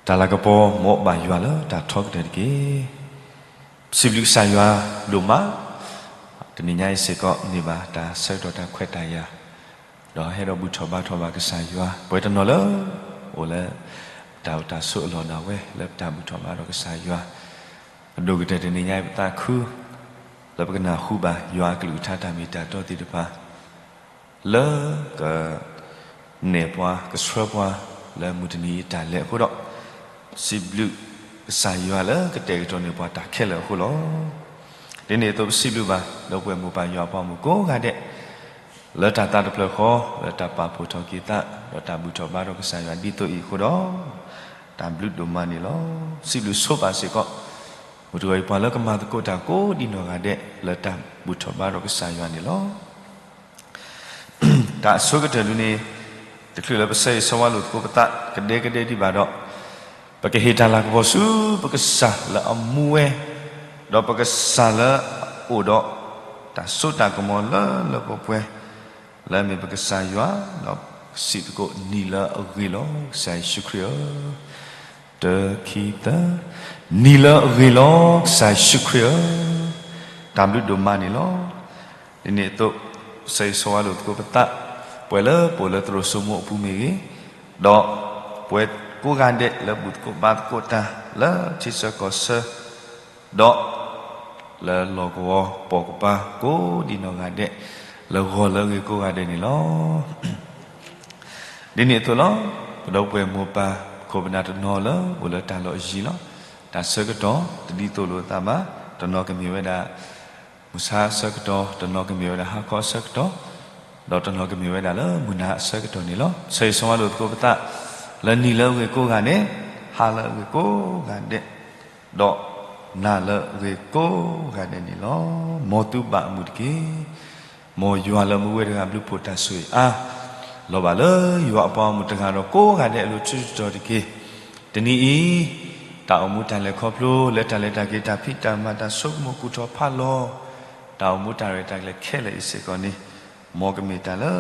တၢ်လၤကပီၤ မ်အဘၣ်ယွၤလၢတၢ်ထီကတၢၢ်တက့ၢ်. စံးဘျုးကစၢ်ယွၤဒိၣ်မး, တနံၤညါအံၤစ့ၢ်ကီးန့ၢ်ဘၣ်တၢ်ဆၢကတီၢ်တၢ်ခွဲးတၢ်ယာ်, ဒီးဟဲဒီးဘူၣ်ထီၣ်ဘါထီၣ်ဘၣ်ကစၢ်ယွၤ, ပှဲၤတနီၤလၢ အိၣ်လၢ တၢ်အိၣ်တၢ်ဆိးအလီၢ်ဒၣ်ဝဲ လၢပတၢ်ဘူၣ်ထီၣ်ဘါထီၣ်ကစၢ်ယွၤ, အဒိၣ်ကတၢၢ်တနံၤညါအံၤပသးခု လၢပကနၢ်ဟူဘၣ်ယွၤအကလုၢ်ကထါတၢ်မ့ၢ်တၢ်တီသ့ၣ်တဖၣ် လၢက နဲၣ်ပှၤ ကဆှၢပှၤ လၢမုၢ်တနံၤအံၤတၢ်လဲၤအဃိဒီး, စံးဘျုးကစၢ်ယွၤလၢကတဲာ်ကတီၤန့ၢ်ပှၤတၢ်ခဲလၢာ်အဃိလီၤ. ဒ်န့ၣ်အသိးပစံးဘျုးဘၣ် ဒီပုၢ်ဝဲၢ်မိၢ်ပၢ်ယွၤအပှၤမုၣ်ကိးဂၤဒဲး, လၢတၢ်သးတဖျၢၣ်ဃီ လၢတၢ်ပာ်ဖှိၣ်ထီၣ်က့ၤသး ဒီးတၢ်ဘူၣ်ထီၣ်ဘါထီၣ်ကစၢ်ယွၤဒ်သိးအံၤအဃိဒီး, တၢ်ဘျုးဒိၣ်မးန့ၣ်လီၤ. စံးဘျုးဆိပာ်စ့ၢ်ကီး မုၢ်တဂီၤအံၤပှၤလၢကမၤသကိးတၢ်ကိးဒ်နီၢ်ဂၤဒဲး လၢတၢ်ဘူၣ်ထီၣ်ဘါထီၣ်ကစၢ်ယွၤန့ၣ်လီၤ. တၢ်အဆိကတၢၢ်ဒုန့ၣ်, တချုးလၢပဆၢဂ့ၤဆၢဝါလိာ်သကိးပသး ကဒဲကဒဲဒံးဘၣ်ဒီး, ပကဟ့ၣ်တၢ်လၤကပီၤဆူပကစၢ်လၢအမူဝဲ, ဒီးပကစၢ်လၢအအိၣ်ဒီး တၢ်စိတၢ်ကမီၤလၢလၢပှဲၤပှဲၤ, လၢအမ့ၢ်ပကစၢ်ယွၤ, ဒီးစံးသကိးနံၤလၢအဂ့ၤလီၤ ကစၢ်ယ့ၣ်ၡူးခရံာ်ဧၢ တခံသၢ, နံၤလၢအဂ့ၤလီၤ ကစၢ်ယ့ၣ်ၡူးခရံာ်ဧၢ, တၢ်ဘျုးဒိၣ်မးန့ၣ်လီၤ. ဒ်န့ၣ်အသိး, ဆၢဂ့ၤဆၢဝါလိာ်သကိးပသး, ပှၤလၢပအိၣ်လၢသရိာ်စိမိၤအပူၤမ့ၢ်ဂ့ၤ, ဒီးပှၤကိးဂၤဒဲးလၢဘူၣ်သကိးဘါသကိးတၢ်လၢထံဆၢကီၢ်ဆၢ, ဒီး လၢလီၢ်ကဝီၤပိာ်ကပၤကိးဒ်နီၢ်ဂၤဒဲး, လၢဂီၤလၢအဂ့ၤကိးဂၤဒဲးန့ၣ်လီၤ. ဒ်န့ၣ်အသိးလီၤ, ပဒီပုၢ်ဝဲၢ်မိၢ်ပၢ်ခိၣ်ပနၢ်တနီၤလၢအိၣ်လၢတၢ်လီၢ်အယံၤလီၤ. တၢ်ဆၢကတီၢ်တဒ်သိးလိာ်သးဘၣ်, တနီၤကမ့ၢ်ဝဲဒၣ် မုၢ်ဆါအဆၢကတီၢ်, တနီၤကမ့ၢ်ဝဲဒၣ်ဟါခီအဆၢကတီၢ်, ဒီးတနီၤကမ့ၢ်ဝဲဒၣ်လၢမုၢ်နၤအဆၢကတီၢ်န့ၣ်လီၤ. ဆၢဂ့ၤဆၢဝါလိာ်သကိးပသး, လၢနံၤလၢအဂ့ၤကိးဂၤဒဲး, ဟါလၢအဂ့ၤကိးဂၤဒဲး, ဒီးနၤလၢအဂ့ၤကိးဂၤဒဲးန့ၣ်လီၤ. မ်သုဘၣ်အမုာ်တက့ၢ်. မ်ယွၤလၢမူဝဲတဂၤဘျုးဖှိၣ်တၢ်ဆိၣ်ဂ့ၤအါ, လီၤဘၣ်လၢယွၤအပှၤဂီၢ်မုၢ်တဂၤဒီးကိးဂၤဒဲးအလိၤဆူတတီၤတက့ၢ်. တနံၤအံၤ, တၢ်အိၣ်မူတၢ်လဲၤခီဖျိ လၢတၢ်လဲၤတၢ်က့ၤ တၢ်ဖံးတၢ်မၤ တၢ်ဆိကမိၣ်ကူၣ်ထီၣ်ဖးလီၤ, တၢ်အိၣ်မူတၢ်ရဲၣ်တၢ်ကျဲၤခဲလၢာ်အံၤစ့ၢ်ကီးန့ၣ်, မ်ကမ့ၢ်တၢ်လၢ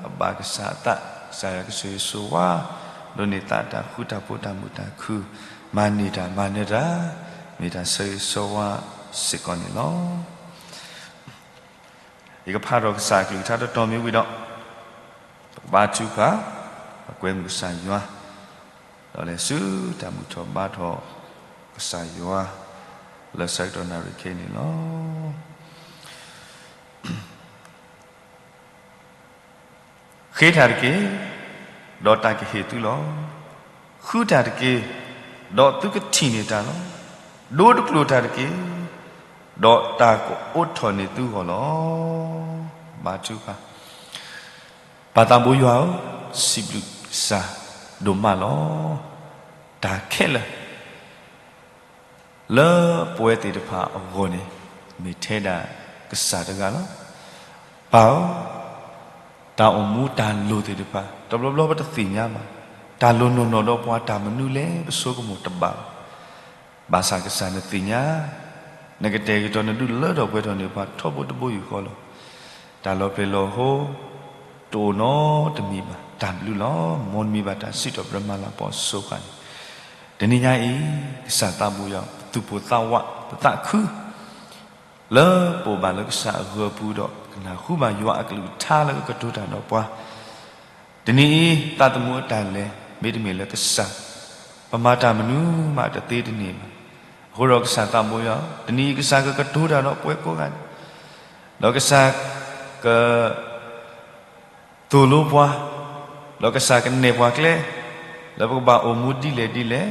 အဘၣ်ကစၢ်အသး, ကစၢ်ယွၤကဆိၣ်ဂ့ၤဆိၣ်ဝါ, ဒိးန့ၢ်သးတၢ်ဃူတၢ်ဖိးတၢ်မုာ်တၢ်ခု, မၤန့ၢ်တၢ်မၤနၢၤတၢ်, မ့ၢ်တၢ်ဆၢဂ့ၤဆၢဝါစ့ၢ်ကီးန့ၣ်လီၤ. ယကဖးထီၣ်ကစၢ်အကလုၢ်ကထါတတီၤမ့ၢ်ဝံၤဒီး, ပကဘါထုကဖၣ်, ပကွဲမုာ်ကစၢ်ယွၤ, ဒီးလဲၤဆူတၢ်ဘူၣ်ထီၣ်ဘါထီၣ်ကစၢ်ယွၤ, လၢဆၢကတီၢ်နၣ်ရံၣ်ခဲအံၤန့ၣ်လီၤ. ဃ့တၢ်တက့ၢ်, ဒီးတၢ်ကဟ့ၣ်သုလီၤ. ဃုတၢ်တက့ၢ်, ဒီးသုကထံၣ်န့ၢ်တၢ်လီၤ. ဒိတကျိာ်တၢ်တက့ၢ်, ဒီးတၢ်ကအိးထီၣ်န့ၢ်သုဂီၢ်လီၤ. ဘါထုကဖၣ်, ပၢ်သးဘိယွၤဧၢ, စံးဘျုးကစၢ်ဒိၣ်မးလီၤ. တၢ်ခဲလၢာ် လၢပဝဲသ့ၣ်တဖၣ်အဂီၢ်န့ၣ်, မ့ၢ်ထဲဒၣ်ကစၢ်တဂၤလီၤ. ပၢ်ဧၢ, တၢ်အိၣ်မူတၢ်လိၣ်သ့ၣ်တဖၣ် တဘျီဘျီပတသ့ၣ်ညါဘၣ်. တၢ်လိၣ်နီၢ်နီၢ်ဒီးပှၤတၢ်မနုၤလဲၣ်ပဆိကမိၣ်တဘၣ်ဘၣ်. ဘၣ်ဆၣ်ကစၢ်နသ့ၣ်ညါ, နကတဲာ်ကတီၤနဒုးလၢထီၣ်ပှဲၤထီၣ်န့ၢ်ပှၤထီဘိတဘိယူၢ်ဃီလီၤ. တၢ်လီၤဖျဲၣ်လီၤဟိ တအိၣ်နီတမံၤဘၣ်. တၢ်ဘျုးလီၤ. မ်နမံၤဘၣ်တၢ်စံးထီၣ်ပတြၢၤမၤလၤကပီၤအစိၤဃၣ်န့ၣ်, တနံၤညါအံၤ, ကစၢ်သးဘိယွၤ ပသူၣ်ပိၢ်သးဝး ပသးခု လၢပအိၣ်ဘၣ်လၢကစၢ်အဂၢၢ်အပူၤဒီး ကနၢ်ဟူဘၣ်ယွၤအကလုၢ်ကထါလၢကကတိၤတၢ်ဒီးပှၤ တနံၤအံၤ သးသမူအတၢ်လဲၤ မ့တမ့ၢ်လၢကစၢ်, ပမၤတၢ်မနုၤမးတသ့တန့ၢ်ဘၣ်. အဃိဒီးကစၢ်သးဘိယွၤ, တနံၤအံၤကစၢ်ကကတိၤတၢ်ဒီးပှၤကိးဂၤဒဲး, ဒီးကစၢ်က သိၣ်လိပှၤ, ဒီးကစၢ်ကနဲၣ်ပှၤကျဲ, လၢပကဘၣ်အိၣ်မူဒ်လဲၣ်ဒ်လဲၣ်,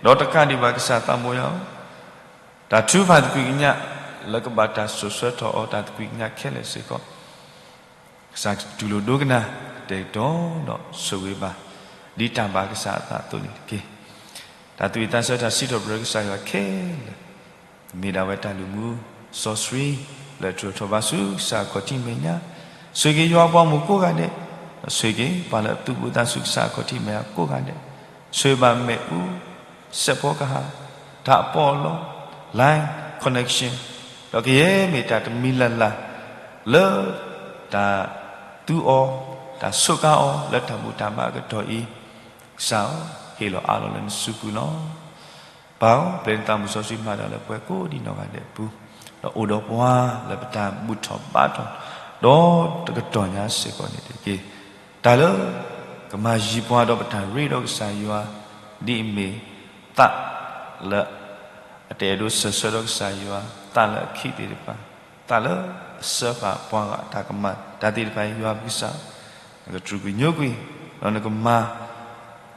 ဒီးတကးဒံးဘၣ်ကစၢ်သးဘိယွၤ, တၢ်ထုကဖၣ်သကွံာ်ကညး လၢကဘၣ်တၢ်စိာ်ဆှၢထီၣ်အီၤတၢ်သကွံာ်ကညးခဲလၢာ်စ့ၢ်ကီး, ကစၢ်တူၢ်လိာ်ဒိကနၣ် တဲာ်ကတီၤဒီးဆိၣ်ဂ့ၤဘၣ် ဒ်တၢ်ဘၣ်ကစၢ်အသးအသိးန့ၣ်တက့ၢ်. တၢ်သူၣ်ဝံၣ်သးဆၢတၢ်စံးထီၣ်ပတြၢၤကစၢ်ယွၤခဲလၢာ် မ့ၢ်ဒၣ်ဝဲတၢ်လုၢ်မူစီဆှံ လၢတြီထီၣ်ဘၣ်ဆူကစၢ်အခီၣ်ထံးမဲာ်ညါ, ဆိၣ်ဂ့ၤက့ၤယွၤအပှၤမုၣ်ကိးဂၤဒဲး, ဒီးဆိၣ်ဂ့ၤက့ၤပှၤလၢအသူၣ်ပိၢ်သးဆူကစၢ်အခီၣ်ထံးမဲာ်ညါကိးဂၤဒဲး, ဆိၣ်ဂ့ၤဘၣ်မ့ၣ်အူ, စဲးဖီကဟၣ်, တၢ်အပီးအလီ, line connection, ဒီးကယဲၢ်မ့ၢ်တၢ်တမံၤလၢ်လၢ် လၢတၢ်သူအီၤ, တၢ်ဆိးကါအီၤ လၢတၢ်ဘူၣ်တၢ်ဘါအကတီၢ်အံၤ, ကစၢ်ဧၢ, ဟ့ၣ်လီၤအးလီၤလၢနစုပူၤလီၤ. ပၢ်ဧၢ, ပျဲနသးမုၢ်စီဆှံမၤတၢ်လၢပှၤကိးဒံနီၢ်ဂၤဒဲးအပူၤ, ဒီးအိၣ်ဒီးပှၤလၢပတၢ်ဘူၣ်ထီၣ်ဘါထီၣ် ဒီးတကတီၢ်ညါစ့ၢ်ကီးန့ၣ်တက့ၢ်. တၢ်လၢကမၤယံၤပှၤဒီးပတၢ်ရ့ဒီးကစၢ်ယွၤ, ဒ်အမ့ၢ်သးလၢ အတအဲၣ်ဒိးစၢၤဆၢဒီးကစၢ်ယွၤ, သးလၢအခံးသ့ၣ်တဖၣ်, သးလၢအစၢဃာ်ပှၤဂၤအတၢ်ကမၣ်တၢ်သ့ၣ်တဖၣ်အံၤ ယွၤပကစၢ်, နကတြူာ်ကွံာ်ညိကွံာ်, ဒီးနကမၤ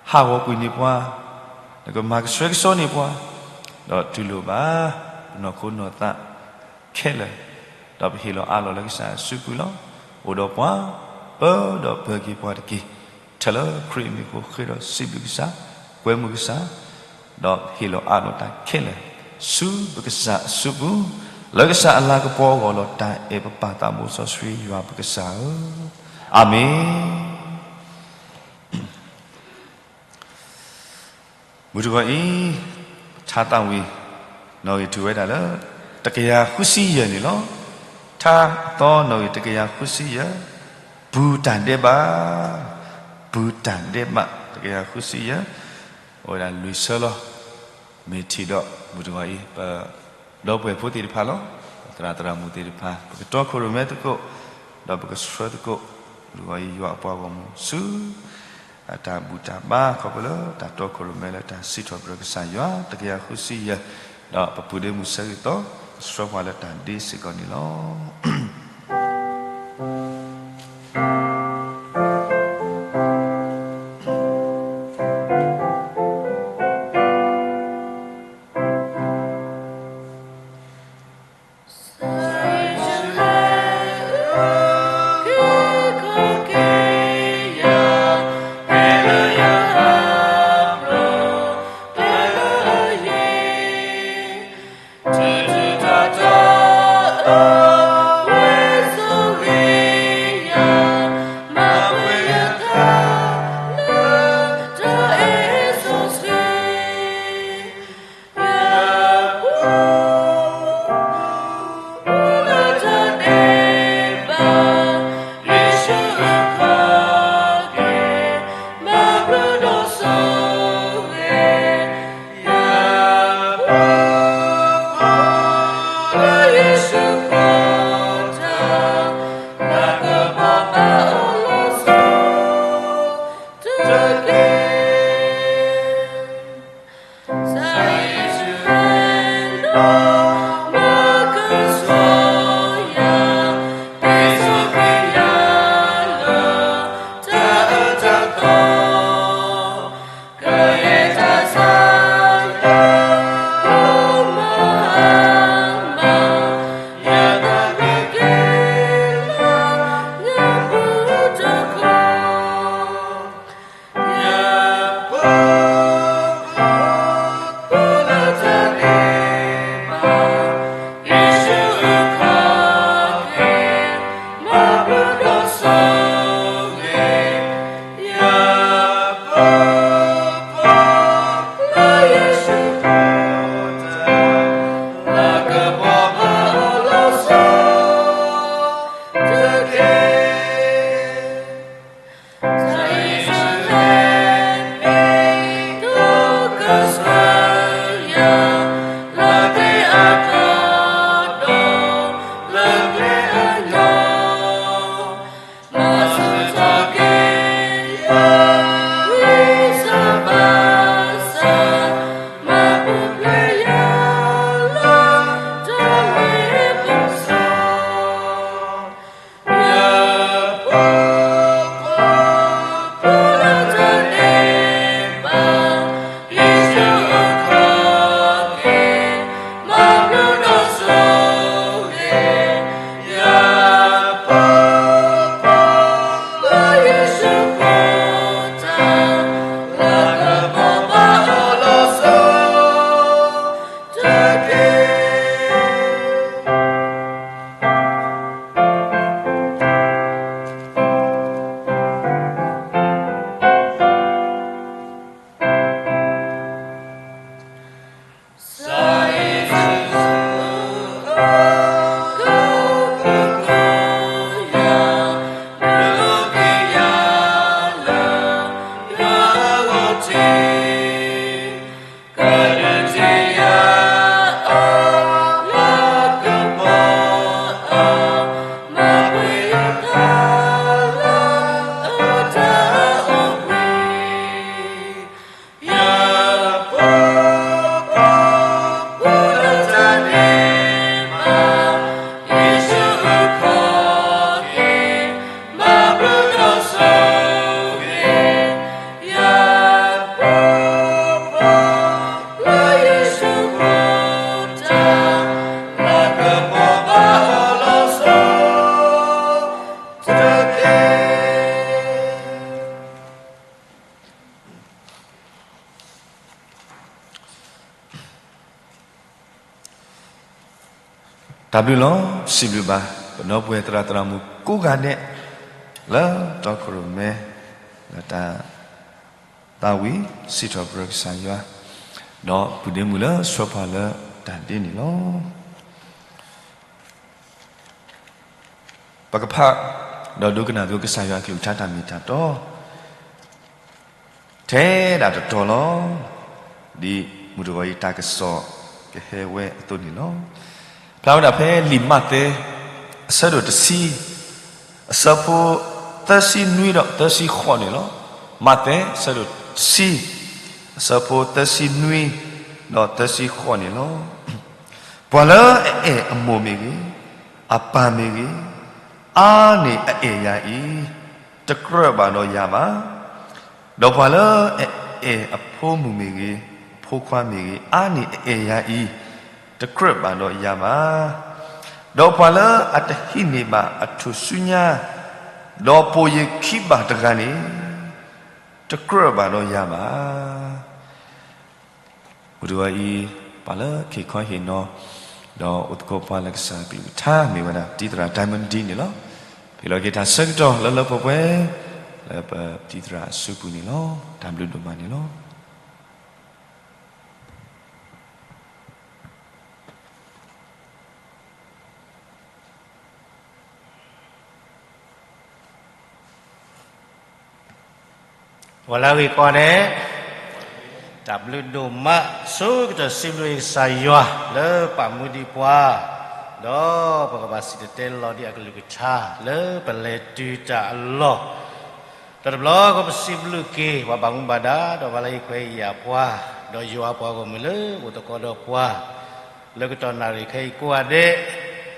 ဟးဂီၤကွံာ်န့ၢ်ပှၤ, နကမၤကဆှဲကဆှီန့ၢ်ပှၤ, ဒီးတူၢ်လိာ်ဘၣ်ပနီၢ်ခိနီၢ်သးခဲလၢာ်, ဒီးပဟ့ၣ်လီၤအးလီၤလၢကစၢ်အစုပူၤလီၤ. အိၣ်ဒီးပှၤ, ပၢဒီးပၢၤက့ၤပှၤတက့ၢ်. ထဲလၢခရံာ်အမံၤအဃိ ဃ့ဒီးစံးဘျုးကစၢ်, ကွဲမုာ်ကစၢ်, ဒီးဟ့ၣ်လီၤအးလီၤတၢ်ခဲလၢာ် ဆူပကစၢ်အစုပူၤ, လၢကစၢ်အလၤကပီၤအဂီၢ်လီၤ. တၢ်အဲၣ်ပပၢ်သးဘိစီဆှံယွၤပကစၢ်ဧၢ, အၤမ့ၣ်. မုၢ်တဂီၤအံၤ, ထါသးဝံၣ်နီၣ်ဂံၢ်ထူၣ်ဝဲဒၣ်လၢ တကယၤဃုဆံယဲၢ်န့ၣ်လီၤ. ထါသီနီၣ်ဂံၢ်တကယၤဃုဆံယဲၢ်, ပူၤတၢ်ဒဲးဘး, ပူၤတၢ်ဒဲးဘး တကယၤဃုဆံယဲၢ်, အိၣ်ဝဲဒၣ်လွံၢ်ဆၢလီၤ. မ့ၢ်ထံၣ်ဒီးမုၢ်တဂီၤအံၤ ပ ဒီပုၢ်ဝဲၢ်ဖိသ့ၣ်တဖၣ်လီၤ. သရၣ်သရၣ်မုၣ်သ့ၣ်တဖၣ် ပကတီခိၣ်ရိၣ်မဲသကိး, ဒီးပကဆှၢသကိး, မုၢ်တဂီၤအံၤ ယွၤအပှၤဂီၢ်မုၢ်ဆူ အတၢ်ဘူၣ်တၢ်ဘါခီဖျိလၢတၢ်တီခိၣ်ရိၣ်မဲလၢတၢ်စံးထီၣ်ပတြၢၤကစၢ်ယွၤ တကယၤဃုဆံယဲၢ်, ဒီးပပုၢ်ဒ့မုၣ်ဆၢဂ့ၤသီ, ကဆှၢပှၤလၢတၢ်ဒ့စ့ၢ်ကီးန့ၣ်လီၤ. တၢ်ဘျုးလီၤ. စံးဘျုးဘၣ် ပဒီပုၢ်ဝဲၢ်သရၣ်သရၣ်မုၣ်ကိးဂၤဒဲး လၢတီခိၣ်ရိၣ်မဲ လၢတၢ်သးဝံၣ်စံးထီၣ်ပတြၢၤကစၢ်ယွၤ ဒီးပုၢ်ဒ့မုၣ်လၢဆှၢပှၤလၢတၢ်ဒ်န့ၣ်လီၤ. ပကဖး ဒီးဒိကနၣ်သကိးကစၢ်ယွၤအကလုၢ်ကထါတၢ်မ့ၢ်တၢ်တီ ထဲဒၣ်တတီၤလီၤ. ဒ်မုၢ်တဂီၤအံၤတၢ်ကစီၣ်ကဟဲဝဲအသိးန့ၣ်လီၤ. ဖျါဝဲဒၣ်ဖဲလံာ်မးသဲ အဆၢဒိၣ်တဆံ အဆၢဖိသၢဆံနွံဒီးသၢဆံဃိးန့ၣ်လီၤ. မးသဲ အဆၢဒိၣ်တဆံ အဆၢဖိသၢဆံနွံ ဒီးသၢဆံဃိးန့ၣ်လီၤ. ပှၤလၢအအဲၣ်အမိၢ်မ့ၢ်ဂ့ၤ, အပၢ်မ့ၢ်ဂ့ၤ, အါန့ၢ်အအဲၣ်ယၤအံၤ, တကြၢးဘၣ်ဒီးယၤဘၣ်. ဒီးပှၤလၢအအဲၣ်အဖိမုၣ်မ့ၢ်ဂ့ၤ, အဖိခွါမ့ၢ်ဂ့ၤ, အါန့ၢ်အအဲၣ်ယၤအံၤ, တကြၢးဘၣ်ဒီးယၤဘၣ်. ဒီးပှၤလၢအတဟံးန့ၢ်ဘၣ်အထူၣ်စုညါ, ဒီးပိာ်ယခံဘၣ်တဂၤန့ၣ်, တကြၢးဘၣ်ဒီးယၤဘၣ်. မုၢ်တဂီၤအံၤ ပှၤလၢခ့ခီဟ့ၣ်နီၤ ဒီးအိၣ်သကိးပှၤလၢကစၢ်အကလုၢ်ကထါ မ့ၢ်ဝဲဒၣ် ပတံၤသရၣ် Diamond D န့ၣ်လီၤ. ဟ့ၣ်လီၤက့ၤတၢ်ဆၢကတီၢ်လၢလၢပှဲၤပှဲၤ လၢပတံၤသရၣ်အစုပူၤန့ၣ်လီၤ. တၢ်ဘျုးဒိၣ်မးန့ၣ်လီၤ. ဂီၤလၢအဂ့ၤကိးဂၤဒဲး, တၢ်ဘျုးဒိၣ်မး ဆိကတၢၢ်စံးဘျုးကစၢ်ယွၤ လၢပာ်မူဒံးပှၤ, ဒီးပကဘၣ်စံၣ်တဲၤတဲလီၤဒံးအကလုၢ်ကထါ လၢပလဲၤတုၤတၢ်အလီၢ်, ဒီးတဘျီဃီပစံးဘျုးက့ၤ ပှၤဘၣ်မူဘၣ်ဒါ ဒီးပှၤလၢဟ့ၣ်ခွဲးယာ်ပှၤ, ဒီးယွၤပှၤဂီၢ်မုၢ်လၢအိၣ်သကိးဒီးပှၤ လၢကတီၢ်နၣ်ရံၣ်ခဲအံၤကိးဂၤဒဲး,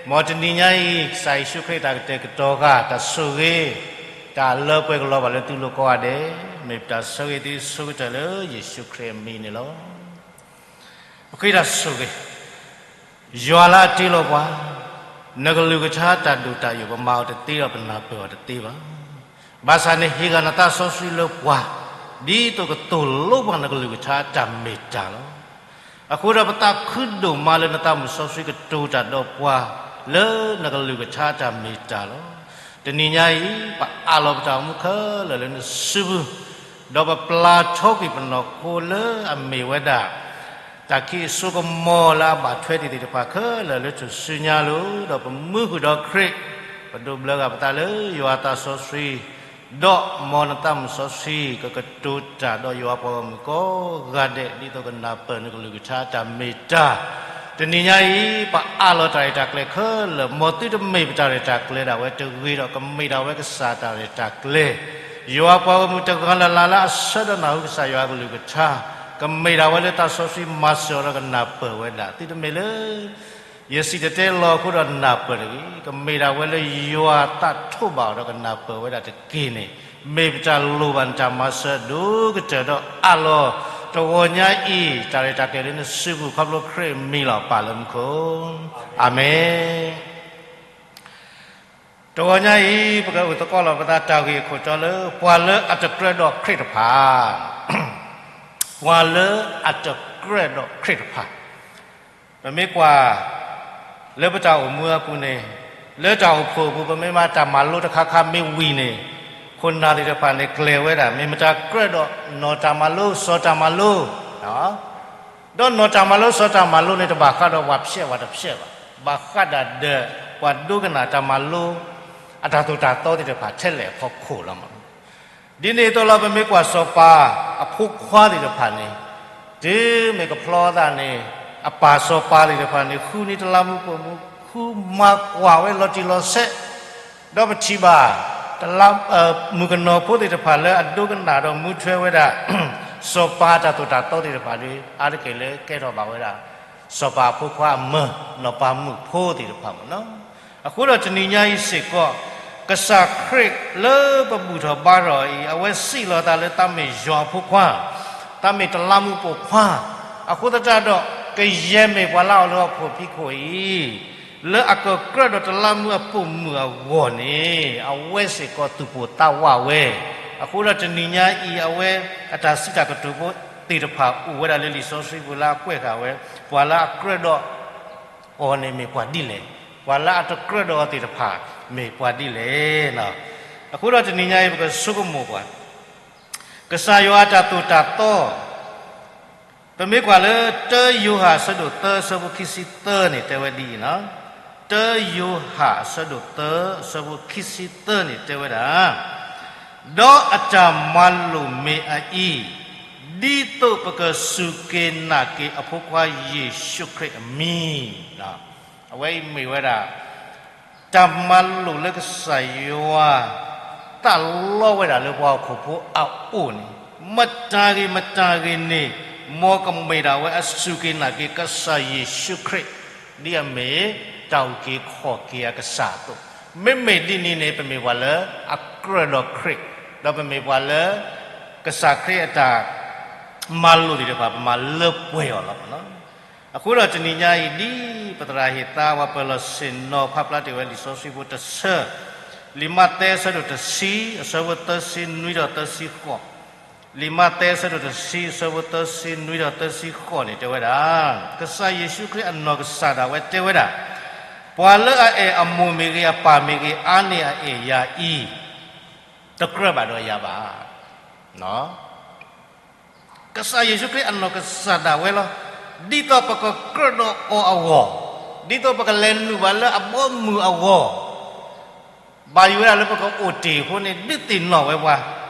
မ်တနံၤညါအံၤ ကစၢ်ယ့ၣ်ၡူးခရံာ်တၢ်ကတဲာ်ကတီၤဃာ် တၢ်ဆိၣ်ဂ့ၤ, တၢ်လၢပှဲၤကလီၤဘၣ်လၢသုလိၤကိးဂၤဒဲး, မ့ၢ်ပတၢ်ဆိၣ်ဂ့ၤသုဆိကတၢၢ်လၢယ့ၣ်ၡူးခရံာ်အမံၤန့ၣ်လီၤ. ပဃ့တၢ်ဆိၣ်ဂ့ၤ, ယွၤလၢအတ့လီၤပှၤ, နကလုၢ်ကထါတၢ်ဒိၣ်တၢ်ယိာ် ပမၤအီၤတသ့ဒီးပနၢ်ပၢၢ်အီၤတသ့ဘၣ်. ဘၣ်ဆၣ်န့ၣ်ဟ့ၣ်ဂံၢ်နသးစီဆှံလၢပှၤ, ဒ်သိးကသိၣ်လိပှၤနကလုၢ်ကထါတၢ်မ့ၢ်တၢ်လီၤ. အဃိဒီးပသးခုဒိၣ်မးလၢနသးမုၢ်စီဆှံကတိၤတၢ်ဒီးပှၤ လၢနကလုၢ်ကထါတၢ်မ့ၢ်တၢ်လီၤ. တနံၤညါအံၤ ပအးလီၤပတၢ်အိၣ်မူခဲလၢာ်လၢနစုပူၤ, ဒီးပပျၢ်ထီကွံာ်ပနီၢ်ခိလၢအမ့ၢ်ဝဲဒၣ် တၢ်ခံးအစိကမီၤလၢအဘၣ်ထွဲတ့ၢ်သ့ၣ်တဖၣ်ခဲလၢာ်လၢထူၣ်စုညါလီၤ. ဒီးပမူဃုာ်ဒီးခရံာ်, ပဒိးဘျၢဂၤပသးလၢယွၤအသးစီဆှံ, ဒီးမ်နသးမုၢ်စီဆှံကကတိၤတၢ်ဒီးယွၤပှၤဂီၢ်မုၢ်ကိးဂၤဒဲး ဒ်သိးကနၢ်ပၢၢ်နကလုၢ်ကထါတၢ်မ့ၢ်တၢ်. တနံၤညါအံၤ ပအးလီၤတၢ်ရဲၣ်တၢ်ကျဲၤခဲလၢာ်, မ်သုတမ့ၢ်ပတၢ်ရဲၣ်တၢ်ကျဲၤဒၣ်ဝဲတဂ့ၤဒီး ကမ့ၢ်ဒၣ်ဝဲကစၢ်တၢ်ရဲၣ်တၢ်ကျဲၤ, ယွၤပှၤဂီၢ်မုၢ်တဂၤလၢ်လၢ်လၢအဆၢဒီးနၢ်ဟူကစၢ်ယွၤအကလုၢ်ကထါ, ကမ့ၢ်ဒၣ်ဝဲလၢသးစီဆှံမၤစၢၤအီၤဒီးကနၢ်ပၢၢ်ဝဲဒၣ်, သုတမ့ၢ်လၢ ယစံၣ်တဲၤတဲလီၤအဃိဒီးနၢ်ပၢၢ်တဂ့ၤ, ကမ့ၢ်ဒၣ်ဝဲလၢယွၤသးထိးဘၣ်အီၤဒီးကနၢ်ပၢၢ်ဝဲဒၣ်တက့ၢ်န့ၣ်, မ့ၢ်ပတၢ်လိၣ်ဘၣ်နတၢ်မၤစၢၤဒိၣ်ကတၢၢ်ဒီးအးလီၤ, တဂီၤညါအံၤ တၢ်ရဲၣ်တၢ်ကျဲၤလၢနစုပူၤခီဖျိခရံာ်အမံၤလီၤ. ပၢ်လၢမူခိၣ်, အၤမ့ၣ်. တဂီၤညါအံၤ ပကအိၣ်သကိးလီၤပသးတၢ်ဂ့ၢ်အခိၣ်တီလၢ ပှၤလၢအတကြၢးဒီးခရံာ်တဖၣ်, ပှၤလၢအတကြၢးဒီးခရံာ်တဖၣ် ပမ့ၢ်ကွၢ် လၢပတၢ်အိၣ်မူအပူၤန့ၣ်, လၢတၢ်အိၣ်ဖှိၣ်အပူၤ ပမ့ၢ်မၤတၢ်မၤလိတခါခါမ့ၢ်ဝံၤန့ၣ်, ခိၣ်နၢ်သ့ၣ်တဖၣ်န့ၣ် ကျဲၤဝဲဒၣ် မ့ၢ်မတၤကြၢးဒီးနီၢ်တၢ်မၤလိ စီၤတၢ်မၤလိ, ဒီးနီၢ်တၢ်မၤလိ စီၤတၢ်မၤလိန့ၣ် တဘၣ်ဃးဒီးပှၤဖျဲးပှၤတဖျဲးဘၣ်, ဘၣ်ဃးဒၣ်ဒီး ပှၤဒိကနၣ်တၢ်မၤလိ အတၢ်သိၣ်တၢ်သီသ့ၣ်တဖၣ်ထဲလဲၣ်အဖီခိၣ်လီၤ. ဒ်န့ၣ်အသိးလီၤ ပမ့ၢ်ကွၢ်စီၤပၤအဖိခွါသ့ၣ်တဖၣ်န့ၣ်, တုၤမ့ၢ်ကဖျီသးန့ၣ်, အပၢ်စီၤပၤသ့ၣ်တဖၣ်န့ၣ် ဃုန့ၢ်တလးမူပိာ်မူ, ဃုမၤကွၢ်ဝဲလီၤတံၢ်လီၤဆဲး, ဒီးပထံၣ်ဘၣ် တလး, မုၣ်ကနီၤဖိသ့ၣ်တဖၣ်လၢအဒိကနၣ်ဒီးမူထွဲဝဲဒၣ် စီၤပၤတၢ်သိၣ်တၢ်သီသ့ၣ်တဖၣ်ဒီး အါတက့ၢ်လၢကဲထီၣ်ဘၣ်ဝဲဒၣ် စီၤပၤအဖိခွါအမၢ နီၢ်ပၤမုၣ်ဖိသ့ၣ်တဖၣ်မ့ၢ်နီၤ. အဃိဒီးတနံၤညါအံၤစ့ၢ်ကီး ကစၢ်ခရံာ်လၢပဘူၣ်ထီၣ်ဘါထီၣ်အံၤ အဝဲစံးလီၤသးလၢတၢ်မ့ၢ်ယွၤအဖိခွါ, တၢ်မ့ၢ်တလးမူးပိာ်ခွါ, အဃိသတးဒီး ကယဲၢ်မ့ၢ်ပှၤလၢအအိၣ်လၢဟီၣ်ခိၣ်ဖံးခိၣ်အံၤ လၢအကကြၢးဒီးတလးမူးအပိာ်မုၣ်အဂီၢ်န့ၣ် အဝဲစ့ၢ်ကီးသူၣ်ပိၢ်သးဝးဝဲ, အဃိဒီးတနံၤညါအံၤ အဝဲအတၢ်စံးတၢ်ကတိၤဖိသ့ၣ်တဖၣ်အိၣ်ဝဲဒၣ်လၢလံာ်စီဆှံပူၤလၢအကွဲးဃာ်ဝဲ, ပှၤလၢအကြၢးဒီး အီၤန့ၣ်မ့ၢ်ပှၤဒ်လဲၣ်, ပှၤလၢအတကြၢးဒီးအီၤသ့ၣ်တဖၣ် မ့ၢ်ပှၤဒ်လဲၣ်. အဃိဒီးတနံၤညါအံၤ ပကဆိကမိၣ်ပှၤ ကစၢ်ယွၤအတၢ်သိၣ်တၢ်သီ, ပမ့ၢ်ကွၢ်လၢ တၢယိၤဟၣ်အဆၢဒိၣ်သၢ အဆၢဖိခံဆံသၢန့ၣ် တဲဝဲဒ်အံၤ, တၢယိၤဟၣ်အဆၢဒိၣ်သၢ အဆၢဖိခံဆံသၢန့ၣ် တဲဝဲဒၣ် ဒီးအတၢ်မၤလိာ်မ့ၢ်အအံၤ, ဒ်သိးပကစူၢ်က့ၤနာ်က့ၤအဖိခွါယ့ၣ်ၡူးခရံာ်အမံၤ, အဝဲအံၤမ့ၢ်ဝဲဒၣ် တၢ်မၤလိာ်လၢကစၢ်ယွၤ သးလီဝဲဒၣ်လၢပှၤဟီၣ်ခိၣ်ဖိအအိၣ်န့ၣ်, မတၤဂ့ၤမတၤဂ့ၤန့ၣ် မ်ကမ့ၢ်ဒၣ်ဝဲအစူၢ်က့ၤနာ်က့ၤကစၢ်ယ့ၣ်ၡူးခရံာ် ဒ်အမ့ၢ်တၢ်အုၣ်က့ၤခီၣ်က့ၤအကစၢ်အသိး, မ့မ့ၢ်ဒ်န့ၣ်န့ၣ် ပမ့ၢ်ပှၤလၢအကြၢးဒီးခရံာ်, ဒီးပမ့ၢ်ပှၤလၢ ကစၢ်ခရံာ်အတၢ် မၤလိာ်သ့ၣ်တဖၣ် ပမၤလၢပှဲၤအီၤလီၤ. အဃိဒီးတနံၤညါအံၤ ဒ်ပသရၣ်ဟ့ၣ်သါ ပှၤပၢၤလီၢ်ဆ့ၣ်နီၤဖးဖျါတ့ၢ်ဝဲလံာ်စီဆှံဖိတဆၢ, လံာ်မးသဲအဆၢဒိၣ်တဆံ အဆၢဖိသၢဆံနွံဒီးသၢဆံဃိး, လံာ်မးသဲအဆၢဒိၣ်တဆံ အဆၢဖိသၢဆံနွံဒီးသၢဆံဃိးန့ၣ် တဲဝဲဒၣ်, ကစၢ်ယ့ၣ်ၡူးခရံာ်အနီၢ်ကစၢ်ဒၣ်ဝဲတဲဝဲဒၣ်, ပှၤလၢအအဲၣ်အမိၢ်မ့ၢ်ဂ့ၤ အပၢ်မ့ၢ်ဂ့ၤ အါန့ၢ်အအဲၣ်ယၤအံၤ, တကြၢးဘၣ်ဒီးယၤဘၣ်. ကစၢ်ယ့ၣ်ၡူးခရံာ်အနီၢ်ကစၢ်ဒၣ်ဝဲလီၤ. ဒ်သိးပကကြၢးဒီးအီၤအဂီၢ်, ဒ်သိးပကလဲၤနုာ်ဘၣ်လၢအဘီအမုၢ်အဂီၢ်, ဘၣ်ယိၣ်ဝဲဒၣ်လၢပကအိၣ်တ့ၢ်အဃိန့ၣ် ဒုးသ့ၣ်နီၣ်ဝဲပှၤ,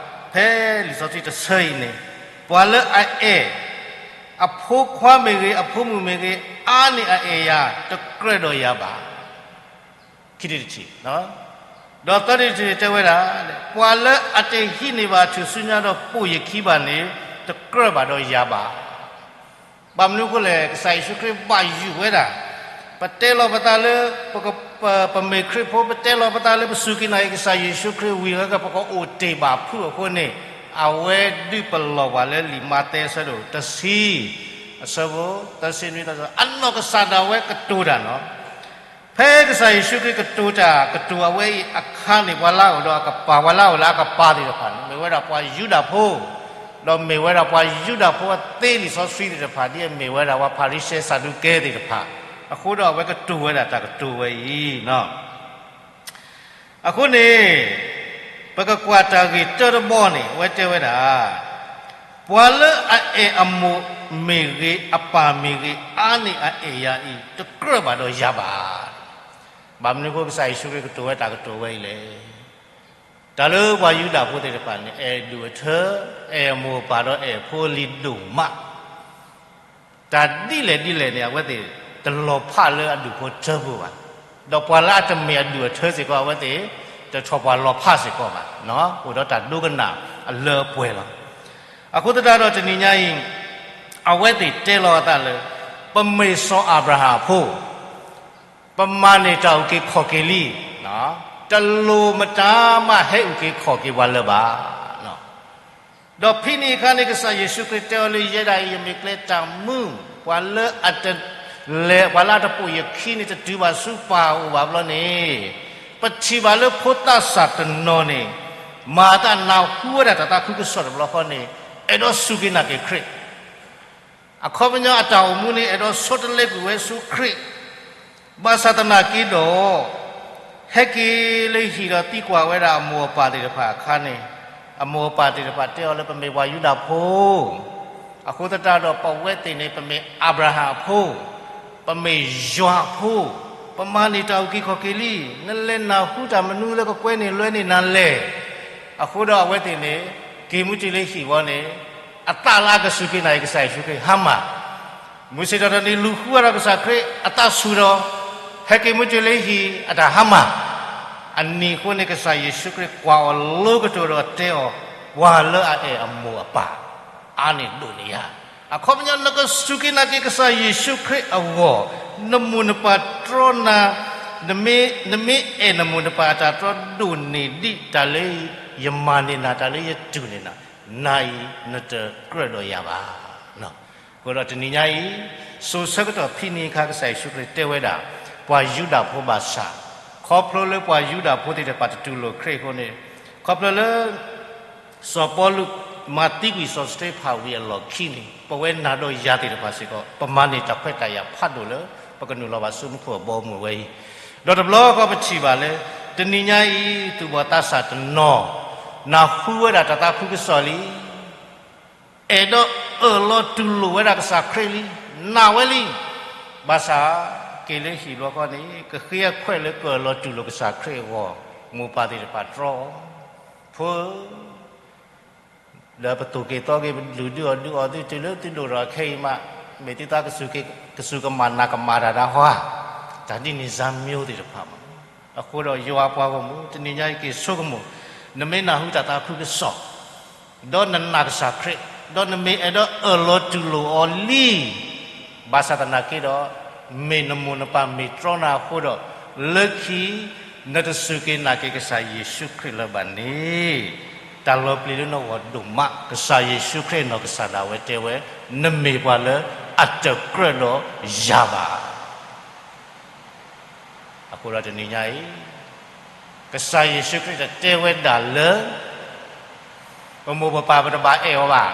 ဖဲလံာ်စီဆှံတဆၢအံၤန့ၣ်, ပှၤလၢအအဲၣ် အဖိခွါမ့ၢ်ဂ့ၤ အဖိမုၣ်မ့ၢ်ဂ့ၤ အါန့ၢ်အအဲၣ်ယၤ တကြၢးဒီးယၤဘၣ်. ခံထံၣ်တထံၣ်, ဒီးသၢထံၣ်တထံၣ်န့ၣ်တဲဝဲဒၣ်, ပှၤလၢအတဟံးန့ၢ်ဘၣ်ထူၣ်စုညါဒီးပိာ်ယခံဘၣ်န့ၣ် တကြၢးဘၣ်ဒီးယၤဘၣ်. ဘၣ်မနုၤအဃိလဲၣ်, ကစၢ်ယ့ၣ်ၡူးခရံာ်ဘၣ်ယိၣ်ဝဲဒၣ်, ပတဲလီၤပသးလၢ ပမ့ၢ်ခရံာ်ဖိ, ပတဲလီၤပသးလၢပစူၢ်က့ၤနာ်က့ၤကစၢ်ယ့ၣ်ၡူးခရံာ်ဝံၤလၢပကအိၣ်တ့ၢ်ဘၣ်ဖုးအဃိန့ၣ်, အဝဲဒုးပလီၢ်ပှၤလၢလံာ်မးသဲအဆၢဒိၣ်တဆံ အဆၢဖိသၢဆံနွံ, အနီၢ်ကစၢ်ဒၣ်ဝဲကတိၤတၢ်လီၤ. ဖဲကစၢ်ယ့ၣ်ၡူးခရံာ်ကတိၤတၢ်ကတိၤအဝဲအံၤအခါန့ၣ် ပှၤလၢအအိၣ်ဒီးအကပၤ, ပှၤလၢအအိၣ်လၢအကပၤသ့ၣ်တဖၣ်န့ၣ် မ့ၢ်ဝဲဒၣ်ပှၤယူဒၤဖိ, ဒီးမ့ၢ်ဝဲဒၣ်ပှၤယူဒၤဖိအသ့လံာ်စီဆှံသ့ၣ်တဖၣ် ဒ်အမ့ၢ်ဝဲဒၣ်ပှၤဖၤရံၤၡဲ စၤဒူးကဲသ့ၣ်တဖၣ်, အဃိဒီးအဝဲကတိၤဝဲဒၣ်တၢ်ကတိၤဝဲအံၤ အဃိန့ၣ် ပကကွၢ်တၢ်ဂ့ၢ်တၢတဘီန့ၣ် အဝဲတဲဝဲဒၣ်, ပှၤလၢအအဲၣ်အမိၢ်မ့ၢ်ဂ့ၤ အပၢ်မ့ၢ်ဂ့ၤ အါန့ၢ်အအဲၣ်ယၤအံၤ တကြၢးဘၣ်ဒီးယၤဘၣ်. ဘၣ်မနုၤအဃိကစၢ်ယ့ၣ်ၡူးခရံာ်ကတိၤဝဲတၢ်ကတိၤဝဲအံၤလဲၣ်. တၢ်လၢပှၤယူဒၤဖိသ့ၣ်တဖၣ်န့ၣ် အဲၣ်ဒူၣ်အထၢ, အဲၣ်အမိၢ်အပၢ်ဒီးအဲၣ်ဖိအလံၤဒိၣ်မး တၢ်ဒ်လဲၣ်ဒ်လဲၣ်န့ၣ် အဝဲသ့ၣ်တလီၤဖးလၢအဒူၣ်ဖိထၢဖိဘၣ်. ဒီးပှၤလၢအတမ့ၢ်အဒူၣ်အထၢစ့ၢ်ကီး အဝဲသ့ၣ်တထီၣ်ပှၤလီၤဖးစ့ၢ်ကီးဘၣ်, အိၣ်ဒီးတၢ်ဒိကနၣ်အလၢအပှဲၤလီၤ. အဃိသတးဒီးတနံၤညါအံၤ အဝဲသ့ၣ်တဲလီၤအသးလၢ ပမ့ၢ်စီၤအၤဘြၤဟၣ်အဖိ, ပမၤန့ၢ်တၢ်အုၣ်က့ၤခီၣ်က့ၤလံ, တလိၣ်မတၤမးဟဲအုၣ်က့ၤခီၣ်က့ၤပှၤလၢၤဘၣ်. ဒီးဖဲန့ၣ်အခါန့ၣ် ကစၢ်ယ့ၣ်ၡူးခရံာ်တဲအီၤလၢ ယဲဒၣ်အံၤ ယမ့ၢ်ကျဲတၢ်မုၢ်, ပှၤလၢအတလဲၤ, ပှၤလၢအတပိာ်ယခံန့ၣ် တတုၤဘၣ်ဆူပၢ်အအိၣ်ဘၣ်ဘျီန့ၣ်, ပထံၣ်ဘၣ်လၢဖိသၣ်စၢ်တနီၤန့ၣ် မၤအသးနၢ်ဟူဝဲဒၣ်တၢ်သးခုကစီၣ်တဘျီဃီန့ၣ် အဲၣ်ဒိးစူၢ်က့ၤနာ်က့ၤခရံာ် အခီပညီအတၢ်အိၣ်မူန့ၣ် အဲၣ်ဒိးဆီတလဲကွံာ်ဝဲဆူခရံာ်, ဘၣ်ဆၣ်သနာ်က့ဒီး ဟဲက့ၤလၢဟံၣ်ဒီးသံကွၢ်ဝဲဒၣ်အမိၢ်အပၢ်သ့ၣ်တဖၣ်အခါန့ၣ်, အမိၢ်အပၢ်သ့ၣ်တဖၣ်တဲအီၤလၢပမ့ၢ်ပှၤယူဒၤဖိ, အဃိသတးဒီးပဝဲသ့ၣ်န့ၣ် ပမ့ၢ်အၤဘြၤဟၣ်အဖိ, ပမ့ၢ်ယွၤအဖိ, ပမၤန့ၢ်တၢ်အုၣ်က့ၤခီၣ်က့ၤလံ, နလဲၤနၢ်ဟူတၢ်မနုၤလၢကကွဲန့ၢ်လွဲန့ၢ်နၤလဲၣ်. အဃိဒီးအဝဲသ့ၣ်န့ၣ် က့ၤမုၢ်တုၤလၢဟံၣ်ဝံၤန့ၣ် အသးလၢအကစူၢ်က့ၤနာ်က့ၤကစၢ်ယ့ၣ်ၡူးခရံာ် ဟါမၢ်, မုၢ်ဆ့ၣ်ထီၣ်တနံၤ လူၤဃုအါထီၣ်ကစၢ်ခရံာ်အသးဆူၣ်ဒီး ဟဲက့ၤမုၢ်တုၤလၢဟံၣ် အတၢ်ဟါမၢ်, အနံၤအဃိန့ၣ် ကစၢ်ယ့ၣ်ၡူးခရံာ်ကွၢ်အီၤလိကတိၤဒီးတဲအီၤ, ပှၤလၢအအဲၣ်အမိၢ်အပၢ် အါန့ၢ်ဒိၣ်န့ၢ်ယၤ, အခီပညီနကစူၢ်က့ၤနာ်က့ၤကစၢ်ယ့ၣ်ၡူးခရံာ်အဂီၢ်, နမိၢ်နပၢ်တြီနၤ နမ့ၢ်အဲၣ်နမိၢ်နပၢ်အတၢ်တြီဒိၣ်န့ၢ်ဒံးတၢ်လၢယမၤန့ၢ်နၤ တၢ်လၢယတူၢ်န့ၢ်နၤ, နၤအံၤနတကြၢးဒီးယၤဘၣ်. အဃိဒီးတနံၤညါအံၤ, စိၤဆၢကတီၢ်ဖဲန့ၣ်အခါ ကစၢ်ယ့ၣ်ၡူးခရံာ်တဲဝဲဒၣ် ပှၤယူဒၤဖိဘၣ်ဆၣ်, ခီဖျိလၢပှၤယူဒၤဖိသ့ၣ်တဖၣ်တတူၢ်လိာ်ခရံာ်အဃိန့ၣ်, ခီဖျိလၢ စီၤပီလူးမၤသံကွံာ်စီၤစတ့ဖၣ်ဝံၤအလီၢ်ခံန့ၣ်, ပဝဲနၤဒီးယၤသ့ၣ်တဖၣ်စ့ၢ်ကီး ပမၤန့ၢ်တၢ်ခွဲးတၢ်ယာ်ဖးဒိၣ်လၢ ပကနုာ်လီၤဘၣ်ဆူမူခိၣ်အဘီအမုၢ်ဝဲအံၤ, ဒီးတဘျီဃီပထံၣ်ဘၣ်လၢ တနံၤညါအံၤ သူၣ်ဘီၣ်သးစၢ်တနီၤ နၢ်ဟူဝဲဒၣ်တၢ်သးခုကစီၣ်လံ အဲၣ်ဒိးအၢၣ်လီၤတူၢ်လိာ်ဝဲဒၣ်ကစၢ်ခရံာ်လံ, နာ်ဝဲလံ. ဘၣ်ဆၣ် က့ၤလၢဟံၣ်ဘျီဃီန့ၣ် ကဃ့ခွဲးလၢကအၢၣ်လီၤတူၢ်လိာ်ကစၢ်ခရံာ်အဂီၢ်, မိၢ်ပၢ်သ့ၣ်တဖၣ်တြီအီၤ, ဖိဧၢ, ဒီးပသူၣ်က့ၤသီက့ၤ ပလုၢ်ဒုးအီၣ်ဒုးအီသုတုၤလၢသုဒိၣ်ထီၣ်ခဲအံၤမး, မ့ၢ်သုသးကစူၢ်ကမၣ်နာ်ကမၣ်တၢ်ဒၣ်ဟီဧါ, တၢ်ဒ်န့ၣ်စၢ်မံၤသ့ၣ်တဖၣ်မး. အဃိဒီးယွၤပှၤဂီၢ်မုၢ် တနံၤညါအံၤက့ၤဆိကမိၣ်, နမ့ၢ်နၢ်ဟူတၢ်သးခုကစီၣ် ဒီးနနာ်ကစၢ်ခရံာ်, ဒီးနမ့ၢ်အဲၣ်ဒိးအၢၣ်လီၤတူၢ်လိာ်အီၤလံ, ဘၣ်ဆၣ်သနာ်က့ဒီး, မ့ၢ်နမိၢ်နပၢ်မ့ၢ်တြီနၤအဃိဒီး, လၢခံ နတစူၢ်က့ၤနာ်က့ၤကစၢ်ယ့ၣ်ၡူးခရံာ်လၢၤဘၣ်န့ၣ်, တၢ်လီၤပျံၤလၢနဂီၢ်ဒိၣ်မး. ကစၢ်ယ့ၣ်ၡူးခရံာ်နီၢ်ကစၢ်ဒၣ်ဝဲတဲဝဲ, နမ့ၢ်ပှၤလၢအတကြၢးဒီးယၤဘၣ်. အဃိဒီးတနံၤညါအံၤ, ကစၢ်ယ့ၣ်ၡူးခရံာ်တတဲဝဲဒၣ်လၢ ပမိၢ်ပပၢ်ပတဘၣ်အဲၣ်အီၤဘၣ်.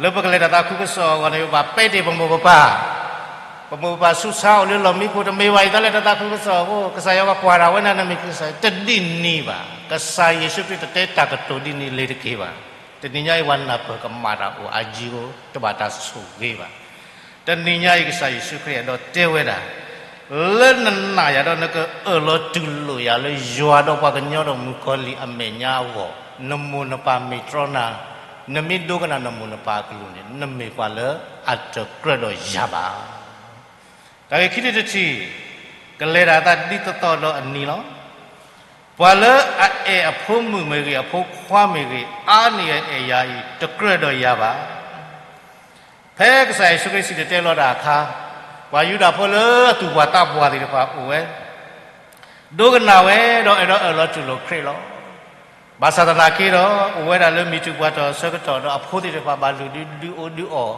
လၢပကလဲၤတၢ်သးခုကစီၣ်အဂီၢ်န့ၣ် ပဘၣ်ပဲာ်တ့ၢ်ပမိၢ်ပပၢ်, ပမိၢ်ပပၢ်ဆူးဆါအိၣ်လၢလီၢ်မံခိၣ် တမ့ၢ်ဘၣ်အံၤ တၢ်လဲၤတၢ်သးခုကစီၣ်အဃိ ကစၢ်ယွၤပှၤကွၢ်တၢ်ဝဲန့ၣ် နမ့ၢ်ကစၢ် တဒ်န့ၣ်ဘၣ်. ကစၢ်ယ့ၣ်ၡူးခရံာ်တတဲတၢ်ကတိၤဒ်န့ၣ်လ့ၤတက့ၢ်ဘၣ်. တနံၤညါအံၤ ပှၤနၢ်ပၢၢ်ကမၣ်တၢ်အိၣ်အါယံၤဧိၤ တဘၣ်တၢ်ဆိၣ်ဂ့ၤဘၣ်. တနံၤညါအံၤ ကစၢ်ယ့ၣ်ၡူးခရံာ်အဲၣ်ဒိးတဲဝဲဒၣ်, လၢနနာ်ယၤဒီးနကအၢၣ်လီၤတူၢ်လိာ်ယၤလၢယွၤဒီးပှၤကညီဒီးမုၣ်ကီၤလံၢ်အမဲာ်ညါအဂီၢ်, နမိၢ်နပၢ်မ့ၢ်တြီနၤ, နမ့ၢ်ဒိကနၣ်နမိၢ်နပၢ်အကလုၢ်န့ၣ် နမ့ၢ်ပှၤလၢအတကြၢးဒီးယၤဘၣ်. တၢ်ဂ့ၢ်ခံထံၣ်တထံၣ်, ကလဲၤတၢ်အသးဒ်သိးသိးဒီးအနံၤလီၤ. ပှၤလၢအအဲၣ်အဖိမုၣ်မ့ၢ်ဂ့ၤ အဖိခွါမ့ၢ်ဂ့ၤ အါန့ၢ်အအဲၣ်ယၤအံၤ တကြၢးဒီးယၤဘၣ်. ဖဲကစၢ်ယ့ၣ်ၡူးခရံာ်စံၣ်တဲၤတဲလီၤတၢ်အခါ, ပှၤယူဒၤဖိလၢအသူၣ်ပှၢ်သးပှၢ်သ့ၣ်တဖၣ်အိၣ်ဝဲ, ဒိကနၣ်ဝဲဒီးအဲၣ်ဒိးအၢၣ်လီၤတူၢ်လိာ်ခရံာ်လီၤ. ဘၣ်ဆၣ်သနာ်က့ဒီး အိၣ်ဝဲဒၣ်လၢမံၤတူာ်ပှၤတီၢ်အဆၢကတီၢ်ဒီး အဖိသ့ၣ်တဖၣ်ဘၣ်လုၢ်ဒုးဒုးအိၣ်ဒုးအီၣ်,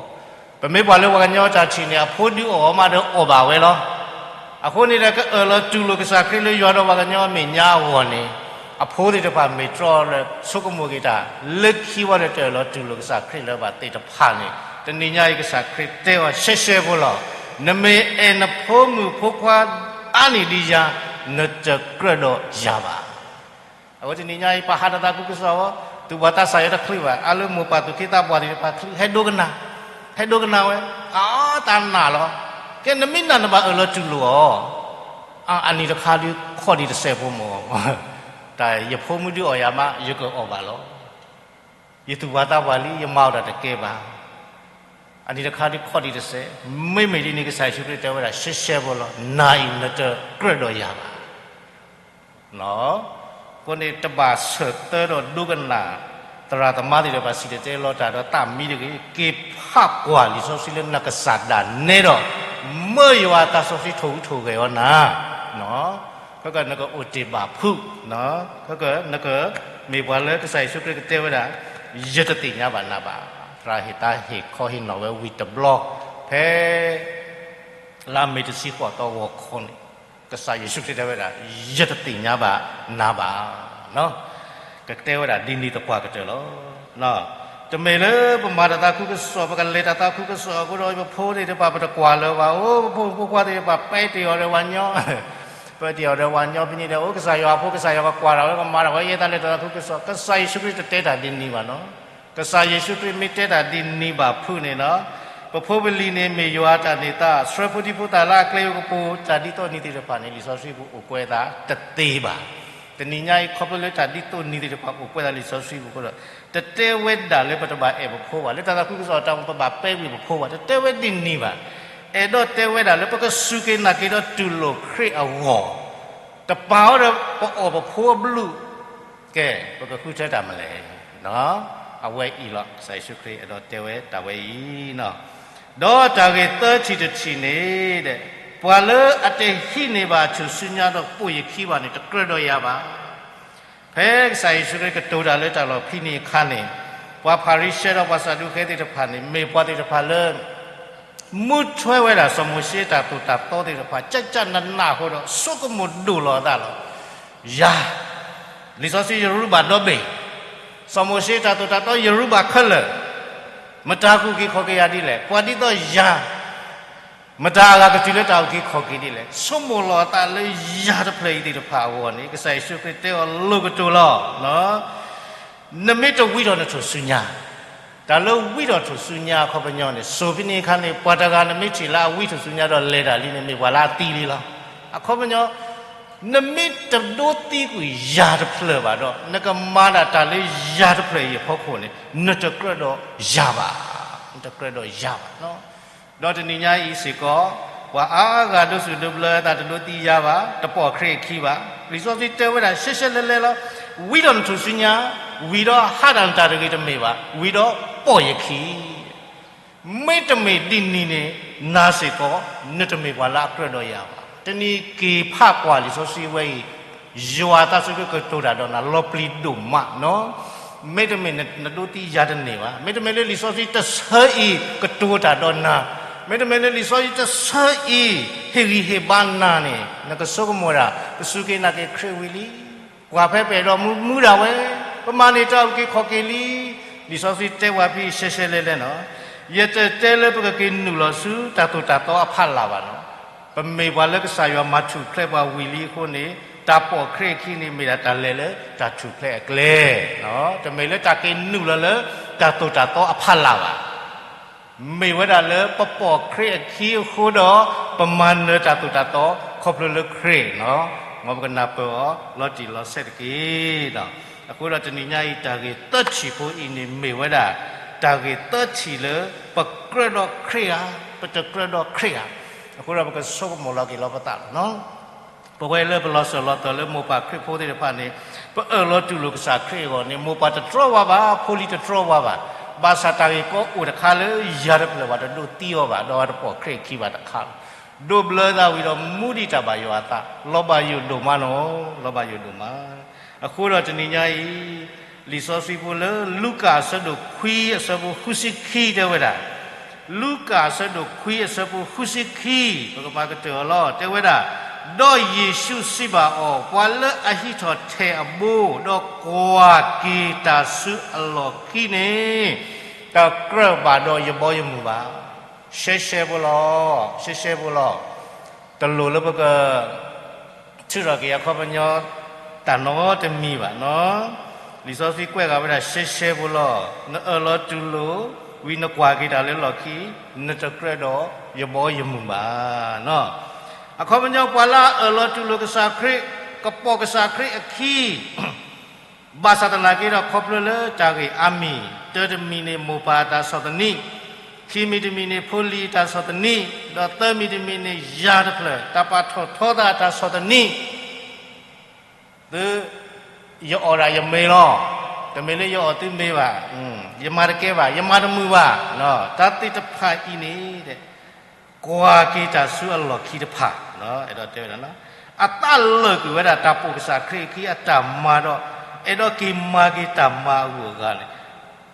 ပမ့ၢ်ကွၢ်လၢပှၤကညီတၢ်ထံၣ်န့ၣ် အဖိဒုးအီၣ်အီၤမးဒီးအီၣ်ဘၣ်ဝဲလီၤ. အဃိန့ၣ်ဒီး ကအၢၣ်လီၤတူၢ်လိာ်ကစၢ်ခရံာ်လၢယွၤဒီးပှၤကညီအမဲာ်ညါအဂီၢ်န့ၣ်, အဖိသ့ၣ်တဖၣ်မ့ၢ်တြီဒီးဆိကမိၣ်က့ၤတၢ်, လၢခံဝဲဒီးတအၢၣ်လီၤတူၢ်လိာ်ကစၢ်ခရံာ်လၢၤဘၣ်သ့ၣ်တဖၣ်န့ၣ်, တနံၤညါအံၤကစၢ်ခရံာ်တဲအီၤရှဲရှဲဖိလီၤ. နမ့ၢ်အဲၣ်နဖိမုၣ်ဖိခွါအါန့ၢ်ဒံးယၤ, နတကြၢးဒီးယၤဘၣ်. အဝဲတနံၤညါအံၤ ပှၤဟးတၢ်သးခုကစီၣ်အီၤ, သူၣ်ဘီၣ်သးစၢ်ယဲတချုးဘၣ်, အါလၢမိၢ်ပၢ်သူၣ်က့သးပှၢ်သ့ၣ်တဖၣ်ချုး, ဟဲဒိကနၣ်, ဟဲဒိကနၣ်ဝဲ, အတၢ်နာ်လီၤ. ကဲ နမ့ၢ်နာ်နဘၣ်အၢၣ်လီၤတူၢ်လိာ်အီၤ, အနံၤတခါဒုးခီၣ်ဒံးတစဲးဖိမၢ်, တၢ်ယဖိမုၣ်ဒုးအီၣ်ယၤမး ယကအီၣ်ဘၣ်လီၤ. ယသူၣ်ပှၢ်သးပှၢ်လံ ယမၤအီၣ်တၢ်တကဲဘၣ်. အနံၤတခါဒုးခီၣ်ဒံးတစဲး, မ့မ့ၢ်ဒ်န့ၣ် ကစၢ်ယ့ၣ်ၡူးခရံာ်တဲဝဲဒၣ် ရှဲရှဲဖိလီၤ, နၤအံၤနတကြၢးဒီးယၤဘၣ်. အဃိန့ၣ် တဘၣ်ဆၢၣ်သၢဒီးဒိကနၣ် သရၣ်သမါသ့ၣ်တဖၣ်စံၣ်တဲၤတဲလီၤတၢ်ဒီးသးမံတဂ့ၤ, က့ၤဖးကွၢ်လံာ်စီဆှံလၢနကစၢ်ဒၣ်နဲဒီး မၢယွၤအသးစီဆှံထိၣ်ဟူးထိၣ်ဂဲၤအီၤနၤ, ခဲကနကအိၣ်တ့ၢ်ဘၣ်ဖုး, ခဲကနကမ့ၢ်ပှၤလၢကစၢ်ယ့ၣ်ၡူးခရံာ်ကတဲဝဲဒၣ်, ယတသ့ၣ်ညါဘၣ်နၤဘၣ်. သရၣ်ဟ့ၣ်သါဟ့ၣ်ခီဟ့ၣ်နီၤဝဲဝံၤတဘျီ, ဖဲ လါမ့ၤတဆံဃိးသီဂီၤခီန့ၣ်, ကစၢ်ယ့ၣ်ၡူးခရံာ်တဲဝဲဒၣ်, ယတသ့ၣ်ညါဘၣ်နၤဘၣ်. ကတဲဝဲဒၣ်ဒ်န့ၣ်သပှၢ်ကတၢၢ်လီၤ. တမ့ၢ်လၢပမၤတၢ်သးခုကစီၣ်, ပကလဲၤတၢ်သးခုကစီၣ်အဃိဒီး ပဖိသ့ၣ်တဖၣ်ပတကွၢ်လၢၤဘၣ်, အိ ပဖိမုၣ်ဖိခွါသ့ၣ်တဖၣ်ပဲာ်တ့ၢ်အီၤဒီးပှၤညီ, ပဲာ်တ့ၢ်အီၤဒီးပှၤညီဖဲန့ၣ်ဒီး အိ ကစၢ်ယွၤအဖိ ကစၢ်ယွၤကကွၢ်တၢ်ဝဲ ကမၤတၢ်ဝဲယဲၢ်တၢ်လဲၤတၢ်သးခုကစီၣ်, ကစၢ်ယ့ၣ်ၡူးခရံာ်တတဲတၢ်ဒ်န့ၣ်ဘၣ်နီၤ. ကစၢ်ယ့ၣ်ၡူးခရံာ်မ့ၢ်တဲတၢ်ဒ်န့ၣ်ဘၣ်ဖုးန့ၣ်ဒီး, ပဖိပလံၤန့ၣ်မ့ၢ်ယွၤအတၢ်န့ၢ်သါ, ဆှၢဖိဒံဖိသၣ်လၢအကျဲအကပူၤ, တၢ်ဒ်သိးန့ၣ်သ့ၣ်တဖၣ်န့ၣ် လံာ်စီဆှံပူၤအိၣ်ကွဲးသးတသ့ဘၣ်. တနံၤညါအံၤ ခီဖျိလၢတၢ်ဒ်သိးန့ၣ်သ့ၣ်တဖၣ်အိၣ်ကွဲးသးလံာ်စီဆှံပူၤအဃိဒီး, တတဲဝဲဒၣ်လၢပတဘၣ်အဲၣ်ပဖိဘၣ်, လၢတၢ်သးခုကစီၣ်အတၢ်ပဘၣ်ပဲာ်ကွံာ်ပဖိဘၣ်, တတဲဝဲဒ်န့ၣ်ဘၣ်. အဲၣ်ဒိးတဲဝဲဒၣ်လၢပကစူၢ်က့ၤနာ်က့ၤဒီးတူၢ်လိာ်ခရံာ်အဂီၢ်, တပာ်အီၤဒီးပအီၣ်ပဖိအဘျုး, ကဲ ပကဃုထၢတၢ်မနုၤလဲၣ်. အဝဲအံၤလီၤ ကစၢ်ယ့ၣ်ၡူးခရံာ်အဲၣ်ဒိးတဲဝဲတၢ်ဝဲအံၤ, ဒီးတၢ်ဂ့ၢ်သၢထံၣ်တထံၣ်န့ၣ်ဒီး ပှၤလၢအတဟံးန့ၢ်ဘၣ်အထူၣ်စုညါဒီးပိာ်ယခံဘၣ်န့ၣ် တကြၢးဒီးယၤဘၣ်. ဖဲကစၢ်ယ့ၣ်ၡူးခရံာ်ကတိၤတၢ်လၢတၢ်လီၢ်ဖဲန့ၣ်အခါန့ၣ်, ပှၤဖၤရံၤၡဲဒီးပှၤစၤဒူးကဲသ့ၣ်တဖၣ်န့ၣ် မ့ၢ်ပှၤသ့ၣ်တဖၣ်လၢ မူထွဲဝဲဒၣ်စီၤမိၤၡ့တၢ်သိၣ်တၢ်သီသ့ၣ်တဖၣ် ကၠၢ်ကၠၢ်နးနးအဃိဒီး ဆိကမိၣ်ဒိၣ်လီၤအသးလီၤ. ယၤ, လံာ်စီဆှံယရူဘၣ်ဒီဘ့ၣ်, စီၤမိၤၡ့တၢ်သိၣ်တၢ်သီယရူဘၣ်ခဲလၢာ်, မတၤကအိၣ်က့ၤခီၣ်က့ၤယၤဒ်လဲၣ်. ပှၤဒ်သိးယၤ မတၤအဂၤကတုၤလၢတၢ်အုၣ်က့ၤခီၣ်က့ၤဒ်လဲၣ်. ဆိကမိၣ်လီၤအသးလၢယၤတဖျၢၣ်အံၤသ့ၣ်တဖၣ်အဂီၢ်န့ၣ် ကစၢ်ယ့ၣ်ၡူးခရံာ်တဲအီၤလိၤကတိၤလီၤ. နမ့ၢ်တဝံဒီးနထူၣ်စုညါ, တၢ်လၢဝံဒီးထူၣ်စုညါအခီပညီန့ၣ် စိၤဖဲန့ၣ်အခါန့ၣ် ပှၤတဂၤနမ့ၢ်ထံၣ်လၢအဝံထူၣ်စုညါဒီးလဲၤတၢ်လံန့ၣ် မ့ၢ်ပှၤလၢအသံလံလီၤ. အခီပညီ နမ့ၢ်တဒိသံကွံာ်ယၤတဖျၢၣ်ဘၣ်ဒီး နကမၤဒၣ်တၢ်လၢယၤတဖျၢၣ်အံၤအဖီခိၣ်န့ၣ် နတကြၢးဒီးယၤဘၣ်, နတကြၢးဒီးယၤဘၣ်. ဒီးတနံၤညါအံၤစ့ၢ်ကီး ပှၤအါဂၤဒိးစူၣ်ဒိးဘျၢအသး တဒိသံယၤဘၣ်, တပိာ်ခရံာ်အခံဘၣ်. လံာ်စီဆှံတဲဝဲဒၣ်ရှဲရှဲလဲလဲလီၤ. ဝံဒီးနထူၣ်စုညါ, ဝံၤဒီးဟးတၢ်နတၢ်တဂ့ၤတမ့ၢ်ဘၣ်, ဝံၤဒီးပိာ်ယခံ မ့တမ့ၢ်ဒ်န့ၣ်န့ၣ် နၤစ့ၢ်ကီး နတမ့ၢ်ပှၤလၢအကြၢးဒီးယၤဘၣ်. တနံၤက့ၤဖးကွၢ်လံာ်စီဆှံဝဲအံၤ, ယွၤအသးစီဆှံကတိၤတၢ်ဒီးနၤ လီၤပျံၤဒိၣ်မးနီၤ. မ့တမ့ၢ်နဒိသံယၤတန့ၢ်ဘၣ်, မ့တမ့ၢ်လၢလံာ်စီဆှံတဆၢအံၤကတိၤတၢ်ဒီးနၤ, မ့တမ့ၢ်လၢလံာ်စီဆှံတဆၢအံၤ ဟ့ၣ်ဂံၢ်ဟ့ၣ်ဘါနၤန့ၣ် နကဆိကမိၣ်ဝဲဒၣ် ပစူၢ်က့ၤနာ်က့ၤခရံာ်ဝံၤလံ. ကွၢ်ဖဲပအဲၣ်ဒိးမူမူဒၣ်ဝဲ, ပမၤန့ၢ်တၢ်အုၣ်က့ၤခီၣ်က့ၤလံ. လံာ်စီဆှံတဲဝဲဖဲအံၤရှဲရှဲလဲလဲနီၤ, ယတတဲလၢပကက့ၤနုာ်လီၤဆူတၢ်သိၣ်တၢ်သီအဖီလာ်ဘၣ်နီၤ. ပမ့ၢ်ပှၤလၢကစၢ်ယွၤမၤထူၣ်ဖျဲးပှၤဝံၤလံအဃိန့ၣ် တၢ်ပိာ်ခရံာ်အခံန့ၣ် မ့ၢ်ဒၣ်တၢ်လဲၤလၢတၢ်ထူၣ်ဖျဲးအကျဲ, တမ့ၢ်လၢတၢ်က့ၤနုာ်လီၤလၢတၢ်သိၣ်တၢ်သီအဖီလာ်ဘၣ်. မ့ၢ်ဝဲဒၣ်လၢပပိာ်ခရံာ်အခံအဃိဒီး ပမၤနၢၤတၢ်သိၣ်တၢ်သီခီဖျိလၢခရံာ်နီၤ. မ်ပကနၢ်ပၢၢ်အီၤလီၤတံၢ်လီၤဆဲးတက့ၢ်. အဃိဒီးတနံၤညါအံၤ တၢ်ဂ့ၢ်သၢထံၣ်ဖိအံၤန့ၣ်မ့ၢ်ဝဲဒၣ် တၢ်ဂ့ၢ်သၢထံၣ်လၢ ပကြၢးဒီးခရံာ်ဧါ, ပတကြၢးဒီးခရံာ်ဧါ. အဃိဒီးပကဆိကမိၣ်လီၤက့ၤလီၤပသးလီၤနီၤ. ပဝဲလၢပလီၤစၢၤလီၤသွဲၣ်လၢမိၢ်ပၢ်ခရံာ်ဖိသ့ၣ်တဖၣ်န့ၣ် ပအၢၣ်လီၤတူၢ်လိာ်ကစၢ်ခရံာ်အဂီၢ်န့ၣ် မိၢ်ပၢ်တတြီဝဲဘၣ်, ဖိလံၤတတြီဝဲဘၣ်. ဘၣ်ဆၣ်တၢ်ဂ့ၢ်ကီအိၣ်တခါလၢယၤတဖျၢၣ်ဘၣ်တဒိးသံအီၤဘၣ်, ဒီးတပိာ်ခရံာ်အခံဘၣ်တခါလီၤ. ဒိးဘျၢသးဝံၤဒီးမူဒံးတၢ်ဘၣ်ယွၤအသး, လီၤဘၣ်ယိၣ်ဒိၣ်မးနီၤ, လီၤဘၣ်ယိၣ်ဒိၣ်မး. အဃိဒီးတနံၤညါအံၤ လံာ်စီဆှံဖိလၢ လူၤကၣ်အဆၢဒိၣ်ခွံ အဆၢဖိဃုဆံခံတဲဝဲဒၣ်, လူၤကၣ်အဆၢဒိၣ်ခွံ အဆၢဖိဃုဆံခံ, ပကမၤကတၢၢ်အီၤလီၤ. တဲဝဲဒၣ်, ဒီးယ့ၣ်ၡူးစံးဘၣ်အီၤ, ပှၤလၢအဟံးထီၣ်ထဲၣ်အဘိ, ဒီးကွၢ်က့ၤတၢ်ဆူအလီၢ်ခံန့ၣ်, တကြၢးဘၣ်ဒီးယဘီယမုၢ်ဘၣ်. ရှဲရှဲဖိလီၤ, ရှဲရှဲဖိလီၤ. တလိၣ်လၢပက ထုးထီၣ်က့ၤအခီပညီ တၢ်နီတမံၤဘၣ်နီၤ. လံာ်စီဆှံကွဲးဃာ်ဝဲဒၣ်ရှဲရှဲဖိလီၤ. နအၢၣ်လီၤတူၢ်လိာ် ဝံၤနကွၢ်က့ၤတၢ်လၢလီၢ်ခံ, နတကြၢးဒီးယဘီယမုၢ်ဘၣ်နီၤ. အခီပညီ ပှၤလၢအအၢၣ်လီၤတူၢ်လိာ်ကစၢ်ခရံာ်, ကပိာ်ကစၢ်ခရံာ်အခံ ဘၣ်ဆၣ်သနာ်က့ဒီး ခီဖျိလၢတၢ်ဂ့ၢ်အါမံၤ, တၢတမံၤန့ၣ် မိၢ်ပၢ်အတၢ်ဆီၣ်သနံး, ခံမံၤတမံၤန့ၣ် ဖိလံၤအတၢ်ဆီၣ်သနံး, ဒီးသၢမံၤတမံၤန့ၣ် ယၤတဖျၢၣ် တၢ်ပာ်ထီၣ်ထီသးအတၢ်ဆီၣ်သနံး, သု, ယအီၣ်ဒၣ်ယမ့ၤလီၤ, တမ့ၢ်လၢယအီၣ်သုမ့ၤဘၣ်, ယမၤတကဲဘၣ်, ယမၤတမုာ်ဘၣ်, တၢ်သ့ၣ်တဖၣ်အံၤန့ၣ် ကွၢ်က့ၤတၢ်ဆူအလီၢ်ခံတဖၣ်, အဲၣ်ဒိးတဲဝဲဒၣ်, အသးလၢာ်ကွံာ်ဝဲဒၣ်တၢ်ပိာ်ကစၢ်ခရံာ်အခံအတၢ်မၤဒီး, အဲၣ်ဒိးက့ၤမၤက့ၤတၢ်မၤအဂုၤအဂၤန့ၣ်,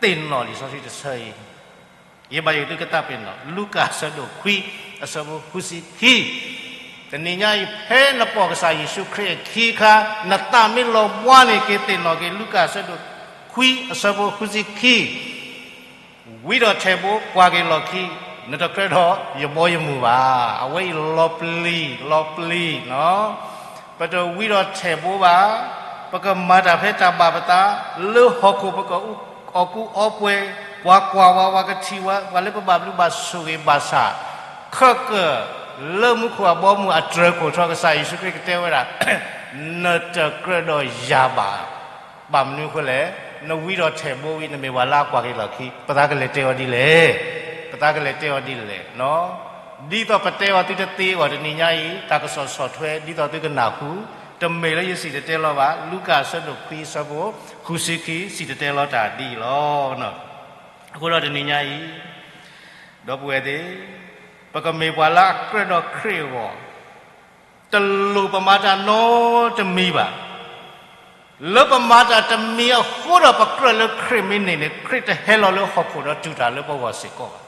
သ့ၣ်နီၣ်လံာ်စီဆှံတဆၢအံၤ, ယဘၣ်ယိၣ်သုကသးပ့ၤနီၣ်, လူၤကၣ်အဆၢဒိၣ်ခွံ အဆၢဖိဃုဆံခံ တနံၤညါအံၤ ဖဲနပိာ်ကစၢ်ယ့ၣ်ၡူးခရံာ်အခံအခါ, နသးမ့ၢ်လီၤဘှါန့ၣ် က့ၤသ့ၣ်နီၣ်က့ၤ လူၤကၣ်အဆၢဒိၣ်ခွံ အဆၢဖိဃုဆံခံ, ဝံဒီးထဲၣ်ဘိ ကွၢ်က့ၤလီၢ်ခံ, နတကြၢးဒီးယဘီယမုၢ်ဘၣ်. အဝဲအံၤလီၤပျံၤ, လီၤပျံၤနီၤ. ပတဝံဒီးထဲၣ်ဘိဘၣ်, ပကမၤတၢ်ဖဲတၢ်ဘၣ်ပသး, လၢဟီၣ်ခိၣ်ပကအီၣ်ကူအီပှဲၤ, ပှၤကွၢ်ဝဲ ပှၤကထံၣ်ဝဲ, ပှၤလၢပဘၣ်ဘျုးဘၣ်ဆိၣ်ဂ့ၤဘၣ်ဆၣ်, ခဲကၢၣ်လၢမူခိၣ်အဘီအမုၢ်အတြၢၤခိၣ်ထီၣ် ကစၢ်ယ့ၣ်ၡူးခရံာ်ကတဲဝဲဒၣ်, နတကြၢးဒီးယၤဘၣ်. ဘၣ်မနုၤအဃိလဲၣ်, နဝံဒီးထဲၣ်ဘိဝံၤ နမ့ၢ်ပှၤလၢအကွၢ်က့ၤလီၢ်ခံ, ပသးကလဲၤတဲအီၤဒ်လဲၣ်, ပသးကလဲၤတဲအီၤဒ်လဲၣ်. ဒ်သိးပတဲအီၤသုတသ့အဂီၢ်တနံၤညါအံၤ, တၢ်ကစီၣ်ဆီၣ်ထွဲ ဒ်သိးသုကနၢ်ဟူ, တမ့ၢ်လၢယစံၣ်တဲၤတဲလီၤဘၣ်, လူၤကၣ်အဆၢဒိၣ်ခွံ အဆၢဖိဃုဆံခံ စံၣ်တဲၤတဲလီၤတၢ်ဒ်အံၤလီၤ. အဃိဒီးတနံၤညါအံၤ, ဒီပုၢ်ဝဲၢ်သ့ၣ်, ပကမ့ၢ်ပှၤလၢအကြၢးဒီးခရံာ်အဂီၢ်, တလိၣ်ပမၤတၢ်နီတမံၤဘၣ်. လၢပမၤတၢ်တမံၤအဃိဒီးပကြၢးလၢခရံာ်မ့ၢ်န့ၢ်န့ၣ် ခရံာ်တဟဲလီၤလၢဟီၣ်ခိၣ်ဒီးတူၢ်တၢ်လၢပဂီၢ်စ့ၢ်ကီးဘၣ်.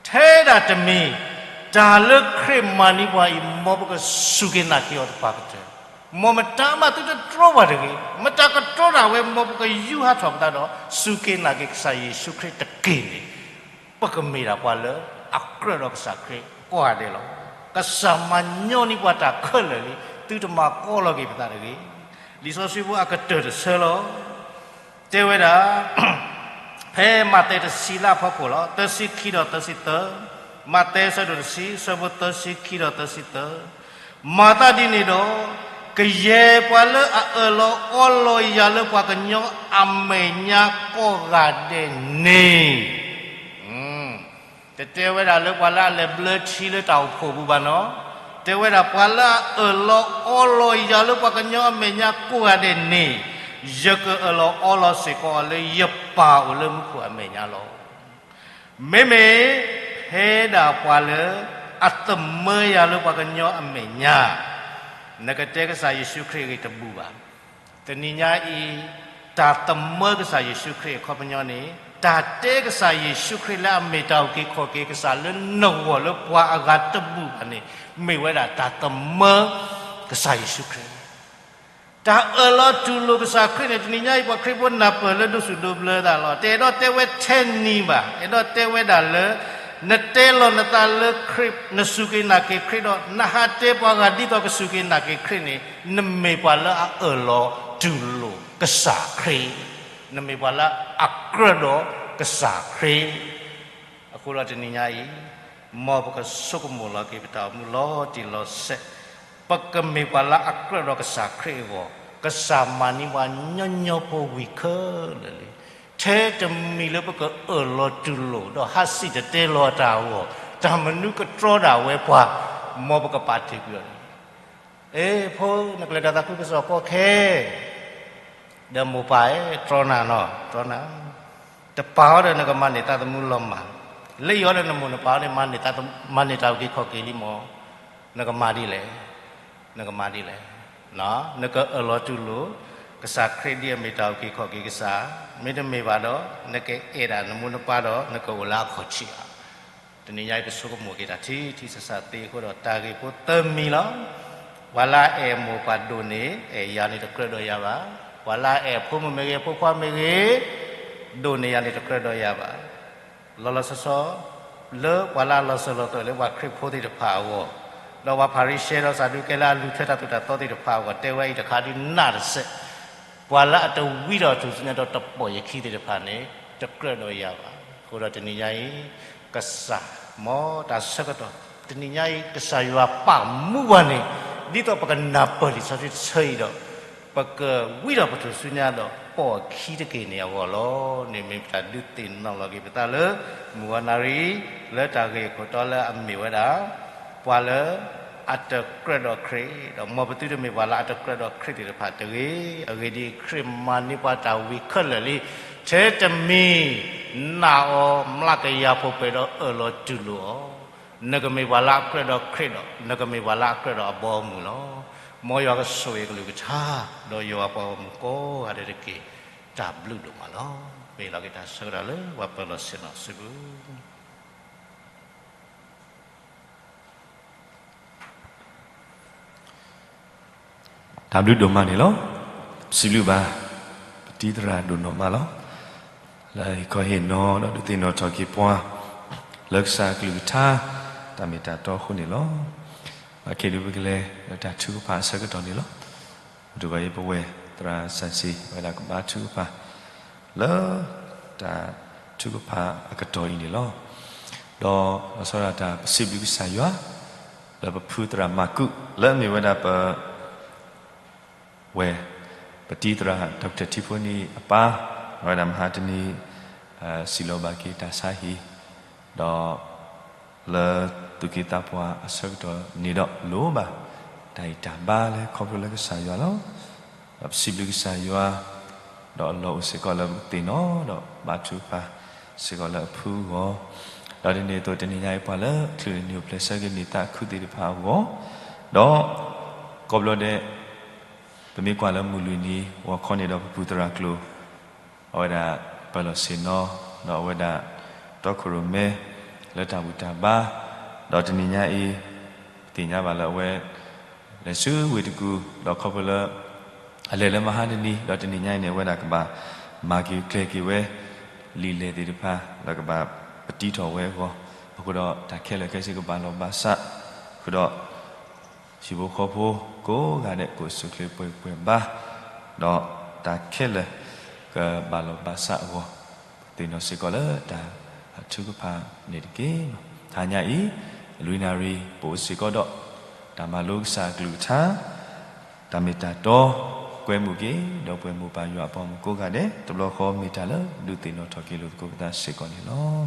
ထဲဒၣ်တမံၤ, တၢ်လၢခရံာ်မၤန့ၢ်ပှၤအံၤ မ်ပကစူၢ်က့ၤနာ်က့ၤအီၤသပှၢ်ကတၢၢ်, မ်မတၤမးသုတတြီပှၤတဂ့ၤ, မတၤကတြီတၢ်ဝဲ မ်ပကယူးဟးထီၣ်ပသးဒီး စူၢ်က့ၤနာ်က့ၤကစၢ်ယ့ၣ်ၡူးခရံာ်တက့ၢ်န့ၣ် ပကမ့ၢ်ဒၣ်ပှၤလၢအကြၢးဒီးကစၢ်ခရံာ်ကိးဂၤဒဲးလီၤ. ကစၢ်မၤညီနုၢ်ပှၤတၢ်ခဲလၢာ်လံ, သုတမၤကီလီၤက့ၤပသးတဂ့ၤ. လံာ်စီဆှံဖိအကတၢၢ်တဆၢလီၤ. တဲဝဲဒၣ်, ဖဲမးသဲတဆံလၢအဖီခိၣ်လီၤ, သၢဆံခံဒီးသၢဆံသၢ, မးသဲအဆၢဒိၣ်တဆံ အဆၢဖိသၢဆံခံဒီးသၢဆံသၢ, မၤသးဒ်န့ၣ်ဒီး, ကယဲၢ်ပှၤလၢအအၢၣ်လီၤအီလီၤယၤလၢပှၤကညီအမဲာ်ညါကိးဂၤဒဲးန့ၣ် တတဲဝဲဒၣ်လၢပှၤလၢအလဲၤဘျၢထံလၢတၢ်အိၣ်ဖှိၣ်ပူၤဘၣ်နီၤ, တဲဝဲဒၣ်ပှၤလၢအအၢၣ်လီၤအီလီၤယၤလၢပှၤကညီအမဲာ်ညါကိးဂၤဒဲးန့ၣ်, ယကအၢၣ်လီၤအီလီၤစ့ၢ်ကီးအီၤလၢယပၢ်အိၣ်လၢမူခိၣ်အမဲာ်ညါလီၤ. မ့မ့ၢ်ဖဲဒၣ်ပှၤလၢအသမၢယၤလၢပှၤကညီအမဲာ်ညါ, နကတဲကစၢ်ယ့ၣ်ၡူးခရံာ်အဂ့ၢ်တဘူၣ်ဘၣ်. တနံၤညါအံၤ, တၢ်သမၢကစၢ်ယ့ၣ်ၡူးခရံာ်အခီပညီန့ၣ်, တၢ်တဲကစၢ်ယ့ၣ်ၡူးခရံာ်လၢအမ့ၢ်တၢ်အုၣ်က့ၤခီၣ်က့ၤကစၢ်လၢနဂီၢ်လၢပှၤအဂၤတဘူၣ်ဘၣ်န့ၣ်, မ့ၢ်ဝဲဒၣ်တၢ်သမၢကစၢ်ယ့ၣ်ၡူးခရံာ် တၢ်အၢၣ်လီၤတူၢ်လိာ်ကစၢ်ခရံာ်န့ၣ် တနံၤညါအံၤ ပှၤခရံာ်ဖိနၢ်ပၢၢ်လၢဒိၣ်ဆူၣ်ဒိၣ်ဘျၢသးလီၤ. တအဲၣ်ဒိးတဲဝဲထဲနံၤဘၣ်, အဲၣ်ဒိးတဲဝဲဒၣ်လၢ နတဲလီၤနသးလၢခရံာ်, နစူၢ်က့ၤနာ်က့ၤခရံာ်ဒီး နဟးတဲပှၤဂၤဒ်သိးကစူၢ်က့ၤနာ်က့ၤခရံာ်န့ၣ်, နမ့ၢ်ပှၤလၢအအၢၣ်လီၤတူၢ်လိာ်ကစၢ်ခရံာ်, နမ့ၢ်ပှၤလၢအကြၢးဒီးကစၢ်ခရံာ် အဃိဒီးတနံၤညါအံၤ, မ်ပကဆိကမိၣ်လီၤက့ၤပတၢ်အိၣ်မူလီၤတံၢ်လီၤဆဲး, ပကမ့ၢ်ပှၤလၢအကြၢးဒီးကစၢ်ခရံာ်အဂီၢ်, ကစၢ်မၤန့ၢ်ပှၤညီညီဖိဝံၤခဲလၢာ်လံ. ထဲတမံၤလၢပကအၢၣ်လီၤတူၢ်လိာ် ဒီးဟးစံၣ်တဲၤတဲလီၤတၢ်အဂီၢ်, တၢ်မနုၤကတြီဒၣ်ဝဲပှၤ, မ်ပကပာ်တ့ၢ်ကွံာ်အီၤန့ၣ် အ့ ဖိ, နကလဲၤတၢ်သးခုကစီၣ်ကီခဲ, ဒီးမိၢ်ပၢ်ဧၢ, တြီနၤနီၤ, တြီနၤ, တပာ်အီၤဒီးနကမၤန့ၢ်သးသမူလီၤမၢ်, လၢအံၤအီၤဒီးနမိၢ်နပၢ်န့ၣ် မၤန့ၢ်တၢ်အုၣ်က့ၤခီၣ်က့ၤလံမၢ်, နကမၤဒ်လဲၣ်, နကမၤဒ်လဲၣ်, နကအၢၣ်လီၤတူၢ်လိာ် ကစၢ်ခရံာ်ဒ်အမ့ၢ်တၢ်အုၣ်က့ၤခီၣ်က့ၤကစၢ်, မ့တမ့ၢ်ဘၣ်ဒီး နကအဲၣ်ဒၣ်နမိၢ်နပၢ်ဒီး နကအိၣ်လၢအခီၣ်ထံးဧါ. တနံၤညါအံၤ ပဆိကမိၣ်က့ၤတၢ်ထံထံဆးဆးသ့အဃိဒီး တၢ်ဂ့ၢ်ဖိသၢမံၤလီၤ. ပှၤလၢအအဲၣ်အမိၢ်ပၢ်ဒိၣ်န့ၣ် အဲၣ်ယၤန့ၣ်တကြၢးဒီးယၤဘၣ်. ပှၤလၢအအဲၣ်အဖိမုၣ်မ့ၢ်ဂ့ၤ အဖိခွါမ့ၢ်ဂ့ၤ ဒိၣ်န့ၢ်ယၤန့ၣ်တကြၢးဒီးယၤဘၣ်. လီၤလီၤဆီဆီ လၢပှၤလၢအလီၤစၢၤလီၤသွဲၣ်လၢပှၤခရံာ်ဖိသ့ၣ်တဖၣ်အဂီၢ်, ဒီးပှၤဖၤရံၤၡဲဒီးစၤဒူးကဲလၢအလူၤထွဲတၢ်သိၣ်တၢ်သီသ့ၣ်တဖၣ်အဂီၢ် တဲဝဲအံၤတခါဒုးနးတစဲး, ပှၤလၢအတဝံဒီးထူၣ်စုညါဒီးတပိာ်ယခံသ့ၣ်တဖၣ်န့ၣ် တကြၢးဒီးယၤဘၣ်. အဃိဒီးတနံၤညါအံၤ ကစၢ်မ်တၢ်ဆၢကတီၢ်, တနံၤညါအံၤ ကစၢ်ယွၤပာ်မူပှၤန့ၣ် ဒ်သိးပကနၢ်ပၢၢ်လံာ်စီဆှံတဆၢအံၤဒီး ပကဝံဒီးပထူၣ်စုညါဒီးပိာ်အခံတက့ၢ်န့ၣ်အဂီၢ်လီၤ. န့ၣ်မ့ၢ်ပတၢ်ဒုးသ့ၣ်နီၣ်လီၤက့ၤပသးလၢ မုၢ်ဂီၤနၣ်ရံၣ် လၢတၢ်ဂ့ၢ်အခိၣ်တီလၢအမ့ၢ်ဝဲဒၣ် ပှၤလၢအတကြၢးဒီးခရံာ်, ဒီးမ်ပသုတမ့ၢ်ပှၤလၢအတကြၢးဒီးခရံာ်သ့ၣ်တဖၣ်တဂ့ၤ. အဂ့ၢ်ဒ်အံၤ, ခရံာ်မၤန့ၢ်ပှၤတၢ်ဝံၤခဲလၢာ်လံ. ထဲတမံၤ နာ်အီၤ မျးကယၤဖိးပှဲၤဒီးအၢၣ်လီၤတူၢ်လိာ်အီၤ, နကမ့ၢ်ပှၤလၢအကြၢးဒီးခရံာ်ဒီး နကမ့ၢ်ပှၤလၢအကြၢးဒီးအဘီအမုၢ်လီၤ. မ်ယွၤကဆိၣ်ဂ့ၤအကလုၢ်ကထါ ဒီးယွၤပှၤဂီၢ်မုၢ်ကိးဂၤဒဲးတက့ၢ်. တၢ်ဘျုးဒိၣ်မးလီၤ. မ့ၢ်လီၤက့ၤတၢ်ဆၢကတီၢ်လၢပှၤပၢၤလီၢ်ဆ့ၣ်နီၤစုပူၤ တၢ်ဘျုးဒိၣ်မးန့ၣ်လီၤ. ပစံးဘျုးဘၣ် ပတံၤသရၣ်ဒိၣ်နီၢ်မးလီၤ. လၢဟ့ၣ်ခီဟ့ၣ်နီၤဒီးဒုးသ့ၣ်နီၣ်ထီၣ်က့ၤပှၤ လၢကစၢ်အကလုၢ်ကထါ တၢ်မ့ၢ်တၢ်တီအဃိန့ၣ်လီၤ. ဘၣ်ခဲဒုးပကလဲၤလၢတၢ်ထုကဖၣ်အဆၢကတီၢ်န့ၣ်လီၤ. ပတုၤဘၣ်အံၤပဝဲၢ်သရၣ်စၢ်စ့ၣ် ဝဲဒၣ်ကဘါထုကဖၣ် လၢတၢ်ထုကဖၣ်အကတီၢ်အံၤန့ၣ်လီၤ. ဒီးလီၤဆီဒၣ်တၢ်ပစံးဘျုးကစၢ်ယွၤ လၢပဖုသရၣ်မၤကူး လၢအမ့ၢ်ဝဲဒၣ်ပ ဝဲၢ် ပတံၤသရၣ် ဒီကထၢၣ်ထံဖိန့ၣ်အပၢ် အဝဲဒၣ်မဟါတနံၤ စံးလီၤဘၣ်က့ၤတၢ်ဆါဟံၣ် ဒီးလၢသူၣ်က့သးပှၢ်အဆၢကတီၢ်န့ၣ်ဒီး လိၣ်ဘၣ် တၢ်အံၣ်တၢ်ဘါလၢခီဖျိလၢကစၢ်ယွၤလီၤ. ဒီးပစံးဘျုးကစၢ်ယွၤ ဒီးအလီၢ်အိၣ်စ့ၢ်ကီးလၢပကသ့ၣ်နီၣ်ဒီးဘါထုကဖၣ်စ့ၢ်ကီးလၢအဖုအဂီၢ် ဒီးဒ်န့ၣ်အသိးတနံၤညါအံၤ ပှၤလၢချုးန့ၢ်နံၣ်အိၣ်ဖျဲၣ်ဆၢက့ၤနံၣ်သးခုသ့ၣ်တဖၣ်အဂီၢ်, ဒီး ကိးဘျီဒဲး ပမ့ၢ်ကွၢ်လၢမုၢ်လွံၢ်နံၤ ဂီၤခီန့ၣ်ဒီးပပုၢ်သရၣ်ကျိၤ အဝဲဒၣ်ပၢၢ်လီၤဆ့ၣ်နီၤ ဒီးအဝဲဒၣ်တီခိၣ်ရိၣ်မဲ လၢတၢ်ဘူၣ်တၢ်ဘါ, ဒီးတနံၤညါအံၤ ပသ့ၣ်ညါဘၣ်လၢအဝဲ လဲၤဆူဝ့ၢ်တကူၣ် ဒီးခီဖျိလၢ အလဲၤလၢမဟါတနံၤ ဒီးတနံၤညါအံၤန့ၣ် အဝဲဒၣ်ကဘၣ်မၤက့ၤကျဲၤက့ၤဝဲ လံာ်လဲၢ်သ့ၣ်တဖၣ် ဒီးကဘၣ်ပတံထီၣ်ဝဲအဂီၢ်, အဃိဒီးတၢ်ခဲလၢာ်ခဲဆ့ကဘၣ်လီၤဘၣ်စး, အဃိဒီး ဟံၣ်ဖိဃီဖိကိးဂၤဒဲး ကအိၣ်ဆူၣ်ချ့ပှဲၤပှဲၤဘါ, ဒီးတၢ်ခဲလၢာ်ကဘၣ်လီၤဘၣ်စးအဂီၢ်, သ့ၣ်နီၣ်စ့ၢ်ကီးလၢတၢ်ထုကဖၣ်န့ၣ်တက့ၢ်. တဟါညါအံၤ လွံၢ်နၣ်ရံၣ် ပအိၣ်စ့ၢ်ကီးဒီး တၢ်မၤလိကစၢ်အကလုၢ်ကထါ တၢ်မ့ၢ်တၢ်တီ ကွဲမုာ်က့ၤ ဒီးပဝဲမိၢ်ပၢ်ယွၤအပှၤမုၣ်ကိးဂၤဒဲး တဘျီဃီမ့ၢ်တၢ်လၢဒုးသ့ၣ်နီၣ်ထီၣ်က့ၤလိာ်သကိးပသးစ့ၢ်ကီးန့ၣ်လီၤ.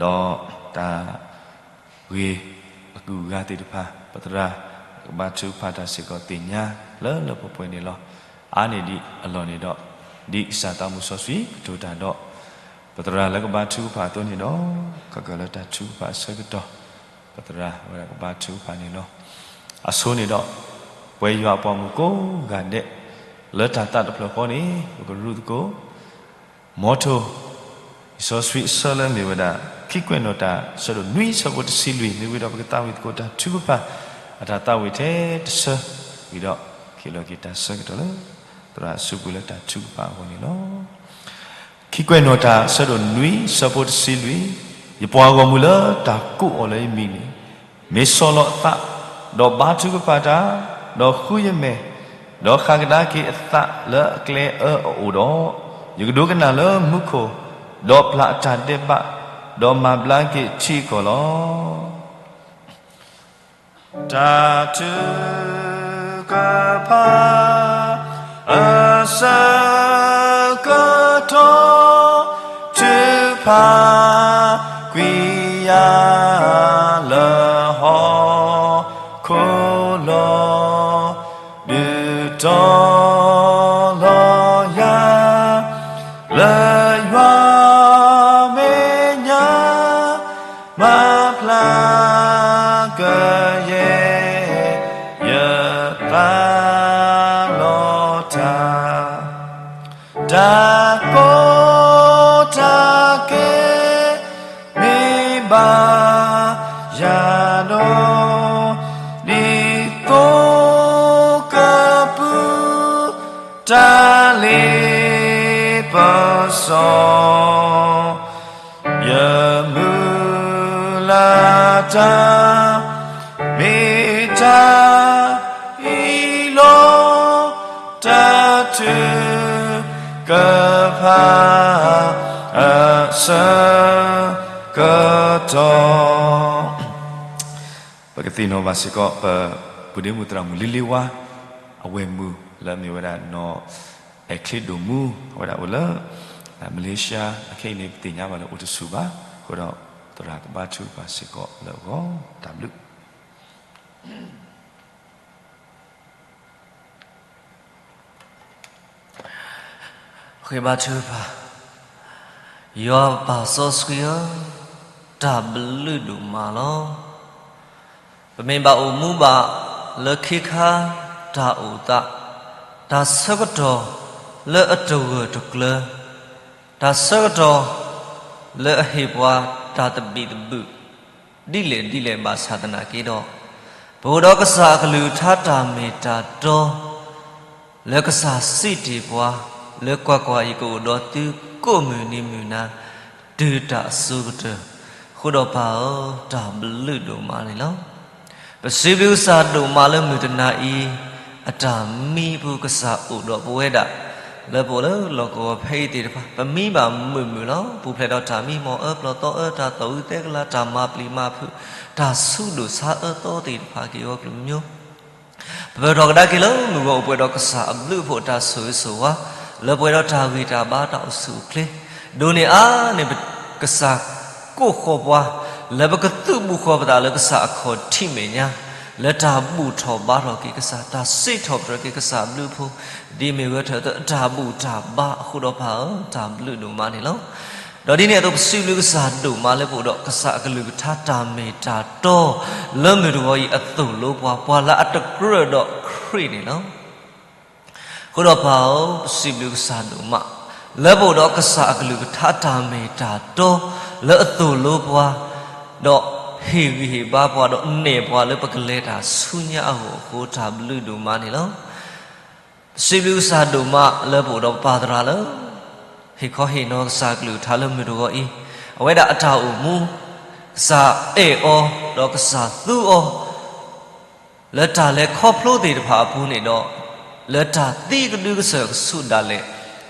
ဒီးတၢ်ဂ့ၢ်အကူၣ်အဂၤသ့ၣ်တဖၣ် ပသရၣ်ကဘါထုကဖၣ်တၢ်စ့ၢ်ကီးသ့ၣ်ညါလၢလၢပှဲၤပှဲၤန့ၣ်လီၤ. အါန့ၢ်ဒံးအလီၢ်န့ၣ်ဒီး ဒ်ကစၢ်သးမုၢ်စီဆှံကတိၤတၢ်ဒီး ပသရၣ်လၢကဘါထုကဖၣ်အသိးန့ၣ်ဒီး ခဲကၢၣ်လၢတၢ်ထုကဖၣ်အဆၢကတီၢ် ပသရၣ်ဝဲဒၣ်ကဘါထုကဖၣ်န့ၣ်လီၤ. အဆိန့ၣ်ဒီး ပဝဲယွၤအပှၤမုၣ်ကိးဂၤဒဲး လၢတၢ်သးတဖျၢၣ်ဃီန့ၣ် ပကရူၢ်သကိး မီထိၣ် လံာ်စီဆှံအဆၢလၢမ့ၢ်ဝဲဒၣ် ခံကွဲးနီၣ်တၢ် ဆၢဒိၣ်နွံဆၢဖိတဆံလွံၢ် မ့ၢ်ဝံၤဒီးပကသးဝံၣ်သကိးတၢ်ထုကဖၣ် အတၢ်သးဝံၣ်ထဲတဆၢ ဝံၤဒီးကဟ့ၣ်လီၤက့ၤတၢ်ဆၢကတီၢ်လၢ သရၣ်အစုပူၤလၢတၢ်ထုကဖၣ်အဂီၢ်န့ၣ်လီၤ. ခံကွဲးနီၣ်တၢ် ဆၢဒိၣ်နွံဆၢဖိတဆံလွံၢ်, ယပှၤဂီၢ်မုၢ်လၢတၢ်ကိးအီၤလၢယမံၤန့ၣ် မ့ၢ်ဆီၣ်လီၤအသး ဒီးဘါထုကဖၣ်တၢ်, ဒီးဃုယမဲာ်, ဒီးဃၣ်ကဒါက့ၤအသးလၢအကျဲအၢအအိၣ်ဒီး, ယကဒိကနၣ်လၢမူခိၣ်, ဒီးပျၢ်အတၢ်ဒဲးဘး, ဒီးမၤဘျါက့ၤထံအကီၢ်လီၤ. တၢ်ထုကဖၣ် အဆၢကတီၢ် ထုကဖၣ်ကွံာ်ယၤ လၢဟီၣ်ခိၣ်လီၤ. ဒုးတီၤလီၤယၤ လၢယွၤမဲာ်ညါ မၤဖျါကယဲၢ် ယသးလီၤတၢ် တၢ်ကီတၢ်ခဲ မ့ၢ်ဘၣ်ယၤဒီး ဒ်သိးကပုၢ် တၢ်လ့ပစီ ယမုၢ်လၢ်တၢ် မ့ၢ်တၢ်အံၤလီၤ. တၢ်ထုကဖၣ် အဆၢကတီၢ် ပကသ့ၣ်နီၣ်ဘၣ်စ့ၢ်ကီး ပပုၢ်ဒ့မုၣ်သရၣ်မုၣ်လ့လ့ဝါ အဝဲၢ်မုၣ်လၢအမ့ၢ်ဝဲဒၣ်နီၢ်အဲၣ်ချ့ဒိၣ်မူ အဝဲဒၣ်အိၣ်လၢ မလ့ၡါ အခဲအံၤန့ၣ် ပသ့ၣ်ညါဘၣ်လၢအိၣ်တဆူၣ်ဘၣ်. အဃိဒီး သရၣ်ကဘါထုကဖၣ်စ့ၢ်ကီးလၢအဂီၢ် တၢ်ဘျုး ဃ့ဘါထုကဖၣ်, ယွၤပၢ်စီဆှံဧၢ, တၢ်ဘျုးဒိၣ်မးလီၤ. ပမ့ၢ်ဘၣ်အိၣ်မူဘၣ်လၢခ့ခါတၢ်အိၣ်သး, တၢ်ဆၢကတီၢ်လၢအတဂၢၢ်တကျၢၤ, တၢ်ဆၢကတီၢ်လၢအဟ့ၣ်ပှၤတၢ်သဘံၣ်သဘုၣ် ဒ်လဲၣ်ဒ်လဲၣ်ဘၣ်ဆၣ်သနာ်က့ဒီး, ပအိၣ်ဒီးကစၢ်အကလုၢ်ကထါတၢ်မ့ၢ်တၢ်တီ လၢကစၢ်စံးတ့ၢ်ပှၤ, လၢကွၢ်ကွၢ်, ယကအိၣ်ဒီးသုကိးမုၢ်နံၤမုၢ်နၤ တုၤတၢ်အစိၤကတၢၢ်, အဃိဒီးပၢ်ဧၢ, တၢ်ဘျုးဒိၣ်မးန့ၣ်လီၤ. ပစံးဘျုးကစၢ်ဒိၣ်မးလၢမုၢ်တနၤအံၤ, အတၢ်မံပူၤကစၢ်အိၣ်ဒီးပဝဲဒၣ်, လၢပအိၣ်လၢလီၢ်ကဝီၤဖဲအံၤသ့ၣ်တဖၣ် ပမံဘၣ်မုာ်မုာ်လီၤ. ပူၤဖျဲးဒီးတၢ်မံမီၢ်အၢပျီၢ်သီအၢ တၢ်သီၣ်ဝံသဲကလၤ တၢ်မၤပျံၤမၤဖုး တၢ်ဆူးဒိၣ်ဆါအၢသီသ့ၣ်တဖၣ်က့ၤအဂီၢ်ကလုာ်မံၤ ပပၢၢ်ထီၣ်ကဒါက့ၤလၢမုၢ်ဂီၤအိၣ်ပှဲၤဒီးကစၢ်အဘျုးအဖှိၣ်အတၢ်ဆိၣ်ဂ့ၤဆိၣ်ဝါ, လၢပှဲၤဒီးတၢ်ဂံၢ်တၢ်ဘါတၢ်အိၣ်ဆူၣ်အိၣ်ချ့, ဒိၣ်န့ၢ်အါန့ၢ်ပကစၢ်ကိးဃီၤပှၤ, လၢပကသုးဘူးဃီၤပသးလၢကစၢ်အခီၣ်ထံးမဲာ်ညါ, လၢတၢ်ဘူၣ်ထီၣ်ဘါထီၣ်က့ၤကစၢ်, တၢ်စံးထီၣ်ပတြၢၤက့ၤကစၢ်အဘျုးအဖှိၣ်, ဒ်မ့ၢ်ဝဲထၢၣ်သၢအတၢ်ဘူၣ်တၢ်ဘါအဃိဒီးပၢ်ဧၢ, တၢ်ဘျုးဒိၣ်မးန့ၣ်လီၤ. ဒီးဒ်န့ၣ်အသိး ပစံးဘျုးကစၢ်ဒိၣ်မးလၢပအိၣ်ဒီးကစၢ်အကလုၢ်ကထါတၢ်မ့ၢ်တၢ်တီ လၢမုၢ်တဂီၤအံၤအသိၣ်လိပှၤ, ပှၤလၢအတကြၢးဒီးခရံာ်န့ၣ်လီၤ. အဃိဒီးပၢ်ဧၢ, ပစံးဘျုးကစၢ်ဒိၣ်မး လၢပအိၣ်ဒီးကစၢ်အကလုၢ်ကထါတၢ်မ့ၢ်တၢ်တီ လၢအသိၣ်လိပှၤ, ဒီးဟ့ၣ်ဂံၢ်ဟ့ၣ်ဘါပှၤ ဒီးနဲၣ်ပှၤလၢပကလဲၤတၢ်ဆူညါအဂီၢ်အဃိ တၢ်ဘျုးဒိၣ်မးန့ၣ်လီၤ. ပစံးဘျုးကစၢ်ဒိၣ်မးလၢပအိၣ်ဒီးပပၢ်သရၣ်လၢ ဟ့ၣ်ခီဟ့ၣ်နီၤကစၢ်ကလုၢ်ကထါလၢမုၢ်တဂီၤအံၤ, အဝဲဒၣ်အတၢ်အိၣ်မူ, ကစၢ်အဲၣ်အီၤ, ဒီးကစၢ်သူအီၤ လၢတၢ်လဲၤခီဖျိသ့ၣ်တဖၣ်အပူၤန့ၣ်ဒီး, လၢတၢ်သံကဒုကစၢၢ်ကဆူးဒၣ်လဲာ်,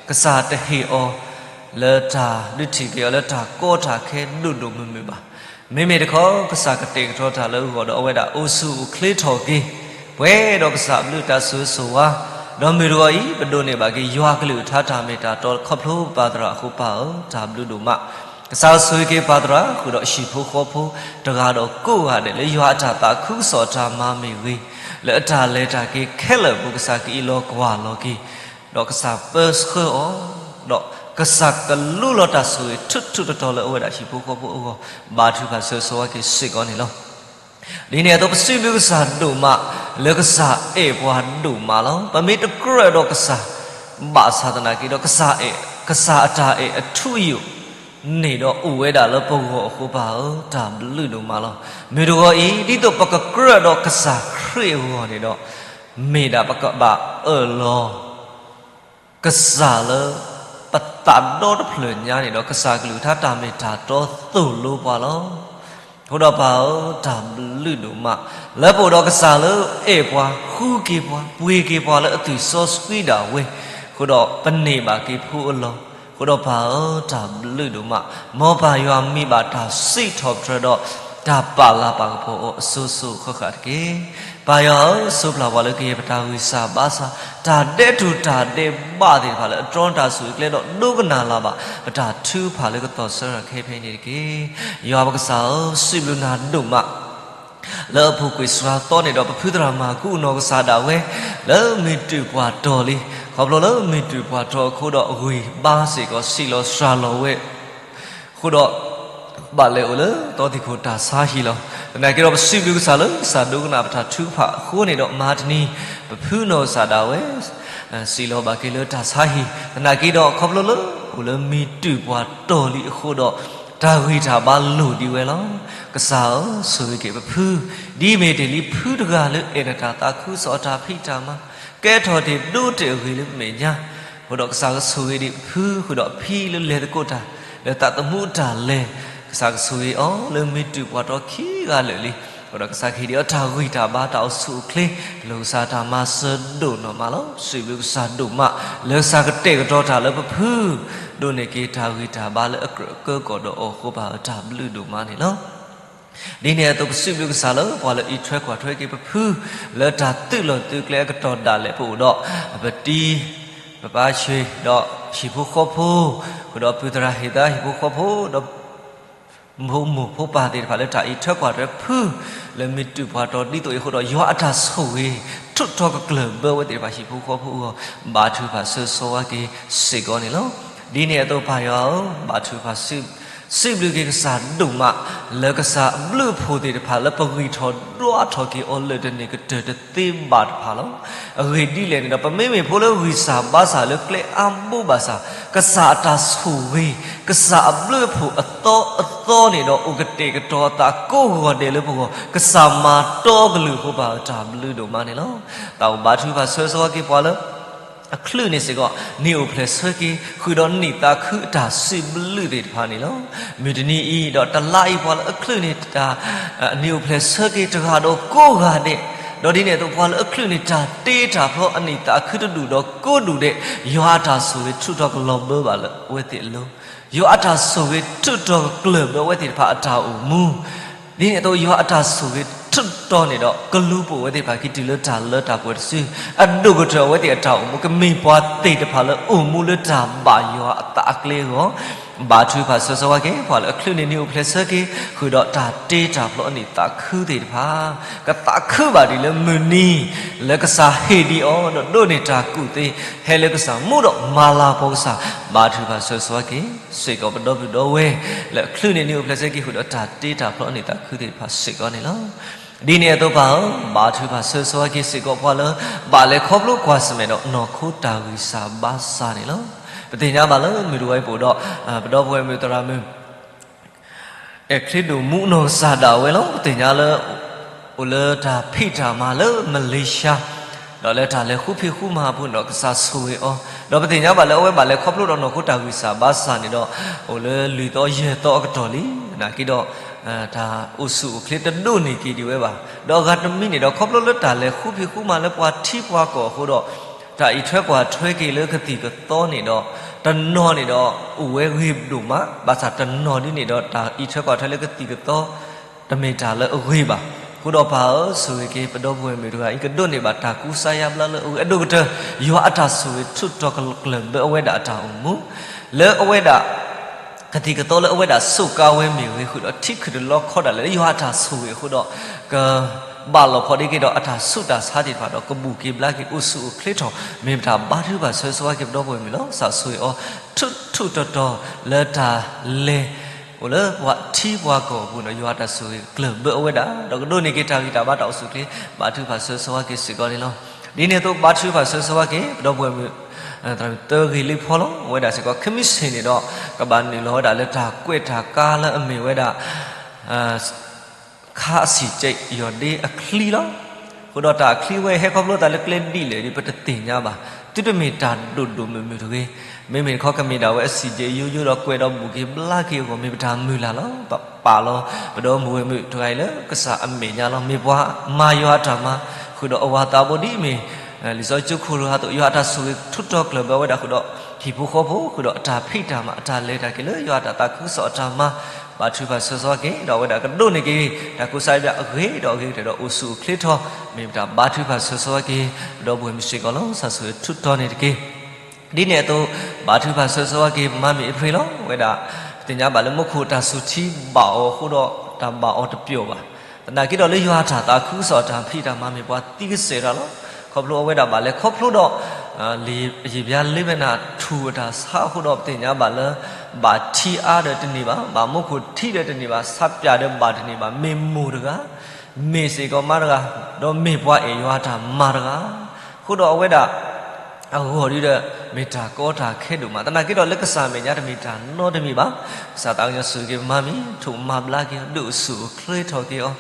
ကစၢ်တဟ့ၣ်အီၤ လၢတၢ်ဒုးထံၣ်က့ၤအီၤလၢတၢ်ကီတၢ်ခဲဒိၣ်ဒိၣ်မုၢ်မုၢ်ဘၣ်. မ့မ့ၢ်တခီ ကစၢ်ကတဲာ်ကတီၤတၢ်လၢအဂီၢ်ဒီး အဝဲဒၣ်အိၣ်ဆူၣ်အိၣ်ချ့ထီၣ်က့ၤ, ပှဲၤဒီးကစၢ်အဘျုးတၢ်ဆိၣ်ဂ့ၤဆိၣ်ဝါ, ဒီးမုၢ်တဂီၤအံၤ ပဒိးန့ၢ်ဘၣ်က့ၤ ယွၤကလုၢ်ကထါတၢ်မ့ၢ်တၢ်တီ ခီဖျိပၢ်သရၣ်အဃိ ပၢ်ဧၢ, တၢ်ဘျုးဒိၣ်မး. ကစၢ်ဆိၣ်ဂ့ၤက့ၤပၢ်သရၣ် ဃုာ်ဒီးဟံၣ်ဖိဃီဖိ တဂၤဒီးကိးဂၤဒဲး လၢယွၤအတၢ်သးခုကစီၣ်တၢ်မၤမ့ၢ်ဂ့ၤ, လၢအတၢ်လဲၤတၢ်က့ၤခဲလၢာ်အပူၤ ကစၢ်ကအံးလီၤကွၢ်လီၤက့ၤ, ဒီးကစၢ်ပၢဆှၢအီၤ, ဒီးကစၢ်ကလူလီၤတၢ်ဆိၣ်ဂ့ၤထူးထူးတီၤတီၤလၢအဝဲဒၣ်ဟံၣ်ဖိဃီဖိအဂီၢ်, ဘါထုကဖၣ်ဆိၣ်ဂ့ၤဆိၣ်ဝါက့ၤစ့ၢ်ကီးန့ၣ်လီၤ. ဒ်န့ၣ်အသိး ပစံးဘျုးကစၢ်ဒိၣ်မး လၢကစၢ်အဲၣ်ပှၤဒိၣ်မးလီၤ. ပမ့ၢ်တကြၢးဒီးကစၢ် ဘၣ်ဆၣ်သနာ်က့ဒီး ကစၢ်အဲၣ်, ကစၢ်အတၢ်အဲၣ်အထူအယိာ်န့ၣ်ဒီး အိၣ်ဝဲဒၣ်လၢပဂီၢ်အဃိ ပၢ်ဧၢ, တၢ်ဘျုးဒိၣ်မးလီၤ. မုၢ်တဂီၤအံၤ ဒ်သိးပကကြၢးဒီးကစၢ်ခရံာ်အဂီၢ်န့ၣ်ဒီး, မ့ၢ်ဒၣ်ပကဘၣ်အၢၣ်လီၤ ကစၢ်လၢပသးဒီတဖျၢၣ်ညါန့ၣ်ဒီး ကစၢ်ကလုၢ်ကထါတၢ်မ့ၢ်တၢ်တီသိၣ်လိပှၤလီၤ. အဃိဒီးပၢ်ဧၢ, တၢ်ဘျုးဒိၣ်မး လၢပအိၣ်ဒီးကစၢ်လၢအဲၣ်ပှၤ, ဃုက့ၤပှၤ, ပှ့ၤက့ၤပှၤလၢအသွံၣ်စီဆှံဒၣ်ဝဲ, အဃိဒီးပန့ၢ်ဘၣ်က့ၤဖိအလီၢ်, အဃိဒီးပၢ်ဧၢ, တၢ်ဘျုးဒိၣ်မး, မ်ပၢ်ယွၤမံဘၣ်တၢ်စံးထီၣ်ပတြၢၤဒီး တၢ်ပာ်လၤပာ်ကပီၤအီၤအစိၤစိၤအဃၣ်ဃၣ်တက့ၢ်. ပၢ်ယွၤဧၢ, ဆိပျၢ်ပှၤလၢကယဲၢ်ပတၢ်ဂံၢ်စၢ်ဘါစၢ်, တၢ်ဒဲးထူၣ်တၢ်ဒဲးဘးသ့ၣ်တဖၣ်လၢအတြီတၢ်ဆိၣ်ဂ့ၤကျဲဒီး ဒိကနၣ်လၢ်ဘၣ် ပတၢ်ထုကဖၣ်လၢကသီၣ်ဆၢထၢၣ်ခဲဖဲန့ၣ်တက့ၢ်. ယွၤပကစၢ်ဧၢ, စံးဘျုးနၤဒိၣ်မး လၢအပူၤကွံာ်စှၤသီန့ၣ်ဒီး ပဖုသရၣ်မၤကူးနီၢ်ကစၢ်ဒၣ်ဝဲ လၢမုၢ်တူာ်ပှၢ်တီၤလံ, ခီဖျိလၢမုၢ်တူာ်ပှၢ်တီၤအဃိဒီး အဂံၢ်ဘါစ့ၢ်ကီး စံးလီၤစှၤလီၤဝဲ အဃိဒီး ဘၣ်လဲၤအိၣ်လၢသီသံၣ်ခိၣ်တၢ်ဆါဟံၣ်လီၤ. သနာ်က့ဒီး ပစံးဘျုးကစၢ်လၢ ကစၢ်ဒိကနၣ်ပတၢ်ထုကဖၣ်အဃိန့ၣ်ဒီး မဟါတနံၤ ပဖုနီၢ်ကစၢ်ဒၣ်ဝဲ စံးလီၤဘၣ်က့ၤလၢတၢ်ဆါဟံၣ်, သနာ်က့ဒီး ခီဖျိလၢအိၣ်လၢမုၢ်တူာ်ပှၢ်တီၤလံအဃိဒီး တၢ်ဂံၢ်တၢ်ဘါလိၣ်ဒံးဝဲလီၤ. ကစၢ်ဧၢ, ဆိၣ်ဂ့ၤက့ၤပဖု, ဒ်မ့ၢ်တ့ၢ်လံဖုတဂၤလၢအဲၣ်နတၢ်သးခုကစီၣ်အတၢ်ဖံးတၢ်မၤ, ကဲထီၣ်တ့ၢ်ဒိတ့ၢ်အဂ့ၤလၢမဲာ်ညါ, အဃိဒီးကစၢ်ကဆိၣ်ဂ့ၤဒံးပဖု ဃုာ်ဒီးအဖံလၢလဲၤသကိးတၢ် လၢသးသမူအတၢ်လဲၤ, ကစၢ်ကဆိၣ်ဂ့ၤအီၤလၢမုၢ်တူာ်ပှၢ်တီၤခံဂၤလၢာ်လံ, အဃိဒီးကစၢ်ကဟ့ၣ်ဒံးအီၤတၢ်ဂံၢ်တၢ်ဘါ တၢ်အိၣ်ဆူၣ်အိၣ်ချ့, ပလီၢ်ကစၢ်တၢ်မၤစၢၤဒိၣ်နီၢ်မးလီၤ. စံးဘျုးကစၢ်ဒိၣ်မး လၢကစၢ်ကတဲာ်ကတီၤတၢ်လၢပဖု, ဒိးန့ၢ်က့ၤတၢ်ဂံၢ်တၢ်ဘါလၢအကြၢးကၢကီၢ်ဒီးအီၤအဃိ ပၢ်ဧၢ တၢ်ဘျုးဒိၣ်မးန့ၣ်လီၤ. ဒ်န့ၣ်အသိး ပစံးဘျုးကစၢ်လၢ ပှၤလၢအအံးထွဲကွၢ်ထွဲက့ၤပဖု လၢတၢ်သုးလီၢ်သုးကျဲအကတီၢ်ဒၣ်လဲာ် ပအိၣ်ဒီး ပတံၤ ပပၢ်ဆှ့ ဒီးဟံၣ်ဖိဃီဖိ, ဃုာ်ဒီးပုၢ်သရၣ်ဟ့ၣ်သါဟံၣ်ဖိဃီဖိ ဒီး ဖိမိၢ်ဖိပၢ်သ့ၣ်တဖၣ်လၢတၢ်အံးထွဲကွၢ်ထွဲဖု လၢမုၢ်တူာ်ပှၢ်တီၤဒ်သိးအံၤအဃိဒီး ယွၤအတၢ်ဆိၣ်ဂ့ၤ ထုးထီၣ်ကကျၢၢ်ဘၢဝဲသ့ၣ်တဖၣ် ဟံၣ်ဖိဃီဖိအဂီၢ် ဘါထုကဖၣ်ဆၢဆိဝါက့ၤစ့ၢ်ကီးန့ၣ်လီၤ. ဒ်န့ၣ်အသိးပၢ်ယွၤဧၢ, ဘါထုကဖၣ် စံးဘျုးက့ၤကစၢ်ဒိၣ်မး လၢကစၢ်အဘျုးအဖှိၣ်သ့ၣ်တဖၣ် လၢပဂံၢ်ထီၣ်ဒွးထီၣ်က့ၤအီၤလၢာ်တန့ၢ်ကတၢၢ်တသ့ဘၣ်တဖၣ်လီၤ. အဂ့ၢ်ဒ်လဲၣ်န့ၣ်ဒီး ပမ့မ့ၢ်ဖိလၢဂံၢ်စၢ်ဘါစၢ်လၢကျဲအါဘိးဘၣ်ဆၣ် ကစၢ်အတၢ်ဆိၣ်ဂ့ၤ, ကစၢ်အဘျုးအဖှိၣ်အသီအသီန့ၣ်ဒီး အိၣ်ကတဲာ်ကတီၤအသးကိးဂီၤဒဲးလၢပဂီၢ်, ကစၢ်မၤတီကလုၢ်အဃိ ပၢ်ဧၢ တၢ်ဘျုးဒိၣ်မးန့ၣ်လီၤ. သးအိၣ်ဘါထုကဖၣ်ဆၢဆိဝါက့ၤပှၤလၢ အချုးန့ၣ်စ့ၢ်ကီး နံၣ်အိၣ်ဖျဲၣ်ဆၢက့ၤ ဃုာ်ဒီးနံၣ်သးခုအတၢ်စံးဘျုးသ့ၣ်တဖၣ်န့ၣ်လီၤ. မုၢ်တနံၤအံၤဒီးတလါအံၤ ပှၤလၢအချုးန့ၣ်တၢ် နံၣ်အိၣ်ဖျဲၣ်ဆၢက့ၤတဂၤဒီးကိးဂၤဒဲး, ဒီးဒ်န့ၣ်အသိး ပှၤလၢအချုးန့ၣ်တၢ်တ့တၢ်ဖျီအနံၣ်သးခုတဒူၣ်ဒီးကိးဒူၣ်ဒဲး, ယွၤအတၢ်ဆိၣ်ဂ့ၤထုးထီၣ်ကလီၤဘၢဘၣ်လၢအဝဲသ့ၣ်အလိၤ, ယွၤအတၢ်ဆိၣ်ဂ့ၤထုးထီၣ်ကကျၢၢ်ဘၢအဝဲသ့ၣ်တဖၣ်အတၢ်အိၣ်မူ ဒ်န့ၣ်အသိး ယွၤအတၢ်ဆိၣ်ဂ့ၤထုးထီၣ်န့ၣ်ဒီး ကလူၤပိာ်ဝဲသ့ၣ်တဖၣ်ခံတုၤလၢတၢ်လၢတၢ်ပှဲၤတစု, အဒိၣ်ကတၢၢ်အဝဲသ့ၣ်အတၢ်အိၣ်မူ ကမ့ၢ်ပှၤသ့ၣ်တဖၣ်လၢအိၣ်မူလၢတၢ်ဘၣ်ယွၤအသးအကျဲအဂီၢ်, ဘါထုကဖၣ်ဆၢဂ့ၤဆၢဝါက့ၤ ပှၤလၢအချုးန့ၢ်နံၣ်အိၣ်ဖျဲၣ်ဆၢက့ၤ ဃုာ်ဒီးတၢ်တ့တၢ်ဖျီအနံၣ်သးခုသ့ၣ်တဖၣ်, ကသးခုဘၣ်ဒ်လၢမုၢ်နံၤ လၢကစၢ်ဟ့ၣ်ဒံးအီၤဒီးဒိးန့ၢ်တၢ်ကူၣ်သ့ ဟဲလၢကစၢ်မူဒီးမၤလၤကပီၤကစၢ်, ဘါထုကဖၣ်ဆၢဂ့ၤဆၢဝါက့ၤ စ့ၢ်ကီးပဒီပုၢ်ဒီဝဲၢ် လၢအချုးန့ၢ်နံၣ်အိၣ်ဖျဲၣ်ဆၢက့ၤ ဃုာ်ဒီးတၢ်တ့တၢ်ဖျီအနံၣ်သးခုသ့ၣ်တဖၣ်စ့ၢ်ကီးန့ၣ်လီၤ. ဒ်န့ၣ်အသိးပၢ်ဧၢ, ဘါထုကဖၣ်ဆၢဂ့ၤဆၢဝါက့ၤစ့ၢ်ကီးပှၤလၢ ဘၣ်လဲၤခီဖျိကွၢ်ဆၢၣ်မဲာ်ဒီးနီၢ်ခိတၢ်ဂံၢ်စၢ်ဘါစၢ်န့ၣ်လီၤ. ပသ့ၣ်ညါဘၣ်လၢမုၢ်တဝါအံၤပအိၣ်ဒီး ပဒီပုၢ်ဝဲၢ်မုၣ်သရၣ်မုၣ် အဲၣ်ချ့ဒိၣ်မူနီၢ်ကစၢ်ဒၣ်ဝဲလီၤ. ပသ့ၣ်ညါလၢ အိၣ်လၢတၢ်ဖံးတၢ်မၤလၢမလ့ၤၡါ, ဒီးလၢတၢ်လဲၤဃူဖံးဃူမၤအပူၤန့ၣ်ဒီး ကစၢ်ဆိၣ်ဂ့ၤအီၤ, ဒီးပသ့ၣ်ညါဘၣ်လၢအဝဲဘၣ်လဲၤခီဖျိဒီးနီၢ်ခိတၢ်ဂံၢ်စၢ်ဘါစၢ်န့ၣ်ဒီး အိၣ်လၢလွံၢ်သီယဲၢ်သီအကတီၢ်လံ. သနာ်က့ဒီး တၢ်အိၣ်ဆူၣ်အိၣ်ချ့တဒိးန့ၢ်က့ၤဒံးဝဲဘၣ်. ဒီးအဂၤတမံၤန့ၣ်ဒီး ခီဖျိလၢတၢ်လဲၤဃူဖံးဃူမၤလၢပှၤထံပှၤကီၢ်အဃိဒီး တၢ်အံးထွဲကွၢ်ထွဲက့ၤလၢကသံၣ်ကသီန့ၣ်ဒီး တနီၤန့ၣ်ဒီး အိၣ်ဝဲဂ့ၤဒိၣ်မး, ဘၣ်ဆၣ်တနီၤဒ်န့ၣ်ဒီး တၢ်အံးထွဲကွၢ်ထွဲလၢကသံၣ်ကသီ တမ့ၢ်တၢ်လၢအဂ့ၤဘၣ်. အဃိဒီးပၢ်ဧၢ, ဆိၣ်ဂ့ၤက့ၤပဒီပုၢ်ဝဲၢ်မုၣ်တဂၤအံၤ ကဒိးန့ၢ်ဘၣ်တၢ်ကူစါယါဘျါလၢအဂ့ၤအဒိၣ်ကတၢၢ်, ယွၤအတၢ်ဆိၣ်ဂ့ၤထုးထီၣ်ကျၢၢ်ဘၢအဝဲဒၣ်အတၢ်အိၣ်မူ လၢအဝဲဒၣ် ကသံၣ်ကသီလၢအဝဲဒၣ်စူးကါဝဲမ့ၢ်ဂ့ၤ, ဃုာ်ဒီးထံခုၣ်တလီခီဒၣ်လဲာ်လၢယွၤအတၢ်ဆိၣ်ဂ့ၤအဃိဒီး ကဘၣ်လီၤဖီဒ့က့ၤဒီးအတၢ်ဆူးတၢ်ဆါသ့ၣ်တဖၣ်ဒီး ကဘူၣ်က့ၤဘျါက့ၤအိၣ်ဆူၣ်အိၣ်ချ့ထီၣ်, မ့ၢ်ပတၢ်ဘါထုကဖၣ်ဆၢဂ့ၤဆၢဝါက့ၤပဒီပုၢ်ဝဲၢ်မုၣ်လီၤ. ကစၢ်ဆိၣ်ဂ့ၤအီၤ ထူးထူးတီၤတီၤလၢတၢ်လဲၤ အိၣ်လၢပှၤထံပှၤကီၢ်အပူၤဒီး ယွၤအတၢ်ဆိၣ်ဂ့ၤကျၢၢ်ဘၢအဝဲဒၣ် ဒီးကဒိးန့ၢ်က့ၤတၢ်ဂံၢ်တၢ်ဘါတၢ်အိၣ်ဆူၣ်အိၣ်ချ့, ဘါထုကဖၣ်ဆၢဂ့ၤဆၢဝါက့ၤစ့ၢ်ကီးန့ၣ်လီၤ. ဒ်န့ၣ်အသိး ဘါထုကဖၣ်ဆၢဂ့ၤဆၢဝါက့ၤ ပဒီပုၢ်ဝဲၢ်မုၣ် သၢဂ့ၤလံဖီလီၤ. အဝဲဒၣ်စ့ၢ်ကီး ခဲမုၢ်ဆ့ၣ်န့ၣ်ဒီး ကဘၣ်နုာ်လီၤဝဲဒၣ်လၢတၢ်ကွဲးတၢ်ကါလၢအမ့ၢ်ဝဲဒၣ် ခါအဆံၣ်ကဲးယီၢ်ဒ့အချံလီၤ. အဃိဒီးတၢ်အချံဝဲဟဲခီဖျိသးလၢကျဲဒ်လဲၣ်ဒီး ပတသ့ၣ်ညါဘၣ်, သုတမ့ၢ်တၢ်ဒိၣ်ဒိၣ်မုၢ်မုၢ်တဂ့ၤ. မ့မ့ၢ်တခီ ကမ့ၢ်ဒၣ်ဝဲအဆံၣ်ကဲးယိယိဒီးကွဲးဒီးဘူၣ်က့ၤဘျါက့ၤအဂီၢ် မ့ၢ်ပတၢ်မုၢ်လၢ်လီၤ. ပပာ်လီၤ ပဒီပုၢ်ဝဲၢ်မုၣ်တဂၤအံၤလၢကစၢ်အမဲာ်ညါလီၤ. မ့ၢ်ပှၤမၤယွၤအတၢ်မၤ ဃုာ်ဒီးအဝၤသးဘိဒ်အမ့ၢ် လံာ်စီဆှံကၠိခိၣ်တဂၤအသိး ယွၤအတၢ်ဆိၣ်ဂ့ၤထူးတီၤကျၢၢ်ဘၢဝဲဒၣ်ဃုာ်ဒီး ဟံၣ်ဖိဃီဖိ ဃုာ်ဒီးအတၢ်ဖံးတၢ်မၤ အတၢ်လဲၤတၢ်က့ၤလၢယွၤအတၢ်သးခုကစီၣ်အတၢ်မၤ ဘါထုကဖၣ်ဆၢဂ့ၤဆၢဝါက့ၤ ဒီးအဝဲဒၣ်ကဒိးန့ၢ်က့ၤ တၢ်ကူစါယါဘျါအဂ့ၤဒီးအဂ့ၤကတၢၢ်ဒီးအိၣ်ဆူၣ်အိၣ်ချ့ထီၣ်, မ့ၢ်ပတၢ်ဘါထုကဖၣ်ဆၢဂ့ၤဆၢဝါက့ၤ ပဒီပုၢ်ဝဲၢ်မုၣ်စ့ၢ်ကီးလီၤ. ကစၢ်ဆိၣ်ဂ့ၤထူးတီၤန့ၣ်တက့ၢ်. ဒ်န့ၣ်အသိး ဘါထုကဖၣ်ဆၢဂ့ၤဆၢဝါက့ၤ မါမ့ၢ်အဖရ့လီၤ. အဝဲဒၣ် ပသ့ၣ်ညါဘၣ်လၢမူခိၣ်တၢ်စူၤထံဘၣ်အီၤအဃိဒီး တၢ်ဘၣ်အီၤတပျီၤဘၣ်. သနာ်က့ဒီးလၢယွၤအတၢ်သးခုကစီၣ်အတၢ်ဖံးတၢ်မၤ မ့ၢ်ပှၤသံကစဲၤတၢ်လီၤ. ခီဖျိအဝဲဒၣ်ဘၣ်လဲၤခီဖျိဒီး လံာ်ယံးဘျါလ့ဝဲနၤထူၣ်အတၢ်ဆါအဃိဒီး ပသ့ၣ်ညါဘၣ်လၢ ဘၣ်ထံအါဒီးတန့ၢ်ဘၣ်, ဘၣ်မူခိၣ်ထံဒီးတန့ၢ်ဘၣ်, ဆးပၠးဒီးဘၣ်တန့ၢ်ဘၣ်, မ့ၢ်မိၢ်တဂၤ, မ့ၢ်စ့ၢ်ကီးမါတဂၤ, ဒီးမ့ၢ်ပှၤအဲၣ်ယွၤအတၢ်မၤတဂၤ, အဃိဒီးအဝဲဒၣ် အဂီၢ်ဒ်ဒီး မ့ၢ်တၢ်ကီတၢ်ခဲဒိၣ်မး, သနာ်က့ဒီးလၢကစၢ်အမဲာ်ညါတမ့ၢ်တၢ်နီတမံၤဘၣ်. ကစၢ်သးကညီၤဆိၣ်ဂ့ၤက့ၤမါမံၤ, ထိၣ်မၤဘျါက့ၤအီၤ, ဒုးအိၣ်ဆူၣ်အိၣ်ချ့ထီၣ်က့ၤအီၤ,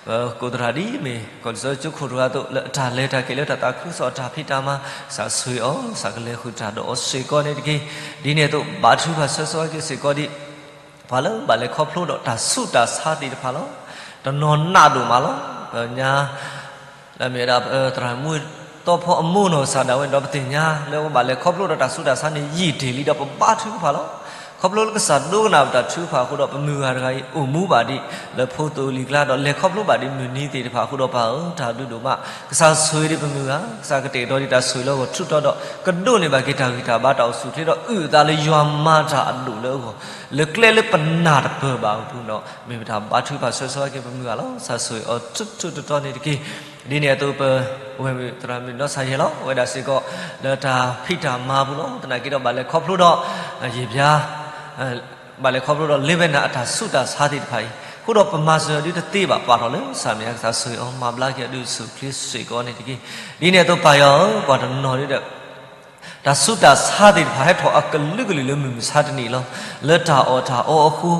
ပကိးသရၣ်ဒ်အမ့ၢ် ကီၢ်လံာ်စီဆှံကၠိခိၣ်တဂၤအသိး လၢအတၢ်လဲၤတၢ်က့ၤလၢတၢ်သးခုကစီၣ်အတၢ်ဖံးတၢ်မၤ, ကစၢ်ဆိၣ်ဂ့ၤအီၤ, ကစၢ်ကလဲၤဃုာ်တၢ်ဒီးအီၤစ့ၢ်ကီးန့ၣ်တက့ၢ်. ဒ်န့ၣ်အသိး ဘါထုကဖၣ်ဆၢဂ့ၤဆၢဝါက့ၤစ့ၢ်ကီးဒ် ပှၤလၢဘၣ်လဲၤခီဖျိဒီးတၢ်ဆူးတၢ်ဆါသ့ၣ်တဖၣ်လီၤ. တနီၤနးဒိၣ်မးလီၤ. ပညါ လၢမ့ၢ်ဝဲဒၣ် သရၣ်မူသီဖီအမိၢ်နီၢ်ကစၢ်ဒၣ်ဝဲဒီး ပသ့ၣ်ညါလၢပဘၣ်လဲၤခီဖျိဒီးတၢ်ဆူးတၢ်ဆါန့ၣ် ယံာ်တ့ၢ်လံဒီးပဘါထုကဖၣ်လီၤ. ခီဖျိလၢကစၢ်ဒိကနၣ်ပတၢ်ထုကဖၣ်အဃိဒီး ပမုၢ်ဂၤတဂၤအံၤ အိၣ်မူဘၣ်ဒံး လၢဖိသိၣ်လံၤကျါဒီး လဲၤခီဖျိဘၣ်ဒံးမုၢ်နံၤသ့ၣ်တဖၣ်အဃိဒီး ပၢ်ဧၢ တၢ်ဘျုးဒိၣ်မး, ကစၢ်ဆိၣ်ဂ့ၤဒံးပမုၢ်ဂၤ, ကစၢ်ကတဲာ်ကတီၤဒံးတၢ်ဆိၣ်ဂ့ၤလၢအဂီၢ် ထုးထီၣ်ဒီး ကဒိးန့ၢ်ဘၣ်က့ၤတၢ်ဂံၢ်တၢ်ဘါတၢ်အိၣ်ဆူၣ်အိၣ်ချ့ဒီး အုၣ်အသးလၢယွၤမၤတၢ်အဒိၣ်လၢအဂီၢ် လၢကျဲလၢပနၢ်တပၢၢ်ဘၣ်အပူၤဒီး မ့ၢ်ပတၢ်ဘါထုကဖၣ်ဆၢဂ့ၤဆၢဝါက့ၤပမုၢ်ဂၤလီၤ. ကစၢ်ဆိၣ်ဂ့ၤအီၤထူးထူးတီၤတီၤန့ၣ်တက့ၢ်. ဒ်န့ၣ်အသိးပ ဝဲၢ်မုၣ်သရၣ်မုၣ်နီၢ်ဆၣ်ယဲၢ်လီၤ. အဝဲဒၣ်စ့ၢ်ကီး လၢတၢ်ဖံးတၢ်မၤပူၤလီၤ. သနာ်က့ဒီးဘၣ်လဲၤခီဖျိဒီး ယံးဘျါ ဘၣ်လဲၤခီဖျိဒီးလ့ဝဲနၤအတၢ်ဆူးတၢ်ဆါသ့ၣ်တဖၣ်အံၤ အဃိဒီးပမၤစၢၤဒ်တသ့ဘၣ် ပာ်ထီၣ်လၢကစၢ်မဲာ်ညါ ကစၢ်ဆိၣ်ဂ့ၤအီၤ မၤဘျါက့ၤအီၤ ဒုးအိၣ်ဆူၣ်အိၣ်ချ့စ့ၢ်ကီးန့ၣ်တက့ၢ်. ဒ်န့ၣ်အသိးပၢ်ယွၤဧၢ, ပှၤတနီၤဒ်ဒီး တၢ်ဆူးတၢ်ဆါသ့ၣ်တဖၣ် ဟဲထီၣ်အကလုာ်ကလုာ်လၢမုၢ်မဆါတနံၤလီၤ. လၢတၢ်အီၣ်တၢ်အီအဃိ,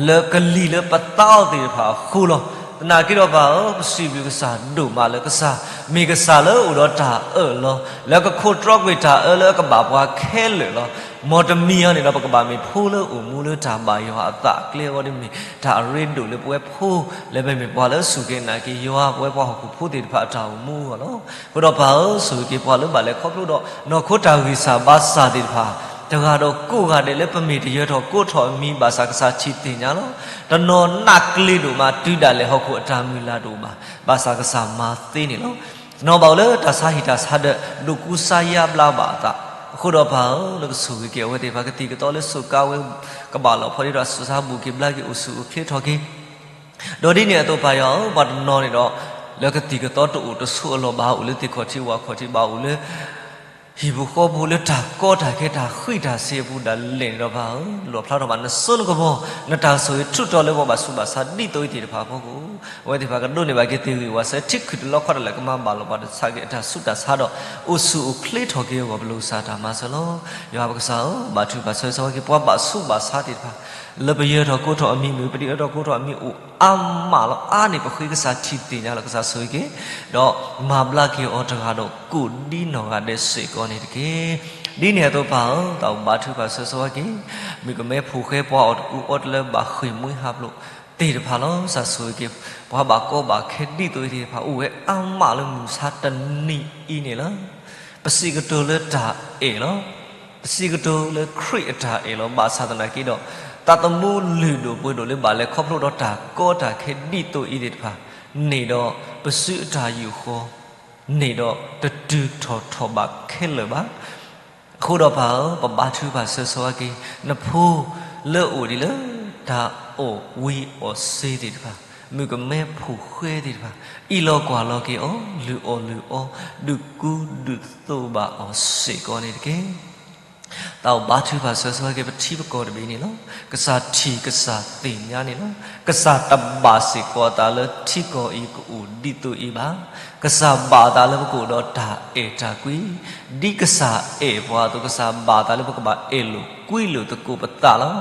လၢကလံၤလၢပသးအီၤသ့ၣ်တဖၣ်အဃိလီၤ. သနာ်က့ဒီးပၢ်ဧၢ, ပစံးဘျုးကစၢ်ဒိၣ်မးလၢကစၢ် မ့ၢ်ကစၢ်လၢအအိၣ်ဒီးတၢ်အၢၣ်လီၤ, လၢကခိးတြီကွံာ်တၢ်အၢလၢအကဘၣ်ပှၤခဲလၢာ်လီၤ. မ်တမံၤအံၤန့ၣ်ဒီး ပကဘၣ်မ့ၢ်ဖိလၢအိၣ်မူလၢတၢ်ဘၣ်ယွၤအသးအကျဲအဂီၢ် ဒ်မ့ၢ်တၢ်အရ့ဒိၣ်လၢပဝဲဖိ လၢပမ့ၢ်ပှၤလၢအစူၢ်က့ၤနာ်က့ၤယွၤ ပဝဲပှၤဟီၣ်ခိၣ်ဖိသ့ၣ်တဖၣ်အတၢ်အိၣ်မူအဂီၢ်လီၤ. အဃိဒီးပၢ်ဧၢ, ဆိၣ်ဂ့ၤက့ၤပှၤလၢဘၣ်လဲၤခီဖျိဒီး နီၢ်ခိတၢ်ဂံၢ်စၢ်ဘါစၢ်သ့ၣ်တဖၣ် တဂၤဒီးကိးဂၤဒဲးလၢပမ့ၢ်တယၢၤထီၣ်ကိးထီၣ်အမံၤ ဘၣ်ဆၣ်ကစၢ်ထံၣ်သ့ၣ်ညါလီၤ. တနီၤနးကျ့ၤဒိၣ်မး တုၤဒၣ်လဲာ်ဟီၣ်ခိၣ်အတၢ်မုၢ်လၢ်တအိၣ်ဘၣ်, ဘၣ်ဆၣ်ကစၢ်မၤသ့န့ၣ်လီၤ. တနီၤဘၣ်အိၣ်လၢတၢ်ဆါဟံၣ်တၢ်ဆါဒီး ဒိးကူစါယါဘျါဘၣ်အသး အဃိဒီးပၢ်ဧၢ, နကဆိၣ်ဂ့ၤက့ၤအဝဲသ့ၣ်တဖၣ် ကသံၣ်ကသီလၢစူးကါဝဲ ကဘၣ်လီၤဖီဒ်ဒီး စူးစါဘူးက့ၤဘျါက့ၤ အိၣ်ဆူၣ်အိၣ်ချ့ထီၣ်က့ၤ ဒီးဒ်န့ၣ်အသိးပၢ်ယွၤဧၢ, ပှၤတနီၤန့ၣ်ဒီး လၢကသံၣ်ကသီတအိၣ်တဆိးအလီၢ် ဘၣ်အိၣ်လၢသ့ၣ်ခီၣ်ထံးဝၣ်ခီၣ်ထံး ဘၣ်အိၣ်လၢ ဟံၣ်ပူၤဃီပူၤ လၢတၢ်ကီတၢ်ခဲတၢ်ဃံးတၢ်စ့ၤအပူၤဒၣ်လဲာ်န့ၣ်ဒီးပၢ်ဧၢ, လိၣ်ဖျါထီၣ်ဘၣ်နစိနကမီၤ, နတၢ်ဆိၣ်ဂ့ၤထုးထီၣ်လၢပှၤဘၣ်ဆူးဘၣ်ဆါဒ်သိးအံၤသ့ၣ်တဖၣ်အဖီခိၣ်, အဝဲသ့ၣ်တဖၣ်ကဒိးန့ၢ်ဘၣ်က့ၤသ့ၣ်ဂံၢ်ဝးစဲ ထံခုၣ်တလီခီၣ်တလဲၣ် ကမၤဘၣ်လိာ်ဘၣ်တဆးက့ၤအတၢ်ဆူးတၢ်ဆါဒီး အိၣ်ဆူၣ်အိၣ်ချ့ထီၣ်က့ၤအဂီၢ် ပလိၣ်ကစၢ်တၢ်မၤစၢၤလီၤ. ယွၤပကစၢ်ဧၢ, ဘါထုကဖၣ်ဆၢဂ့ၤဆၢဝါက့ၤ ပှၤဘၣ်ဆူးဘၣ်ဆါသ့ၣ်တဖၣ် လၢပယၢၤထီၣ်ကိးထီၣ်အမံၤမုၢ် ပဒုးအၢထီၣ်ကိးထီၣ်အမံၤအိၣ်အါမးလီၤ. အါန့ၢ်ပဃ့ကစၢ်ထံၣ်သ့ၣ်ညါလီၤ. ကစၢ်ဆိၣ်ဂ့ၤက့ၤ ဒီးမၤဘျါက့ၤအီၤတဂၤဒီး ကိးဒံနီၢ်ဂၤဒဲးစ့ၢ်ကီးန့ၣ်တက့ၢ်. ဒ်န့ၣ်အသိးပၢ်ဧၢ, တၢ်အိၣ်ဘါထုကဖၣ်ဆၢဂ့ၤဆၢဝါက့ၤ မုၣ်ကမဲဖိဃဲ ပှၤအီၣ်တကူအီတလၢ ဘၣ်ဃ့ၢ်မှံဟးဖျိးသ့ၣ်တဖၣ်လီၤ. ကစၢ်ဆိၣ်ဂ့ၤက့ၤ ပှၤဘၣ်ကီဘၣ်ခဲဒ်သိးအံၤသ့ၣ်တဖၣ် အိၣ်ဝဲအါမးလၢမုၢ်ဆါတနံၤအံၤန့ၣ်လီၤ. ပစံးကတိၤလၢတၢ်အဲၣ်လီၤ. ပစံးကတိၤလၢခရံာ်အတၢ်အဲၣ်လီၤ. ဘၣ်ဆၣ်သနာ်က့ဒီး သးသမူလုၢ်ဒိၣ်ပှ့ၤဒိၣ်လၢဘၣ်လဲၤခီဖျိဒီးတၢ်ကီတၢ်ခဲဒ်သိးအံၤသ့ၣ်တဖၣ်န့ၣ်ဒီး ပစုအတၢ်ယူာ်ဃီန့ၣ်ဒီး တတုၤထီၣ်ထီၣ်ဘၣ်ခဲလၢာ်ဘၣ်. အဃိဒီးပၢ်ဧၢ, ပဘါထုကဖၣ်ဆၢဂ့ၤဆၢဝါက့ၤ နဖိလၢအအိၣ်ဒံးလၢ တၢ်အီၣ်ဝံၤအီၣ်စ့သ့ၣ်တဖၣ်, မုၣ်ကမဲဖိဃဲသ့ၣ်တဖၣ် အံးလီၤကွၢ်လီၤက့ၤအီၤ, လုၢ်အီၣ်လုၢ်အီ, ဒုးကူဒုးသိးဘၣ်အီၤစ့ၢ်ကီးန့ၣ်တက့ၢ်. တၢ်အိၣ်ဘါထုကဖၣ်ဆၢဂ့ၤဆၢဝါက့ၤ ပထံပကီၢ်တဘ့ၣ်န့ၣ်လီၤ. ကစၢ်ထံၣ်ကစၢ်သ့ၣ်ညါန့ၣ်လီၤ. ကစၢ်တဘၣ်စ့ၢ်ကီးအသးလၢထံကီၢ်အံၤကအိၣ်ဒ်သိးအံၤဘၣ်. ကစၢ်ဘၣ်အသးလၢပကအိၣ်ဒီးတၢ်အဲၣ်တၢ်ကွံ, ဒ်ကစၢ်အဲၣ်ပှၤအသိး ကစၢ်ဘၣ်အသးလၢပကဘၣ်အဲၣ်လိာ်ကွံလိာ်သကိးပသးလီၤ.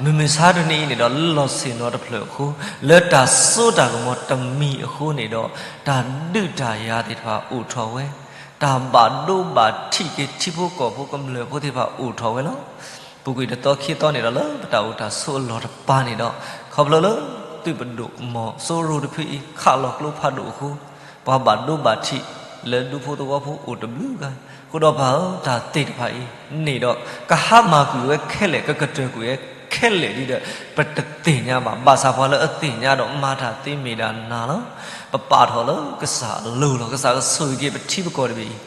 မုၢ်မဆါတနံၤအံၤန့ၣ်ဒီး လၢလီၢ်ဆ့ၣ်နီၤတဖျၢၣ်အဃိ, လၢတၢ်စိတၢ်ကမီၤတမံၤအဃိန့ၣ်ဒီး တၢ်ဒုးတၢ်ယၤသ့ၣ်တဖၣ်အိၣ်ထီၣ်ဝဲ, တၢ်ဘၣ်ဒိဘၣ်ထံးက့ၤထံဖိကီၢ်ဖိကမျၢၢ်ဖိသ့ၣ်တဖၣ်အိၣ်ထီၣ်ဝဲလီၤ. ပူၤကွံာ်တသီခံသီန့ၣ်ဒီး လၢပတၢ်အိၣ်တၢ်ဆိးအလီၢ်တပၤန့ၣ်ဒီး ခီဖျိလၢသုးပဒိၣ်မီၤစိရိၤတဖုအံၤ ခးလီၤကျိဖးဒိၣ်အဃိ, ပှၤဘၣ်ဒိဘၣ်ထံးလၢဒူဖိသဝီဖိအိၣ်တဘျုးဂၤ, အဃိဒီးပၢ်ဧၢ, တၢ်သ့ၣ်တဖၣ်အံၤန့ၣ်ဒီး ကဟါမၢ်ကွံာ်ဝဲခဲလၢာ်, ကကတၢၢ်ကွံာ်ဝဲခဲလၢာ်ဒ်ဒီး ပတသ့ၣ်ညါဘၣ်. ဘၣ်ဆၣ်ပှၤလၢအသ့ၣ်ညါဒီးမၤတၢ်သ့မ့ၢ်ဒၣ်နၤလီၤ. ပပာ်ထီၣ်လၢကစၢ်အလိၤလီၤ. ကစၢ်ကဆိၣ်ဂ့ၤက့ၤပထံပကီၢ်တဘ့ၣ်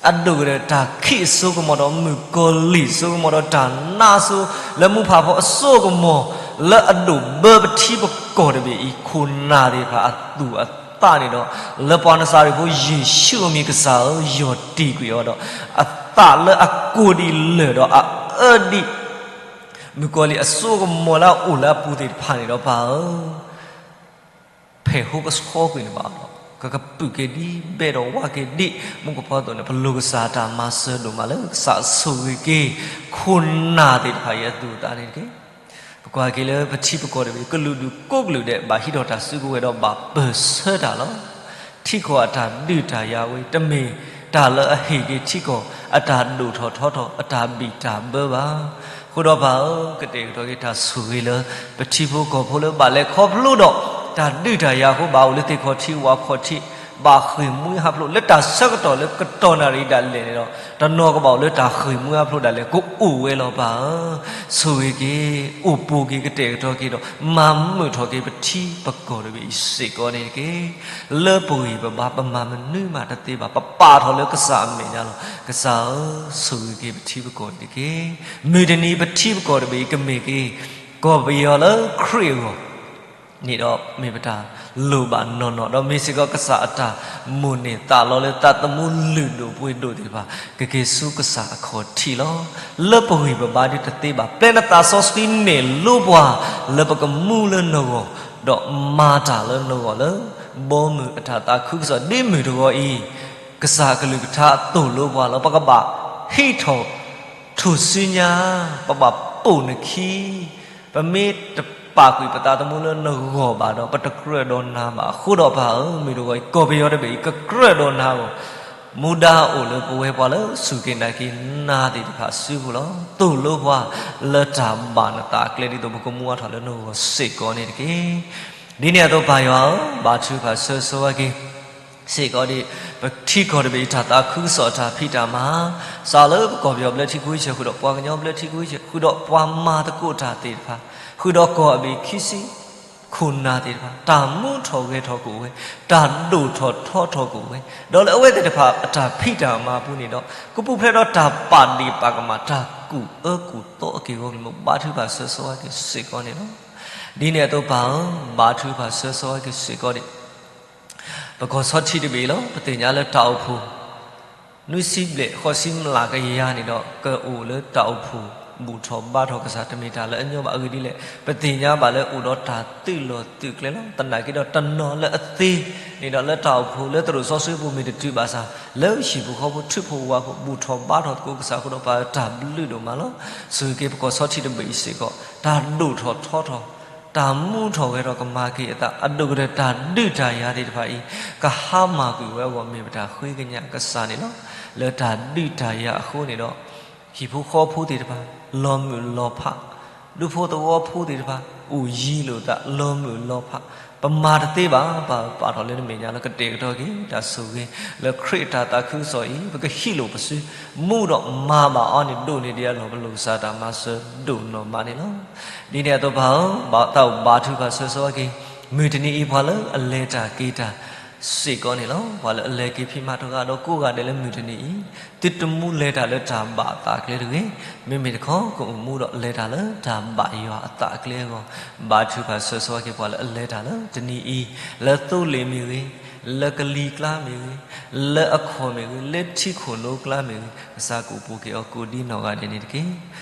အံၤ အဒိၣ်ကတၢၢ်တၢ်ခံးအစိကမီၤဒီး မုၣ်ကီၤလံၢ်အစိကမီၤဒီး တၢ်နါအစိ လၢမူဖးဖီအစိကမီၤ လၢအဒိၣ်ဘၢပထံပကီၢ်တဘ့ၣ်အံၤ ခိၣ်နၢ်သ့ၣ်တဖၣ်အသူၣ်အသးန့ၣ်ဒီး လၢပှၤနစၤရ့းဖိယ့ၣ်ၡူးအမံၤ ကစၢ်ဧၢ, ယီၢ်တံၢ်ကွံာ်အီၤဒီး အသးလၢအကိၢ်ဒံးလၢာ်ဒီး အအၢဒံး မုၣ်ကီၤလံၢ်အစိကမီၤလၢအအိၣ်လၢအပူၤသ့ၣ်တဖၣ်န့ၣ်ဒီး ပၢ်ဧၢ, ဖဲးဟိကဆှီကွံာ်န့ၣ်ဘၣ်ဒီး ကကပုာ်က့ၤဒ်ဘဲဒီးဝါက့ၤဒ်မူကဖီအသိးန့ၣ် ပလိၣ်ကစၢ်တၢ်မၤစၢၤဒိၣ်မးလၢ ကစၢ်ဆိၣ်ဂ့ၤက့ၤ ခိၣ်နၢ်သ့ၣ်တဖၣ်အံၤအသူၣ်အသးန့ၣ်တက့ၢ်. ပကွၢ်က့ၤလၢပထံပကီၢ်တဘ့ၣ် ကလုာ်ဒူၣ်ကိးကလုာ်ဒဲး ဘၣ်ဟံးထီၣ်တၢ်စုကဝဲၤဒီးဘၣ်ပၢၢ်ဆၢတၢ်လီၤ. ထံကီၢ်အတၢ်ဒုးတၢ်ယၤဝဲ တမ့ၢ်တၢ်လၢအဟ့ၣ်က့ၤထံကီၢ်အတၢ်ဒိၣ်ထီၣ်ထီထီၣ် အတၢ်ဘံၣ်တၢ်ဘၢဘၣ်. အဃိဒီးပၢ်ဧၢ, ကတဲာ်ကတီၤက့ၤတၢ်ဆိၣ်ဂ့ၤလၢ ပထံဖိကီၢ်ဖိလၢဘၣ်လဲၤခီဖျိဒီး တၢ်ဒုးတၢ်ယၤအဃိ ဘၣ်အိၣ်လၢသ့ၣ်ခီၣ်ထံးဝၣ်ခီၣ်ထံး ဘၣ်ဃ့ၢ်မှံဟးဖျိး လၢတၢ်ဆၢကတီၢ်လၢကတီၢ်နၣ်ရံၣ်ဒၣ်လဲာ်န့ၣ်ဒီး တနီၤကဘၣ်အိၣ်လၢတၢ်ဃ့ၢ်မှံဟးဖျိးဒၣ်လဲာ် ကအိၣ်ဝဲလီၤပၢ်ဧၢ. ဆိၣ်ဂ့ၤက့ၤ အိၣ်ပူၤက့ၤ ကတဲာ်ကတီၤက့ၤဒီး မၤမုာ်ထီၣ်က့ၤပထံပကီၢ်တဘ့ၣ်အံၤစ့ၢ်ကီးန့ၣ်တက့ၢ်. လၢပဂံၢ်ပဘါ ပမၤမနုၤမးတသ့ဘၣ်, ပပာ်ထီၣ်လၢကစၢ်အမဲာ်ညါလီၤ. ကစၢ်ဧၢ, ဆိၣ်ဂ့ၤက့ၤပထံပကီၢ်န့ၣ်တက့ၢ်. မုၢ်တနံၤပထံပကီၢ်တဘ့ၣ်အံၤ ကမ့ၢ်က့ၤ ကီၢ်ပယီၤလၢခရံာ်အဂီၢ် န့ၣ်ဒီးမ့ၢ်ပတၢ်လိၣ်ဘၣ်နီၢ်နီၢ်, ဒီးမ့ၢ်စ့ၢ်ကီးကစၢ်အတၢ်မိၣ်န့ၢ်သးလီလၢသးသမူလုၢ်ဒိၣ်ပှ့ၤဒိၣ်သ့ၣ်တဖၣ် ကက့ၤဆူကစၢ်အခီၣ်ထံးလီၤ. လၢပဂံၢ်ပဘါဒ်တသ့ဘၣ်, ပျဲနသးစီဆှံန့ၣ်လိပှၤ လၢပကမူလၢနဂီၢ်, ဒီးမၤတၢ်လၢနဂီၢ်လၢ ဘီမုၢ်အတၢ်သးခုကစီၣ် ဒ်မုၢ်တဂီၤအံၤ, ကစၢ်အကလုၢ်ကထါအသိၣ်လိပှၤလီၤ. ပကဘၣ်ဟံးထီၣ် ထူၣ်စုညါ, ပဘၣ်ပိာ်နခံ, ပမ့ၢ်တပာ်ကွံာ်ပသးသမူလၢနဂီၢ်ဘၣ်ဒီး ပတကြၢးဒီးနၤဘၣ်. အဃိဒီးပၢ်ဧၢ, မုၢ်တဂီၤအံၤ ကီၢ်ပယီၤတဘ့ၣ်အံၤ ကကြၢးဒီးနၤအဂီၢ်, မူဒါအိၣ်လၢပဝဲပှၤလၢစူၢ်က့ၤနာ်က့ၤနၤသ့ၣ်တဖၣ်အစုပူၤလီၤ. သိၣ်လိပှၤလၢတၢ်ဘၣ်နသးအကျဲ ဒ်သိးပကမူအါထီၣ်လၢနဂီၢ်စ့ၢ်ကီးန့ၣ်တက့ၢ်. ဒ်န့ၣ်အသိးပၢ်ယွၤဧၢ, ဘါထုကဖၣ်ဆၢဂ့ၤဆၢဝါက့ၤ စ့ၢ်ကီးဒ် ပထံကီၢ်တဘ့ၣ်အံၤ တၢ်သးခုကစီၣ်အတၢ်ဖံးတၢ်မၤ, စးလၢပကီၢ်ပယီၤဘျၢထံခဝ့ၡၢၣ် ဃုာ်ဒီးပှၤကညီဘျၢထံခဝ့ၡၢၣ် ဃုာ်ဒီးပှၤမၤသကိးတၢ်သ့ၣ်တဖၣ်, ဃုာ်ဒီးကီၢ်အဘ့ၣ်ခံဆံ ခိၣ်နၢ်သ့ၣ်တဖၣ် တၢ်မူထီၣ်ဂဲၤထီၣ်ကအိၣ်ဝဲ, တၢ်ဒိၣ်ထီၣ်ထီထီၣ်ကအိၣ်ဝဲ, ဒီးလၢအဝဲသ့ၣ်တဖၣ်အတၢ်ဖံးတၢ်မၤအပူၤန့ၣ်ဒီး ကပူၤဖျဲးဒီးတၢ်ပာ်ဒ့ၣ်ပာ်ကမၣ် တၢ်ကူၣ်အၢကူၣ်သီအက့ၢ်အဂီၢ်ကလုၢ်မိၢ် ဘါထုကဖၣ်ဆၢဂ့ၤဆၢဝါက့ၤစ့ၢ်ကီးန့ၣ်လီၤ. ဒ်န့ၣ်အသိးပၢ်ဧၢ, ဘါထုကဖၣ်ဆၢဂ့ၤဆၢဝါက့ၤစ့ၢ်ကီးဒံး ပကီၢ်ဆီထံးတဘ့ၣ်အံၤလီၤ. ပသ့ၣ်ညါလၢတၢ်အိၣ်ဖှိၣ် နွံဆံဘျဲၣ်ဃိးဆံမျးကယၤန့ၣ်ဒီး ကအိၣ်လၢတၢ်အိၣ်ဖှိၣ်ဘူၣ်ထီၣ်ဘါထီၣ်ကစၢ် တမ့ၢ်တၢ်လၢအညီဘၣ်. အဂ့ၢ်ဒ်လဲၣ်, ပသ့ၣ်ညါဘၣ်လၢအိၣ်ဒီးတၢ်သုးလီၢ်သုးကျဲလီၤ. သနာ်က့ဒီးတနီၤလၢအသ့န့ၣ်ဒီး လၢတၢ်အိၣ်ဖှိၣ်လၢသရိာ်စီဆှံပူၤမ့ၢ်တတုၤဘၣ်ဆၣ် လၢဟံၣ်ဖိဃီဖိထံဖိဝၣ်ဖိ ဘူၣ်ထီၣ်ဘါထီၣ်သကိးကစၢ်အဃိဒီး ပၢ်တၢ်ဘျုးဒိၣ်မးလီၤ. ဆိၣ်ဂ့ၤက့ၤပကီၢ်ဆီထံးတဘ့ၣ်အံၤစ့ၢ်ကီး တၢ်ဒိၣ်ထီၣ်ထီထီၣ် တၢ်မူထီၣ်ဂဲၤထီၣ်ကမၤက့ၤအသး အဒိၣ်ကတၢၢ်တၢ်ဒုးတၢ်ယၤသ့ၣ်တဖၣ်အံၤ ကဟါမၢ်ကွံာ်ဝဲအဂီၢ် မ့ၢ်ပတၢ်ဃ့ကညးကစၢ်န့ၣ်လီၤ. လၢတၢ်ဒုးတၢ်ယၤအဃိန့ၣ်ဒီး ဟံၣ်ဖိဃီဖိသ့ၣ်တဖၣ် လီၤမုၢ်လီၤဖး, ဒူဖိသဝီဖိသ့ၣ်တဖၣ် အိၣ်ယံၤလိာ်သး လီၤမုၢ်လီၤဖး, ပမၤတသ့ဘၣ်. ပၢ်ပာ်ထီၣ်လၢနမဲာ်ညါလၢကတဲာ်ကတီၤက့ၤတၢ်ဆိၣ်ဂ့ၤ လၢခရံာ်အတၢ်သးခုကစီၣ်အံၤ ပကဟံးလိာ်ပစု မူဒီးမၤဘၣ်အီၤန့ၣ် ဒိၣ်န့ၢ်ဒံးအလီၢ် ပလိၣ်ကစၢ်တၢ်မၤစၢၤဒိၣ်နီၢ်မးန့ၣ်လီၤ. ဒ်န့ၣ်အသိးပၢ်ဧၢ, ဘၣ်သးအိၣ်ဘါထုကဖၣ်ဆၢဂ့ၤဆၢဝါက့ၤ မုၢ်တနံၤအံၤပှၤလၢအလဲၤတၢ်က့ၤတၢ်စ့ၢ်ကီးန့ၣ်လီၤ. ပှၤလၢအလဲၤက့ၤဖံးမၤတဂၤဒီးကိးဂၤဒဲးလၢမုၢ်တနံၤအံၤ သုတမူလဲၤတၢ်လၢတၢ်ဘၣ်အသးအကျဲတဂ့ၤ. မ့မ့ၢ်တခီ ကအိၣ်မူဒီးလဲၤတၢ်လၢတၢ်ဘၣ်ယွၤအသးအကျဲအဂီၢ် ဘါထုကဖၣ်ဆၢဂ့ၤဆၢဝါက့ၤ ပှၤလၢအလဲၤတၢ်လၢတနံၤအံၤ လၢသိလ့ၣ်မ့ၢ်ဂ့ၤ, လၢကလံၤကျါမ့ၢ်ဂ့ၤ, လၢအခီၣ်မ့ၢ်ဂ့ၤ, လၢထံခိၣ်နိကျါမ့ၢ်ဂ့ၤ, ကစၢ်ကအိၣ်ပူၤက့ၤအီၤကိးဒ်နီၢ်ဂၤဒဲးန့ၣ်တက့ၢ်.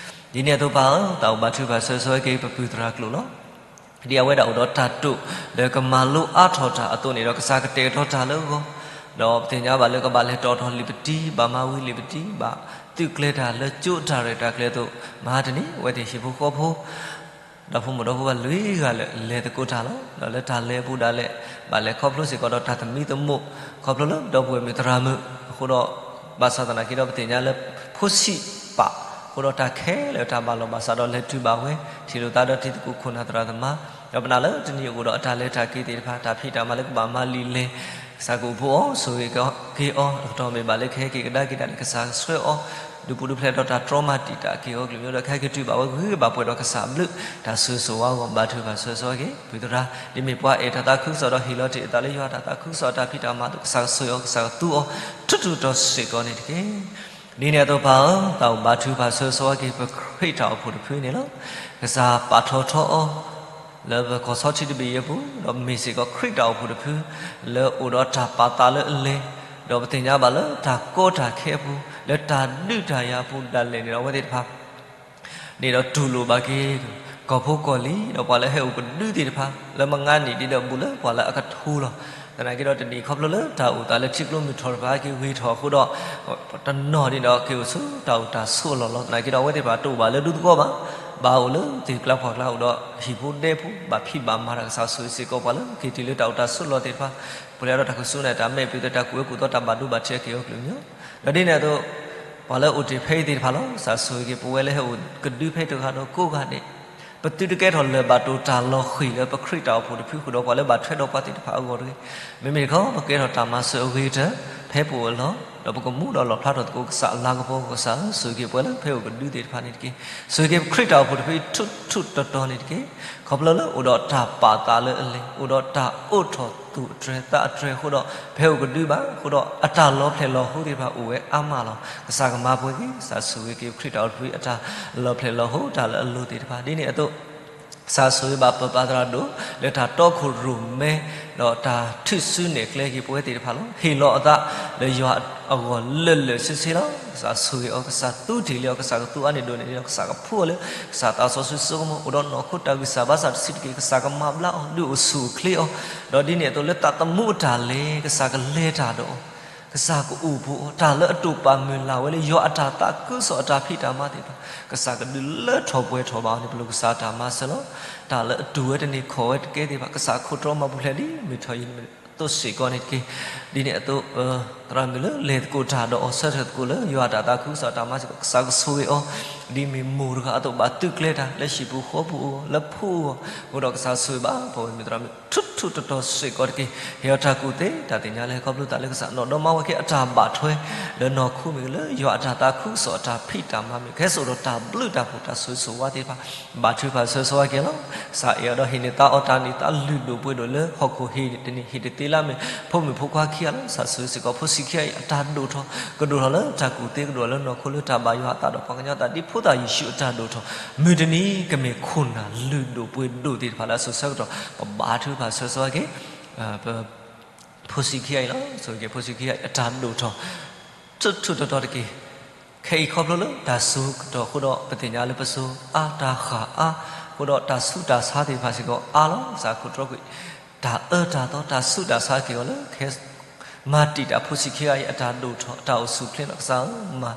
ဒ်န့ၣ်အသိးပၢ်ဧၢ, သးအိၣ်ဘါထုကဖၣ်ဆၢဂ့ၤဆၢဝါက့ၤ ပပုၢ်သရၣ်ကျိာ်လီၤ. ဒ်အဝဲဒၣ်အိၣ်ဒီးတၢ်တိာ်လၢကမၤလိအါထီၣ်တၢ်အသိးန့ၣ်ဒီး ကစၢ်ကတဲာ်ကတီၤတၢ်လၢအဂီၢ်, ဒီးပသ့ၣ်ညါဘၣ်လၢကဘၣ်လဲၤတီၣ်ထီၣ်လံာ်ပတံ ဘၣ်မၤဝံၤလံာ်ပတံ ဘၣ်သုးကျဲၤတၢ်လၢကၠိတၢ်ရဲၣ်တၢ်ကျဲၤအသိး, မဟါတနံၤ အဝဲသ့ၣ်ဟံၣ်ဖိဃီဖိ ဒီဖိမိၢ်ဒီဖိပၢ်လွံၢ်ဂၤလၢာ်လဲၤသကိးတၢ်လီၤ. ဒီးလၢတၢ်လဲၤအပူၤဒၣ်လဲာ် ဘၣ်လဲၤခီဖျိစ့ၢ်ကီးဒီးတၢ်သမံသမိး ခီဖျိလၢဒီပုၢ်ဝဲၢ်မုၣ်သရၣ်မုၣ်အဃိဒီး, ဘၣ်ဆၣ်သနာ်က့ဒီးပသ့ၣ်ညါလၢဖိဆံးပာ် အဃိဒီးတၢ်ခဲလၢာ်တၢ်ဘၣ်လီၤဘၣ်စးဒီးလဲၤတုၤဘၣ်ဝဲ ထံၣ်လိာ်သးဒီးတံၤသကိးခိၣ်နၢ်သရၣ်သမါ, ဒီးပနာ်လၢတနံၤအဂီၢ်ဒီးအတၢ်လဲၤတၢ်က့ၤသ့ၣ်တဖၣ် တၢ်ဖံးတၢ်မၤလၢကဘၣ်မၤလံာ်လဲၢ် ကစၢ်ကအိၣ်ဖှိၣ်အီၤ ဆိၣ်ဂ့ၤက့ၤအီၤ တကတီၢ်မ့ၢ်ဘၣ်လၢကဟဲက့ၤကဒါက့ၤတၢ်န့ၣ် ကစၢ်ကဆှၢအီၤ ဒုးပူၤဒုးဖျဲးဒီးတၢ်တြီမၤတံာ်တာ်က့ၤအီၤကလုာ်ကညီဒီး ကဟဲက့ၤတုၤဘၣ်ဝဲဂ့ၤဂ့ၤဘၣ်ဘၣ်ပှဲၤဒီးကစၢ်အဘျုးတၢ်ဆိၣ်ဂ့ၤဆိၣ်ဝါအဂီၢ် ဘါထုကဖၣ်ဆၢဂ့ၤဆၢဝါက့ၤ ပုၢ်သရၣ် ဒ်မ့ၢ်ပှၤအဲၣ်တၢ်သးခုကစီၣ်ဒီးဟ့ၣ်လီၤတ့ၢ်အသးလၢယွၤတၢ်သးခုကစီၣ်အတၢ်ဖံးတၢ်မၤအသိး ကစၢ်ကဆိၣ်ဂ့ၤအီၤ ကစၢ်ကသူအီၤ ထူးထူးတီၤစ့ၢ်ကီးန့ၣ်တက့ၢ်. ဒ်န့ၣ်အသိးပၢ်ဧၢ, သးအိၣ်ဘါထုကဖၣ်ဆၢဂ့ၤဆၢဝါက့ၤ ပခရံာ်တၢ်အိၣ်ဖှိၣ်တဖုန့ၣ်လီၤ. ကစၢ်ပာ်ထီၣ်ထီအီၤ လၢပကီၢ်ဆီထံးတဘ့ၣ်အံၤအပူၤ ဒီးမ့ၢ်စ့ၢ်ကီးခရံာ်တၢ်အိၣ်ဖှိၣ်တဖု လၢအိၣ်ဒီးတၢ်ပာ်သးလၢအလဲၤ, ဒီးပသ့ၣ်ညါဘၣ်လၢတၢ်ကီတၢ်ခဲအပူၤ လၢတၢ်ဒုးတၢ်ယၤအပူၤဒၣ်လဲာ်န့ၣ်ဒီး အဝဲသ့ၣ်တဖၣ် န့ၣ်ဒီးတူၢ်လိာ်ဘၣ်က့ၤ ကီၢ်ဖိကီၢ်လံၤ ဒီးပှၤလၢဟဲအိၣ်ကဒုသ့ၣ်တဖၣ် လၢမုၢ်နံၤဒ်ဒီးဘူးလၢပှၤလၢအကထိလီၤ. သနာ်က့ဒီးတနံၤခီဖျိလၢတၢ်အိၣ်သးလၢထံကျိမုၢ်ထီၣ်တဖၣ်က့ၤဂ့ၤထီၣ်အဃိဒီး တနီၤန့ၣ်ဒီးက့ၤအိၣ်ဆူတၢ်အိၣ်တၢ်ဆိးအလီၢ်လီၤ. သနာ်က့ဒီးအဝဲသ့ၣ်တဖၣ်တအိၣ်ဘၣ်လၢဒူသဝီဘၣ်, ဘၣ်အိၣ်လၢသ့ၣ်ကျါဖီၣ်ကျါအိၣ်ဒီးဟံၣ်ဖိဒဲဖိ ဘၣ်ဖံးဘၣ်မၤတၢ် ကစၢ်ဆိၣ်ဂ့ၤစ့ၢ်ကီးပှၤလၢက့ၤတုၤလၢတၢ်အိၣ်တၢ်ဆိးအလီၢ်သ့ၣ်တဖၣ် ပှဲၤဒီးတၢ်ကစူၢ်န့ၣ် တၢ်မဲာ်ပျံၤသတၢ်ကူၣ်အၢကူၣ်သီတၢ်ဘၣ်ဒိဘၣ်ထံးက့ၤအီၤကလုာ်ကညီ ဒီးဒ်န့ၣ်အသိး ပှၤလၢအိၣ်တ့ၢ်ဖဲအံၤသ့ၣ်တဖၣ်လီၤ. ကစၢ်ဆိၣ်ဂ့ၤက့ၤပဝဲလၢဟဲအိၣ်ကဒုဖဲအံၤတဂၤဒီးကိးဂၤဒဲး, ပသုတကဲထီၣ်လၢၤဘၣ်တိၢ်တၢ်လီၤဃံၤလၢပခရံာ်တၢ်အိၣ်ဖှိၣ်တဖုဃုာ်ဒီးပှၤလၢဘၣ်ထွဲဒီးပှၤသ့ၣ်တဖၣ်အဂီၢ်တဂ့ၤ. မ့မ့ၢ်တခီ ပကဲထီၣ်တၢ်မၤစၢၤအဂ့ၤကတၢၢ် ဖဲပအိၣ်အလီၢ် ဒီးပကမူဒီးလီၣ်ဖျါထီၣ်သကိးကစၢ်အလၤကပီၤ ကစၢ်လၢဆိၣ်ဂ့ၤက့ၤပဝဲလၢဖဲအိၣ်ကဒုသ့ၣ်တဖၣ်န့ၣ်တက့ၢ်. ဆိၣ်ဂ့ၤက့ၤပခရံာ်တၢ်အိၣ်ဖှိၣ်တဖုအံၤထူးထူးတီၤတီၤန့ၣ်တက့ၢ်. ခီဖျိလၢအိၣ်ဒီးတၢ်ပာ်သးလၢအလဲၤ, အိၣ်ဒီးတၢ်အိးထီၣ်သူၣ်အတြဲၤသးအတြဲၤအဃိဒီး ဖဲအိၣ်ကဒုဘၣ်, အဃိဒီးအတၢ်လီၤဖျဲၣ်လီၤဟိသ့ၣ်တဖၣ်အိၣ်ဝဲအါမးလီၤ. ကစၢ်ကမၤပှဲၤက့ၤ, ကစၢ်ဆိၣ်ဂ့ၤက့ၤပခရံ်တၢ်အိၣ်ဖှိၣ်အတၢ်လီၤဖျဲၣ်လီၤဟိ တၢ်လၢအလိၤသ့ၣ်တဖၣ် ဒ်န့ၣ်အသိး ကစၢ်ဆိၣ်ဂ့ၤဘၣ်ပၢ်ပၢ်သရၣ်ဒိၣ် လၢတၢ်တီခိၣ်ရိၣ်မဲ ဒီးတၢ်ထုးစုနဲၣ်ကျဲက့ၤပဝဲသ့ၣ်တဖၣ်လီၤ. ဟ့ၣ်လီၤအသးလၢယွၤအဂီၢ်လၢာ်လၢာ်ဆ့ဆ့လီၤ. ကစၢ်ဆိၣ်ဂ့ၤအီၤ, ကစၢ်သူတ့ၢ်လံအီၤ, ကစၢ်ကသူအါန့ၢ်ဒိၣ်န့ၢ်လံဒီး ကစၢ်ကဖှူအီၤလၢ ကစၢ်သးစီဆှံစိကမီၤ အိၣ်ဒီးနီၢ်ခိတၢ်ဂံၢ်စၢ်ဘါစၢ်တဆံးတက့ၢ်. ကစၢ်ကမၤဘျါအီၤ ဒုးအိၣ်ဆူၣ်အိၣ်ချ့အီၤ, ဒီးဒ်န့ၣ်အသိးလၢသးသမူအတၢ်လဲၤ ကစၢ်ကလဲၤတၢ်ဒီးအီၤ ကစၢ်ကအိၣ်ဘူးအီၤ, တၢ်လၢအတိာ်ပာ်မုၢ်လၢ်ဝဲလၢယွၤအတၢ်သးခုကစီၣ်အတၢ်ဖံးတၢ်မၤသ့ၣ်တဖၣ် ကစၢ်ကဒုးလၢထီၣ်ပှဲၤထီၣ်ဘၣ်အီၤန့ၣ် ပလိၣ်ကစၢ်တၢ်မၤစၢၤလီၤ. တၢ်လၢအတူၢ်ဝဲတန့ၢ်ခီၣ်ဝဲတကဲသ့ၣ်တဖၣ် ကစၢ်ခိၣ်တြီမၤပူၤဖျဲးဒ်မုၢ်ထီၣ်ယံၤန့ၣ်အသိးစ့ၢ်ကီးန့ၣ်တက့ၢ်. ဒ်န့ၣ်အသိး သရၣ်မုၣ်လၢလဲၤသကိးတၢ်ဒီးအီၤ ဆၢထၢၣ်သကိးလၢယွၤအတၢ်သးခုကစီၣ်အတၢ်မၤစၢၤ ကစၢ်ကဆိၣ်ဂ့ၤအီၤ ဒ်မ့ၢ်မိၢ်တဂၤအသိးဘၣ်သုးကျဲၤတၢ် လၢဟံၣ်ပူၤဃီပူၤအဂီၢ် လၢဖိအဂီၢ်, အဃိဒီးကစၢ်ဆိၣ်ဂ့ၤဘၣ် ပဝဲမုၢ်သရၣ်မုၣ် ထူးထူးတီၤတီၤစ့ၢ်ကီးတက့ၢ်. ဟ့ၣ်အီၤတၢ်ကူၣ်သ့ တၢ်သ့ၣ်ညါလၢဟဲခီဖျိသးလၢကစၢ်နီၢ်ဒီမါဝၤက့ၤအတၢ်ဘၣ်ထွဲ လၢနီၢ်ခိမ့ၢ်ဂ့ၤ လၢယွၤအတၢ်သးခုကစီၣ်အတၢ်ဖံးတၢ်မၤမ့ၢ်ဂ့ၤ ကဟဲစိာ်ဒီးတၢ်ဘျုးတၢ်ဖှိၣ်တၢ်ဆိၣ်ဂ့ၤဆိၣ်ဝါသ့ၣ်တဖၣ် ဘါထုကဖၣ်ဆၢဂ့ၤဆၢဝါက့ၤလီၤ. ကစၢ်အဲၣ်အီၤဒီးဟ့ၣ်န့ၢ်သါအီၤတၢ်န့ၢ်သါလုၢ်ဒိၣ်ပှ့ၤဒိၣ်လၢဟီၣ်ခိၣ်ဟ့ၣ်တနံၤဟ့ၣ်တသ့လၢအမ့ၢ် ဖိမုၣ်ဖိခွါခံဂၤလီၤ. ကစၢ်ဆိၣ်ဂ့ၤစ့ၢ်ကီး ဖိဆံးခံဂၤအံၤ အတၢ်ဒိၣ်ထီၣ် ကဒိၣ်ထီၣ်လၢတၢ်ကူၣ်သ့ ကဒိၣ်ထီၣ်လၢနီၢ်ခိလၢတၢ်ဘၣ်ယွၤအသးဒီးပှၤကညီအသး ဒ်ဖိသၣ်ယ့ၣ်ၡူးအတၢ်ဒိၣ်ထီၣ် မုၢ်တနံၤကမ့ၢ်ခိၣ်နၢ်လုၢ်ဒိၣ်ပှ့ၤဒိၣ်သ့ၣ်တဖၣ်လၢအစိၤဆၢကတီၢ် ပဘါထုကဖၣ်ဆၢဂ့ၤဆၢဝါက့ၤ ပ ဖိဆံးခံဂၤအံၤလီၤ. ဆိၣ်ဂ့ၤက့ၤဖိဆံးခံဂၤအံၤ အတၢ်ဒိၣ်ထီၣ် ထူးထူးတီၤတီၤတက့ၢ်. ခဲအံၤခီဖျိလၢတၢ်စိၤကတီၢ်အဃိဒီး ပသ့ၣ်ညါလၢပစိၤအါ တၢ်ဃၢ်အါ အဃိဒီးတၢ်ဆူးတၢ်ဆါသ့ၣ်တဖၣ်စ့ၢ်ကီးအါလီၤ. ကစၢ်ခိၣ်တြီကွံာ် တၢ်အၢတၢ်သီ တၢ်ဆူးတၢ်ဆါက့ၤအီၤလၢ ကဟဲ မၤတံာ်တာ်ဖိဆံးခံဂၤအံၤ အတၢ်ဒိၣ်ထီၣ် အတၢ်အိၣ်ဆူၣ်အိၣ်ချ့လီၤ. ကစၢ်ဧၢ မၤ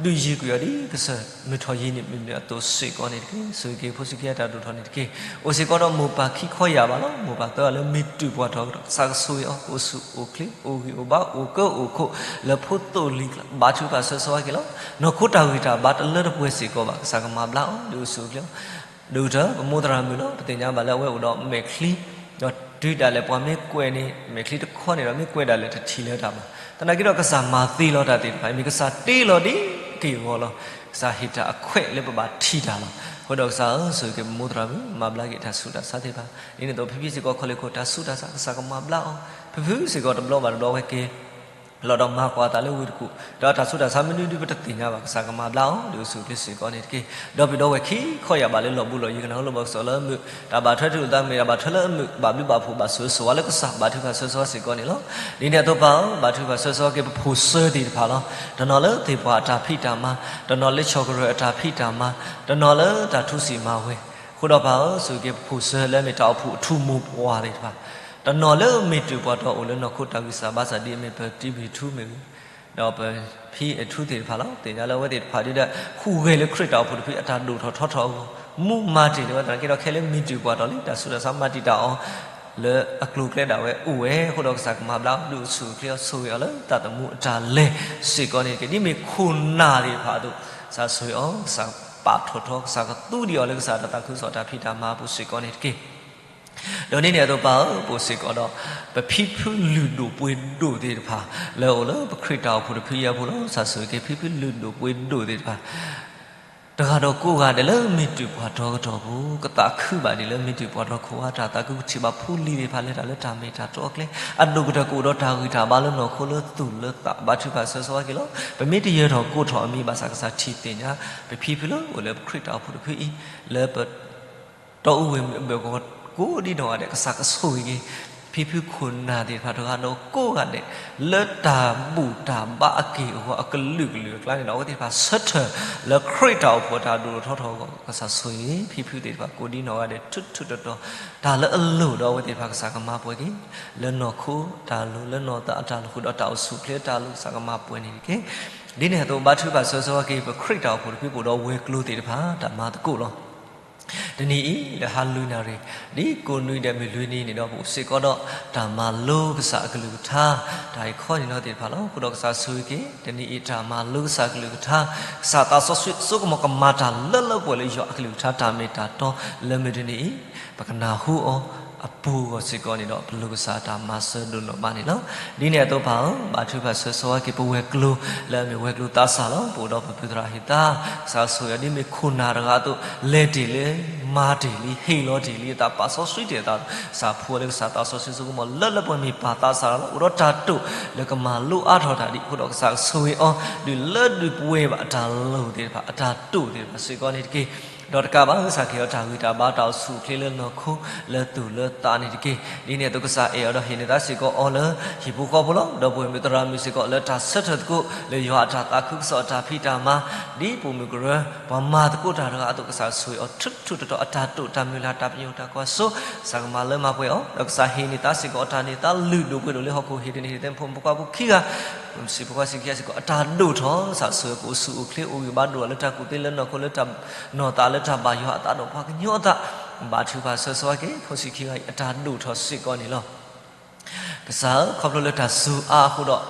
ဒုးယံၤကွံာ်အီၤဒ်ကစၢ်မုၢ်ထီၣ်ယံၤန့ၣ် မုၢ်နုာ်အသိးစ့ၢ်ကီးန့ၣ်တက့ၢ်. ဆိၣ်ဂ့ၤက့ၤဖိဆံးခံဂၤအတၢ်ဒိၣ်ထီၣ်န့ၣ်တက့ၢ်. အိၣ်စ့ၢ်ကီးဒီးမိၢ်ပၢ်ခံခီယၢ်ဘးလီၤ. မိၢ်ပၢ်သၢဂၤလၢမ့ၢ်တုၤပှၤထီၣ်ကဒီး ကစၢ်ကဆိၣ်ဂ့ၤအီၤ ကအိၣ်ဆူၣ်အိၣ်ချ့ အိၣ်ဂံၢ်အိၣ်ဘါ အိၣ်ကၢအိၣ်ခိၣ် လၢဖိသိၣ်လံၤကျါ ဘါထုကဖၣ်ဆၢဂ့ၤဆၢဝါက့ၤလီၤ. နီၢ်ခိတၢ်ဂံၢ်တၢ်ဘါတလၢတပှဲၤစ့ၢ်ကီးဘၣ် ကစၢ်ကမၤဘျါအီၤ ဒုးအိၣ်ဆူၣ်အိၣ်ချ့အီၤ ဒုးအိၣ်ထီၣ် ပမိၢ်သရၣ်မုၣ်လီၤ. ပသ့ၣ်ညါဘၣ်လၢအဝဲအိၣ်ဒီးမဲာ်ချံ ဒီးတုၤဒၣ်လဲာ်ပှၤမ့ၢ်ကွဲးန့ၣ် မဲာ်ချံတခီန့ၣ်ဒီး မ့ၢ်ကွဲးဒၣ်လဲာ်တထံၣ်လၢၤတၢ်ဘၣ်. သနာ်က့ဒီးကစၢ်မၤသ့လီၤတၢ်သ့ၣ်တဖၣ်အံၤ မ့ၢ်ကစၢ်တ့လီၤဒ်က့ၢ်ဂီၤလီၤ. ကစၢ်ဟ့ၣ်တၢ်အခွဲးလၢပဘၣ်ထံၣ်တၢ်လီၤ. အဃိဒီးကစၢ်ဧၢ ဆိၣ်ဂ့ၤက့ၤပမိၢ်သရၣ်မုၣ် မၤဘျါက့ၤတၢ်ဆူးတၢ်ဆါသ့ၣ်တဖၣ် ဒ်န့ၣ်အသိး ဖံဖံစ့ၢ်ကီး ခီလ့ၣ်ခိၣ် တၢ်ဆူးတၢ်ဆါ ကစၢ်ကမၤဘျါအီၤ ဖုဖုစ့ၢ်ကီး တဘျီဘၣ်တဘျီဝဲက့ၤ လီၤဒီးမၤကွၢ်အသးလၢဝ့ၢ်တကူၣ် ဒီးတၢ်ဆူးတၢ်ဆါမနုၤဒုး ပတသ့ၣ်ညါဘၣ် ကစၢ်ကမၤဘျါအီၤ ဒုးအိၣ်ဆူၣ်အိၣ်ချ့စ့ၢ်ကီးန့ၣ်တက့ၢ်. ဒီးပဒီပုၢ်ဝဲၢ်ခံခီယၢ်ဘးလၢလီၢ်ဘူးလီၢ်ယံၤ ကနၢ်ဟူလၢဘီကစီၣ်လၢမုာ် တၢ်ဘၣ်ထွဲတၢ်လိာ်သးမ့ၢ် တၢ်ဘၣ်ထွဲလၢအမုာ် ဘၣ်ဘျုးဘၣ်ဖှိၣ် ဘၣ်ဆိၣ်ဂ့ၤဆိၣ်ဝါလၢကစၢ် ဘါထုကဖၣ်ဆၢဂ့ၤဆၢဝါစ့ၢ်ကီးန့ၣ်လီၤ. ဒ်န့ၣ်အသိးပၢ်ဧၢ ဘါထုကဖၣ်ဆၢဂ့ၤဆၢဝါက့ၤ ပဖိၣ်စၢၤသ့ၣ်တဖၣ်လီၤ. တနီၤလၢသ့ၣ်ပှၢ်အတၢ်ဖံးတၢ်မၤ, တနီၤလၢဆီၣ်ကရၢၢ်အတၢ်ဖံးတၢ်မၤ, တနီၤလၢတၢ်ထူစံၣ်မၤဝဲၤ, အဃိဒီးပၢ်ဧၢ ဆိၣ်ဂ့ၤက့ၤပဖိၣ်စၢၤလၢအမ့ၢ်တၢ်အိၣ်ဖှိၣ်အထူမိၢ်ပှၢ်သ့ၣ်တဖၣ်, တနီၤလၢမ့ၢ်တုၤပှၤတီၤအိၣ်လၢနီၢ်ခိတၢ်ဂံၢ်စၢ်ဘါစၢ်ဒ်အမ့ၢ်ပတံၤဘံၣ်ထူမ့ၢ်ဂ့ၤ, ဒီးပဖံအထူသ့ၣ်တဖၣ်လီၤ. သ့ၣ်ညါလၢအဝဲသ့ၣ်တဖၣ်ဒုးဒီး ဟူးဂဲၤလၢခရံာ်တၢ်အိၣ်ဖှိၣ်တဖုအတၢ်ဒိၣ်ထီၣ်ထီထီၣ်အဂီၢ်, မူမၤတ့ၢ်လၢၤဝဲသနာ်က့ဒီး ခဲလၢမ့ၢ်တုၤပှၤတီၤလံ တၢ်ဆူးတၢ်ဆါမၤတံာ်တာ်အီၤ လၢအကျိၤအကျဲဒၣ်ဝဲအိၣ်ဝဲ, အဃိဒီးကစၢ်ကမၤဘျါအီၤ ဒုးအိၣ်ဆူၣ်အိၣ်ချ့အီၤ ဆိၣ်ဂ့ၤအီၤလၢသးသမူအတၢ်လဲၤစ့ၢ်ကီးန့ၣ်တက့ၢ်. ဒ်မ့ၢ်ခိၣ်နၢ်သ့ၣ်တဖၣ်အသိး ကစၢ်ဆိၣ်ဂ့ၤအီၤ ကစၢ်ပာ်ထီၣ်ထီ ကစၢ်ကသူဒံးအီၤလၢကစၢ်တၢ်သးခုကစီၣ်တၢ်ဖံးတၢ်မၤအပူၤစ့ၢ်ကီးန့ၣ်တက့ၢ်. ဒီးဒ်န့ၣ်အသိးပၢ်ဧၢ ပအိၣ်စ့ၢ်ကီးဒီး ပဖံဖုလုၢ်ဒိၣ်ပှ့ၤဒိၣ်သ့ၣ်တဖၣ် လၢအအိၣ်လၢပခရံာ်တၢ်အိၣ်ဖှိၣ်တဖုအံၤအပူၤလီၤ. ကစၢ်ဆိၣ်ဂ့ၤက့ၤဖံဖုလုၢ်ဒိၣ်ပှ့ၤဒိၣ်သ့ၣ်တဖၣ် တဂၤဒီးကိးဂၤဒဲးလၢမ့ၢ်တုၤပှၤတီၤကတီၢ်ပူၤ ကသးခုဘၣ်ဒ်လၢမ့ၢ်တုၤပှၤတီၤခိၣ်ဝါတၢ်သးခု ပထံၣ်ဘၣ်ဖိလံၤသ့ၣ်တဖၣ်လဲၤတၢ်လၢတၢ်မ့ၢ်တၢ်တီအကျဲ အဒိၣ်ကတၢၢ်ကအိၣ်ဒီးတၢ်ဂံၢ်တၢ်ဘါလၢနီၢ်ခိလၢသူၣ်လၢသး ဘါထုကဖၣ်ဆၢဂ့ၤဆၢဝါက့ၤလီၤ. ပမ့ၢ်တယၢၤထီၣ်ကိးထီၣ်အမံၤဘၣ်ဆၣ် ကစၢ်ထံၣ်သ့ၣ်ညါ ပဖံဖုလၢအိၣ်လၢပခရံာ်တၢ်အိၣ်ဖှိၣ်တဖုအံၤ လၢပ တီအူဝ့ၢ်မုၢ်အဘၢၣ်ကဝီၤကိးဒ်နီၢ်ဂၤဒဲး ကစၢ်ကဆိၣ်ဂ့ၤက့ၤ ဖံဖုခိၣ်နၢ်သ့ၣ်တဖၣ်တဂၤဒီးကိးဂၤဒဲး လၢတၢ်ဘူၣ်တၢ်ဘါအက့ၢ်အဂီၤအကလုာ်ကလုာ်အကျါန့ၣ်ဒီး အဝဲသ့ၣ်တဖၣ်ဆၢထၢၣ်လၢခရံာ်တၢ်အိၣ်ဖှိၣ်တၢ်ဒိၣ်ထီၣ်ထီထီၣ်အဂီၢ် ကစၢ်ဆိၣ်ဂ့ၤက့ၤ ဖံဖုသ့ၣ်တဖၣ်ကိးဒ်နီၢ်ဂၤဒဲး ထူးထူးတီၤတီၤ တၢ်လၢအလိၣ်ဒီးအဝဲသ့ၣ်တဖၣ်ကစၢ်ကမၤပှဲၤက့ၤ လၢနီၢ်ခိတၢ်လိၣ် လၢနီၢ်သးအတၢ်လိၣ်ဃုာ်ဒီးတၢ်အိၣ်ဆူၣ်အိၣ်ချ့တၢ်လိၣ် ကစၢ်ကမၤပှဲၤန့ၣ်တက့ၢ်. ဒ်န့ၣ်အသိး ဘါထုကဖၣ်ဆၢဂ့ၤဆၢဝါက့ၤ ပခရံာ်တၢ်အိၣ်ဖှိၣ်တဖုပအိၣ်ဒီးဝဲၤကျိၤသ့ၣ်တဖၣ် တၢ်မၤသကိးလီၤ. တနံၤအံၤ လၢဟါလွံၢ်နၣ်ရံၣ် ဒ်ကိးနွံဒဲးမုၢ်လွံၢ်နံၤန့ၣ်ဒီး ပအိၣ်စ့ၢ်ကီးဒီးတၢ်မၤလိကစၢ်အကလုၢ်ကထါ တၢ်အံၤခီန့ၣ်နီၤသ့ၣ်တဖၣ်လီၤ. အဃိဒီးကစၢ်ဆိၣ်ဂ့ၤက့ၤ တနံၤအံၤတၢ်မၤလိကစၢ်အကလုၢ်ကထါ ကစၢ်သးစီဆှံစိကမီၤကမၤတၢ်လၢလၢပှဲၤပှဲၤလၢယွၤအကလုၢ်ကထါတၢ်မ့ၢ်တၢ်တီလၢမုၢ်တနံၤအံၤ ပကနၢ်ဟူအီၤအပူၤအဂီၢ်စ့ၢ်ကီးန့ၣ်ဒီး ပလိၤကစၢ်အတၢ်မၤစၢၤဒိၣ်နီၢ်မးန့ၣ်လီၤ. ဒ်န့ၣ်အသိးပၢ်ဧၢ ဘါထုကဖၣ်ဆၢဂ့ၤဆၢဝါက့ၤပဝဲၤကျိၤ လၢအမ့ၢ်ဝဲၤကျိၤသးစၢ်လီၤ. ပအိၣ်ဒီးပပုၢ်သရၣ်ဟ့ၣ်သါ ကစၢ်ဆိၣ်ဂ့ၤအီၤဒ်မ့ၢ်ခိၣ်နၢ်တဂၤအသိး လဲၤတ့ၢ်လံ မၤတ့ၢ်လံ ဟ့ၣ်လီၤတ့ၢ်လံ အသးပာ်စီဆှံတ့ၢ်အသး ကစၢ်ဖှူအီၤလၢကစၢ်သးစီဆှံစိကမီၤလၢလၢပှဲၤပှဲၤမ့ၢ်ပၢ်သးစၢ်လီၤ. အိၣ်ဒီးတၢ်တိာ်လၢကမၤလိအါထီၣ်တၢ်ဒ်အံၤအဃိဒီး ကစၢ်ကဆိၣ်ဂ့ၤအီၤ ဒုးလၢဒုးပှဲၤဘၣ်အတၢ်လိၣ်သ့ၣ်တဖၣ် အတၢ်တိာ်သ့ၣ်တဖၣ်စ့ၢ်ကီးန့ၣ်တက့ၢ်. ဒီးတကးဘၣ် ကစၢ်ကဟ့ၣ်အီၤတၢ်ဂံၢ်တၢ်ဘါတၢ်အိၣ်ဆူၣ်အိၣ်ချ့လၢနီၢ်ခိလၢသူၣ်လၢသးန့ၣ်တက့ၢ်. ဒ်န့ၣ်အသိးကစၢ်အဲၣ်အီၤဒီးဟ့ၣ်န့ၢ်သါစ့ၢ်ကီးအီၤလၢ ဟံၣ်ဖိဃီဖိလီၤ. ဒီပုၢ်ဝဲၢ်မုၣ်သရၣ်မုၣ်စ့ၢ်ကီး လၢတၢ်ဆၢထၢၣ်သကိး လၢယွၤအတၢ်သးခုကစီၣ်အတၢ်ဖံးတၢ်မၤ ဒ်ပိာ်မုၣ်ကရၢ ပှၤမၤသကိးတၢ်တဂၤအသိး ကစၢ်ဆိၣ်ဂ့ၤအီၤထူးထူးတီၤတီၤ အတၢ်တိာ်တၢ်မုၢ်လၢ်တၢ်ပညိၣ်တၢ်ကွၢ်စိ ကစၢ်ကမၤလၢမၤပှဲၤအီၤ ဒီးကစၢ်ဟ့ၣ်န့ၢ်သါစ့ၢ်ကီးအတၢ်န့ၢ်သါလုၢ်ဒိၣ်ပှ့ၤဒိၣ်လၢဟီၣ်ခိၣ်ဟ့ၣ်တနံၤဟ့ၣ်တသ့ ဖိမုၣ်ဖိခွါဖိခံဂၤ ဖိဆံးဖိခွါဆံးခံဂၤစ့ၢ်ကီး အတၢ်ဒိၣ်ထီၣ် ကစၢ်ဆိၣ်ဂ့ၤကအိၣ်ဆူၣ်အိၣ်ချ့အိၣ်ဂံၢ်ဘါဒိၣ်လၢတၢ်ကူၣ်သ့လၢနီၢ်ခိလၢတၢ် နီၢ်သးလၢတၢ်ဘၣ်ယွၤအသးဒီးပှၤကညီအသး ဘါထုကဖၣ်ဆၢဂ့ၤဆၢဝါက့ၤ ဖိဆံးခံဂၤအံၤ အတၢ်ဒိၣ်ထီၣ်စ့ၢ်ကီးန့ၣ်လီၤ. ကစၢ်ဧၢ ခီဖျိလၢတၢ်စူၤအါအဃိဒီး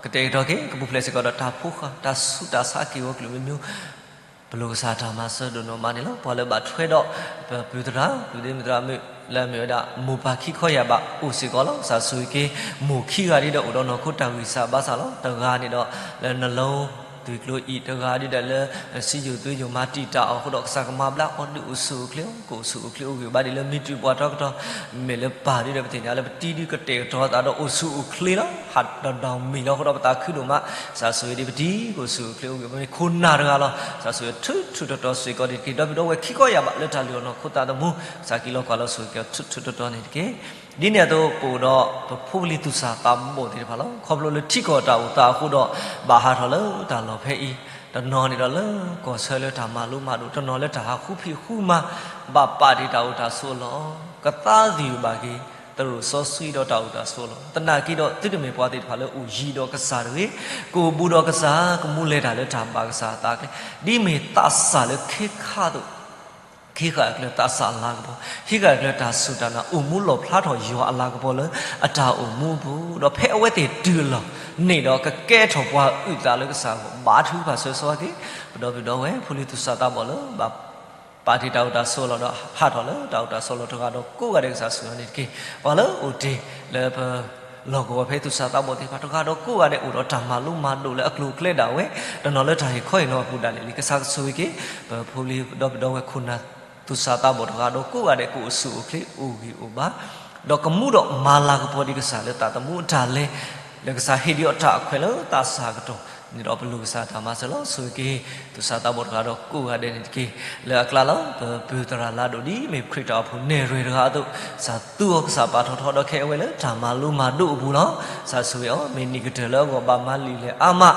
ကတဲာ်ကတီၤက့ၤ ကပူၤဖျဲးစ့ၢ်ကီးဒီးတၢ်ဖိဃၢ် တၢ်ဆူးတၢ်ဆါအက့ၢ်အဂီၤကလုာ်မံၤမံၤ ပလိၣ်ကစၢ်တၢ်မၤစၢၤဒိၣ်နီၢ်မးန့ၣ်လီၤ. ပှၤလၢဘၣ်ထွဲဒီး ပပုၢ်သရၣ် ပုၢ်ဒ့မုၣ်သရၣ်မုၣ် လၢအမ့ၢ်ဝဲဒၣ် မိၢ်ပၢ်ခံခီယၢ်ဘးအိၣ်စ့ၢ်ကီးလီၤ. ကစၢ်ဆိၣ်ဂ့ၤက့ၤ မိၢ်ခံဂၤဒ်ဒီးအိၣ်ဒီးနီၢ်ခိတၢ်ဂံၢ်စၢ်ဘါစၢ်လီၤ. တဂၤန့ၣ်ဒီး လၢနလီ သွံၣ်ကျိအံၤ တဂၤဒ်ဒီးလၢ စံယိၣ်သွံယိၣ်မၤတံာ်တာ်အီၤအဃိဒီး ကစၢ်ကမၤဘျါအီၤဒုးအိၣ်ဆူၣ်အိၣ်ချ့အီၤ ကအိၣ်ဆူၣ်အိၣ်ချ့အိၣ်ဂ့ၤဘၣ်ဒ်လၢ မ့ၢ်တုၤပှၤထီကတီၢ် မ့ၢ်လၢပၢ်ဒ်ဒီး ပသ့ၣ်ညါလၢပတံၤဒုးကတဲာ်ကတီၤသးဒီးအိၣ်ဆူၣ်အိၣ်ချ့လီၤ. ဟးဒီးဒီမံၤလီၤအဃိဒီး ပသးခုဒိၣ်မး ကစၢ်ဆိၣ်ဂ့ၤဒ်ပတံၤ ကအိၣ်ဆူၣ်အိၣ်ချ့အိၣ်ဂ့ၤ မ့ၢ်ခိၣ်နၢ်တဂၤလီၤ. ကစၢ်ဆိၣ်ဂ့ၤထူးထူးတီၤတီၤစ့ၢ်ကီးန့ၣ်တက့ၢ်. ဒီပုၢ်ဒီဝဲၢ်ခံခီယၢ်ဘးလၢတၢ်လုၢ်အီၣ်နီၢ်ခိသးသမူ ကစၢ်က့ၤလီၤကွၢ်လီၤဆိၣ်ဂ့ၤက့ၤထူးထူးတီၤတီၤန့ၣ်တက့ၢ်. ဒ်န့ၣ်အသိးပအိၣ်ဒီး ပဖိပလံၤသူၣ်စၢ်သးဘီၣ်သ့ၣ်တဖၣ်လီၤ. ခီဖျိလၢထံကီၢ်တၢ်အိၣ်သးအဃိဒီး ဘၣ်ဟးထီၣ်လၢတၢ်လီၢ်ဖဲအံၤ, တနီၤန့ၣ်ဒီးလၢကီၢ်ဆၢလၢတၢ်မၤလိမၤဒိး, တနီၤလၢတၢ်ဟးဃူဖံးဃူမၤ, ဘၣ်ပာ်တ့ၢ်တၢ်အိၣ်တၢ်ဆိးအလီၢ်, ကသးသယုၢ်ဘၣ်က့ၤ သရိာ်စီဆှံဒီးတၢ်အိၣ်တၢ်ဆိးအလီၢ်. သနာ်က့ဒီး သုတမ့ၢ်ပှၤသ့ၣ်တဖၣ်လၢအိၣ်ယံၤဒီးကစၢ်တဂ့ၤ, ကအိၣ်ဘူးဒီးကစၢ်, ကမူလဲၤတၢ်လၢတၢ်ဘၣ်ကစၢ်အသးကျဲ, ဒ်မ့ၢ်သးစၢ်လၢခ့ခါအသိး ဟံးဃာ်အကျဲသးစၢ်အလၤကပီၤ, ဟံးဃာ်အကျဲတၢ်စူၢ်တၢ်နာ် အိၣ်မူလီၣ်ဖျါထီၣ်ယွၤအလၤကပီၤလၢအတၢ်အိၣ်မူအပူၤ, ဒီးဖဲအဝဲသ့ၣ်တုၤအလီၢ်န့ၣ်ဒီး ကကဲထီၣ်ပှၤအုၣ်သးလၢကစၢ်အဂီၢ်, ဘါထုကဖၣ်ဆၢဂ့ၤဆၢဝါက့ၤ ပဒီပုၢ်ဒီဝဲၢ် ဖိလံၤသူၣ်စၢ်သးဘီၣ်လၢ ဘၣ်ပာ်တ့ၢ်တၢ်အိၣ်တၢ်ဆိးအလီၢ်ဒီး ဟးထီၣ်လၢတၢ်အိၣ်တၢ်ဆိးအလီၢ်တဂၤဒီးကိးဂၤဒဲး ကစၢ်ဆိၣ်ဂ့ၤန့ၣ်တက့ၢ်. ပှၤလၢအိၣ်တ့ၢ်လၢပ လီၢ်ကဝီၤဖဲသူၣ်စၢ်သးဘီၣ်သ့ၣ်တဖၣ် တဂၤဒီးကိးဂၤဒဲး အိၣ်ဒီးတၢ်မၤလိမၤဒိးလၢအကျိၤအကျဲဒၣ်ဝဲ, တနီၤလၢတၢ်ဟ့ၣ်ခီဟ့ၣ်နီၤအပူၤဒၣ်လဲာ်လံ, ကစၢ်ကဆိၣ်ဂ့ၤက့ၤ ပဖိလံၤဒီပုၢ်ဒီဝဲၢ်ခိၣ်နၢ် သူၣ်စၢ်သးဘီၣ်တဂၤဒီးကိးဂၤဒဲး ကအိၣ်ဆူၣ်အိၣ်ချ့အိၣ်ဂံၢ်အိၣ်ဘါ, ဒီးကမူဒီးမၤလၤကပီၤဒံးကစၢ်လၢသးသမူအတၢ်လဲၤ, လၢကစၢ်ဟ့ၣ်ဒံးအီၤတၢ်အခွဲးလၢသးစၢ်ကတီၢ်န့ၣ်ဒီး ပလိၣ်ကစၢ်တၢ်မၤစၢၤလီၤ. ဆိၣ်ဂ့ၤက့ၤ သူၣ်စၢ်သးဘီၣ်တဂၤဒီးကိးဂၤဒဲးန့ၣ်တက့ၢ်. လၢအကျါလီၤ ပပုၢ်သရၣ်လါဒိၣ် ဒ်မ့ၢ်ခရံာ်တၢ်အိၣ်ဖှိၣ်နဲၣ်ရွဲၣ်တဂၤအသိး, ကစၢ်သူအီၤ ကစၢ်ပာ်ထီၣ်ထီဒီးခဲအံၤဝဲလၢတၢ်မၤလိမၤဒိးအပူၤလီၤ. ကစၢ်ဆိၣ်ဂ့ၤအီၤ မ့ၢ်နံၣ်ကတၢၢ်လၢအဂီၢ်ဘၣ်မၤလံာ်လဲၢ်အါမး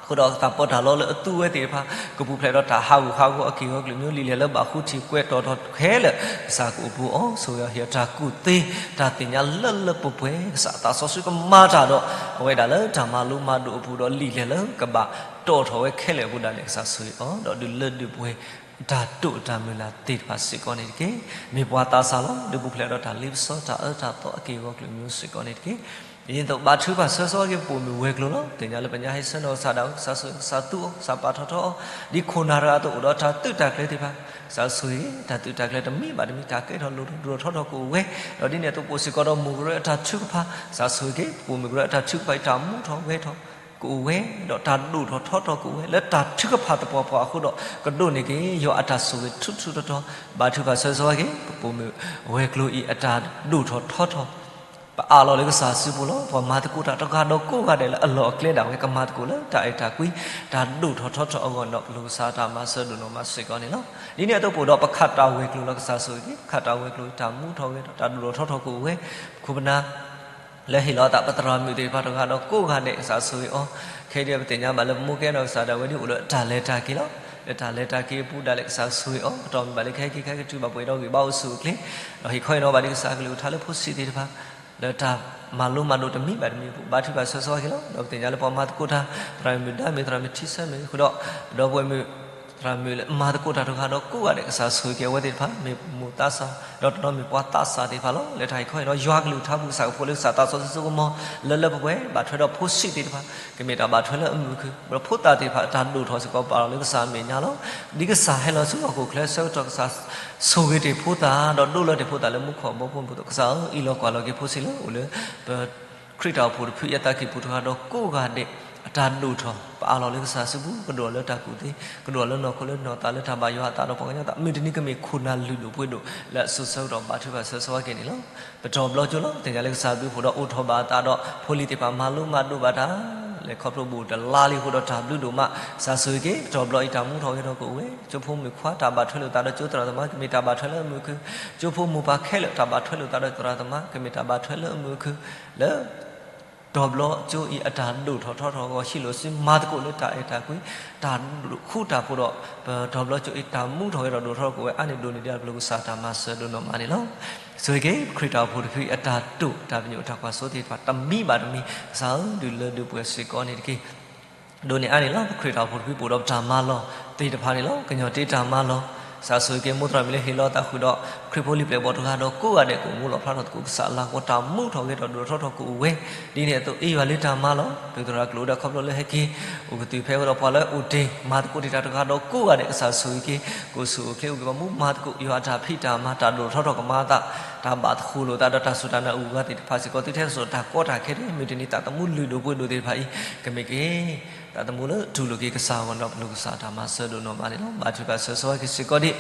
အဃိဒီးတၢ်ပီးတၢ်လီလၢအသူဝဲသ့ၣ်တဖၣ် ကပူၤဖျဲးဒီးတၢ်ဟးဂူာ်ဟးဂီၤအက့ၢ်အဂီၤကလုာ်မံၤ လံာ်လဲၢ်လၢဘၣ်ဃုထံၣ်ကွဲးတီၤထီၣ်ခဲလၢာ် ကစၢ်ကအိၣ်ဘူးအီၤ. ဆိၣ်ဂ့ၤအီၤ ဟ့ၣ်အီၤတၢ်ကူၣ်သ့ တၢ်သ့ၣ်ညါလၢလၢပှဲၤပှဲၤ ကစၢ်သးစီဆှံကမၤတၢ်ဒီး အဝဲဒၣ်လၢတၢ်မၤလိမၤဒိးအပူၤဒီး လံာ်လဲၢ်လၢကဘၣ်တီၤထီၣ်ဝဲခဲလၢာ်အပူၤဒၣ်လဲာ် ကစၢ်ဆိၣ်ဂ့ၤအီၤ ဒီးဒုးလၢဒုးပှဲၤ တၢ်တိာ်တၢ်မုၢ်လၢ်သ့ၣ်တဖၣ်စ့ၢ်ကီးန့ၣ်တက့ၢ်. မ့ၢ်ပှၤသးစၢ်လီၤ ဒုးပူၤဖျဲးဒီးတၢ်လ့ပစီတၢ်အၢတၢ်သီအက့ၢ်အဂီၤကလုာ်မံၤစ့ၢ်ကီးန့ၣ်တက့ၢ်. ဒ်သိးဘါထုကဖၣ်ဆၢဂ့ၤဆၢဝါက့ၤ ပပိာ်မုၣ်ဝဲၤကျိၤလီၤ. သ့ၣ်ညါလၢပညါဟဲဆၢနုာ်ကစၢ်ဒၣ်ဝဲ ကစၢ်ဆိၣ်ဂ့ၤ ကစၢ်သူအီၤ ကစၢ်ပာ်ထီၣ်ထီအီၤ ဒ်ခိၣ်နၢ်တဂၤအသိးအိၣ်ဒီးတၢ်သုးတၢ်ကျဲၤသ့ၣ်တဖၣ် ကစၢ်ဆိၣ်ဂ့ၤ တၢ်သုးတၢ်ကျဲၤတမံၤဘၣ်တမံၤ တၢ်ကဲထီၣ်လိၣ်ထီၣ်ဒိၣ်ထီၣ်ထီထီၣ်ကအိၣ်ဝဲ, ဒီးဒ်န့ၣ်အသိးပအိၣ်စ့ၢ်ကီးဒီးမိၢ်ကရၢအတၢ်ထုကဖၣ် ကစၢ်ဆိၣ်ဂ့ၤက့ၤ ပပိာ်မုၣ်ကရၢအတၢ်ထုကဖၣ်အံၤ တၢ်မူထီၣ်ဝဲၤထီၣ်ကအိၣ်ဝဲ, ဒီးတၢ်ဒိၣ်ထီၣ်ထီထီၣ်ကအိၣ်ဝဲ လၢတၢ်ထုကဖၣ်သပှၢ်ပှၢ်အဃိဒီး ကဒိးန့ၢ်က့ၤ ယွၤအတၢ်ဆိၣ်ဂ့ၤထူထူတီၤတီၤ, ဘါထုကဖၣ်ဆၢဂ့ၤဆၢဝါက့ၤ ပပိာ်မုၣ်ဝဲၤကျိၤအံၤအတၢ်ဒိၣ်ထီၣ်ထီထီၣ် ပအးလီၤလၢကစၢ်စုပူၤလီၤ. ပှၤမၤသကိးတၢ်တဂၤဒီးကိးဂၤဒဲးလၢအလီၢ်အကျဲဒၣ်ဝဲ ကမၤသကိးလၢတၢ်အဲၣ်တၢ်ကွံ တၢ်ဒိၣ်ထီၣ်ထီထီၣ်အဂီၢ်န့ၣ်ဒီး ပလိၣ်ကစၢ်တၢ်မၤစၢၤဒိၣ်နီၢ်မးစ့ၢ်ကီးန့ၣ်လီၤ. ဒ်န့ၣ်အသိးပအိၣ်ဒီးပခးတၢ်ဝဲၤကျိၤလီၤ. ကစၢ်ဆိၣ်ဂ့ၤက့ၤ ပခးတၢ်ဝဲၤကျိၤအံၤ တၢ်မူထီၣ်ဝဲၤထီၣ် တၢ်ဒိၣ်ထီၣ်ထီထီၣ်ကအိၣ်ဝဲ, ပခိၣ်ပနၢ် လၢဟ့ၣ်လီၤအသးပသရၣ်မုၣ်သ့ၣ်တဖၣ်တဂၤဒီးကိးဂၤဒဲး ကစၢ်ဆိၣ်ဂ့ၤအီၤ, ခဲအံၤဒ်ပသ့ၣ်ညါဘၣ်လၢပမိၢ်ကဲနီၢ်ကစၢ်ဒၣ်ဝဲဒ်အိၣ်လၢတၢ်လဲၤတၢ်က့ၤလီၤ. လၢတၢ်လဲၤတၢ်က့ၤအပူၤဒၣ်လဲာ် ကစၢ်ဆိၣ်ဂ့ၤအီၤ ကတီၢ်မ့ၢ်ဘၣ်လၢကဟဲက့ၤခဲက့ၤတုၤဘၣ်ပှဲၤဒီးဂံၢ်ဘါအိၣ်ဆူၣ်အိၣ်ချ့, ဒီးဟ့ၣ်ခီဟ့ၣ်နီၤဘၣ်ဒံးကစၢ်အကလုၢ်ကထါလၢဖိဆံးသ့ၣ်တဖၣ် လၢတၢ်မၤလိမၤဒိးတမံၤဘၣ်တမံၤအပူၤ ဘါထုကဖၣ်ဆၢဂ့ၤဆၢဝါက့ၤလီၤ. ဒီးပသ့ၣ်ညါလၢပှၤမၤသကိးတၢ် သရၣ်မုၣ်ဒါမ့ၢ်သရၣ်မုၣ်ထံဆၢမ့ၢ်ဂ့ၤ ဃုာ်ဒီး ပဒီပုၢ်ဝဲၢ်မုၣ် သရၣ်မုၣ်လၢမၤသကိးတၢ်တဂၤဒီးကိးဂၤဒဲး ကစၢ်ဆိၣ်ဂ့ၤက့ၤအဝဲသ့ၣ်တဖၣ် မ့ၢ်မိၢ်သးစၢ် ဒီးတနီၤမ့ၢ်ပှၤသးစၢ်သ့ၣ်တဖၣ်လီၤ. လၢတၢ်ဟ့ၣ်ခီဟ့ၣ်နီၤယွၤကလုၢ်ကထါပူၤ ကစၢ်ကဖိလၢကစၢ်သးစီဆှံစိကမီၤ လၢလၢပှဲၤပှဲၤ ဘၣ်ထွဲဒီးဖိဆံးသ့ၣ်တဖၣ် ကမ့ၢ်တၢ်ဘၣ်ထွဲလၢအမုာ်ခုၣ်, ဒီးဖိသၣ်သ့ၣ်တဖၣ်အတၢ်ဒိၣ်ထီၣ်စ့ၢ်ကီးပာ်လီၤလၢကစၢ်အမဲာ်ညါလီၤ. ဒ်ကစၢ်ဟဲလီၤဆူဟီၣ်ခိၣ်ချၢဆၢကတီၢ် ကစၢ်ဆိၣ်ဂ့ၤတ့ၢ်ဖိသၣ် ဒီးဒိလၢတ့ၢ်ဖိသၣ်လၢမူခိၣ်အဘီအမုၢ်အသိး ကစၢ်ဧၢ အံးလီၤကွၢ်လီၤက့ၤဖိဆံးလၢအိၣ်လၢ ပ ခရံာ်တၢ်အိၣ်ဖှိၣ်တဖုအသးကံၢ်ပူၤတဂၤဒီးကိးဂၤဒဲး အတၢ်ဒိၣ်ထီၣ် ပအးလီၤလၢကစၢ်စုပူၤ ကဒိၣ်လၢတၢ်ကူၣ်သ့, ကဒိၣ်လၢနီၢ်ခိလၢနီၢ်သးလၢတၢ်ဘၣ်ယွၤအသးဒီးပှၤကညီသး မုၢ်တနံၤကမ့ၢ်ခိၣ်နၢ်လုၢ်ဒိၣ်ပှ့ၤဒိၣ်လၢအစိၤဆၢကတီၢ်ဘါထုကဖၣ်ဆၢဂ့ၤဆၢဝါက့ၤန့ၣ်လီၤ. ပတီၢ်ဘျီကၠိလီၤ. သ့ၣ်ညါလၢကစၢ်ဘျုးဖှိၣ်ဒီးအိၣ်ထီၣ်ဘၣ်အသးဒီး ဖိလံၤသ့ၣ်တဖၣ်မၤလိမၤဒိးဘၣ်တၢ် လဲၤခီဖျိဘူးတလါလံအဃိဒီးတၢ်ဘျုးဒိၣ်မး ကစၢ်ဆိၣ်ဂ့ၤက့ၤ ပတီၢ်ဘျီအံၤတၢ်မူထီၣ်ဂဲၤထီၣ်ကအိၣ်ဝဲ ကၠိဖိမုၣ်ခွါတၢ်ဘၣ်ထွဲလိာ်သးဒီးကၠိသရၣ်သမါ ကမ့ၢ်တၢ်ဘၣ်ထွဲလၢအမုာ်ခုၣ်, ကၠိဖိမိၢ်ပၢ်ခဲလၢာ် တၢ်ဘၣ်ထွဲလိာ်သးဒီးသရၣ်သမါ ကမ့ၢ်တၢ်ဘၣ်ထွဲလၢအမုာ်ခုၣ်, လၢ တီၢ်ဘျီကၠိအံၤအတၢ်ဒိၣ်ထီၣ်ထီထီၣ်အဂီၢ် ဟံးလိာ်စုမၤသကိးလၢတၢ်အဲၣ်တၢ်ကွံ, တၢ်ဒိၣ်ဃူတၢ်ဖိးဒီး ပတီၢ်ဘျီကၠိအံၤတၢ်မူထီၣ်ဂဲၤထီၣ်ဒိၣ်ထီၣ်ထီကအိၣ်ဝဲအါန့ၢ်ဒိၣ်န့ၢ်ဒံးပလိၣ်ကစၢ်တၢ်မၤစၢၤဒိၣ်နီၢ်မးန့ၣ်လီၤ. ဆိၣ်ဂ့ၤက့ၤ ခရံာ်တၢ်အိၣ်ဖှိၣ်တဖုအံၤအတၢ်တိာ်တၢ်ပညိၣ်တၢ်ကွၢ်စိသ့ၣ်တဖၣ် တမံၤဘၣ်တမံၤ ကစၢ်ဧၢ ဒုးလၢဒုးပှဲၤစ့ၢ်ကီးန့ၣ်တက့ၢ်. ဒိးန့ၢ်အါန့ၣ်လီၤ. ပခရံာ်တၢ်အိၣ်ဖှိၣ်တဖုပအိၣ်ဒီးပတၢ်မၤလီၢ်သ့ၣ်တဖၣ်န့ၣ်လီၤ. ကညီတ့တၢ်မၤလီၢ် ကစၢ်ဆိၣ်ဂ့ၤက့ၤ မိၢ်သရၣ်မုၣ်လၢဟ့ၣ်လီၤအသးဃုာ်ဒီး ခရံာ်ဖိလံာ်ပျဲၢ်ဘီၣ်တဂၤဒီးကိးဂၤဒဲး ကအိၣ်မူလီၤဖျါထီၣ်သကိး ကစၢ်လၤကပီၤတၢ်မူထီၣ်ဂဲၤထီၣ်ဒိၣ်ထီၣ်ထီထီၣ်ကအိၣ်ဝဲ, ဒ်န့ၣ်အသိးအ့ၣ်ယွၤလၢတၢ်မၤလီၤ. ပသရၣ်ကျိၣ်ဒၣ်ခီဖျိလၢဟဲက့ၤ အိၣ်ကတုၤဖဲအဃိဒီး ပှၤလၢအိၣ်တ့ၢ်မၤသကိးတ့ၢ်တၢ်တဂၤဒီးကိးဂၤဒဲး ကစၢ်ဆိၣ်ဂ့ၤက့ၤ ကအိၣ်ဆူၣ်အိၣ်ချ့ အိၣ်ဂ့ၤဘၣ်မူ မၤသကိးယွၤအတၢ်ဖံးတၢ်မၤ တၢ်ဒိၣ်ထီၣ်ထီထီၣ်ကမၤအသး, တၢ်ဘၣ်သဃိလိာ်သးဒီးတၢ်စူၢ်တၢ်နာ်အိၣ်အဂၤသ့ၣ်တဖၣ်စ့ၢ်ကီး သုထဲသိးတၢ်ကီတၢ်ခဲတဂ့ၤ မုၢ်တနံၤသးသမူလုၢ်ဒိၣ်ပှ့ၤဒိၣ်သ့ၣ်တဖၣ်အံၤ ကမ့ၢ်က့ၤ သးသမူလၢတူၢ်လိာ်က့ၤကစၢ်အဂီၢ်ဒီး ပလိၣ်ကစၢ်တၢ်မၤစၢၤဒိၣ်နီၢ်မးန့ၣ်လီၤ. ဘါထုကဖၣ်ဆၢဂ့ၤဆိၣ်ဂ့ၤက့ၤစ့ၢ်ကီးဒံး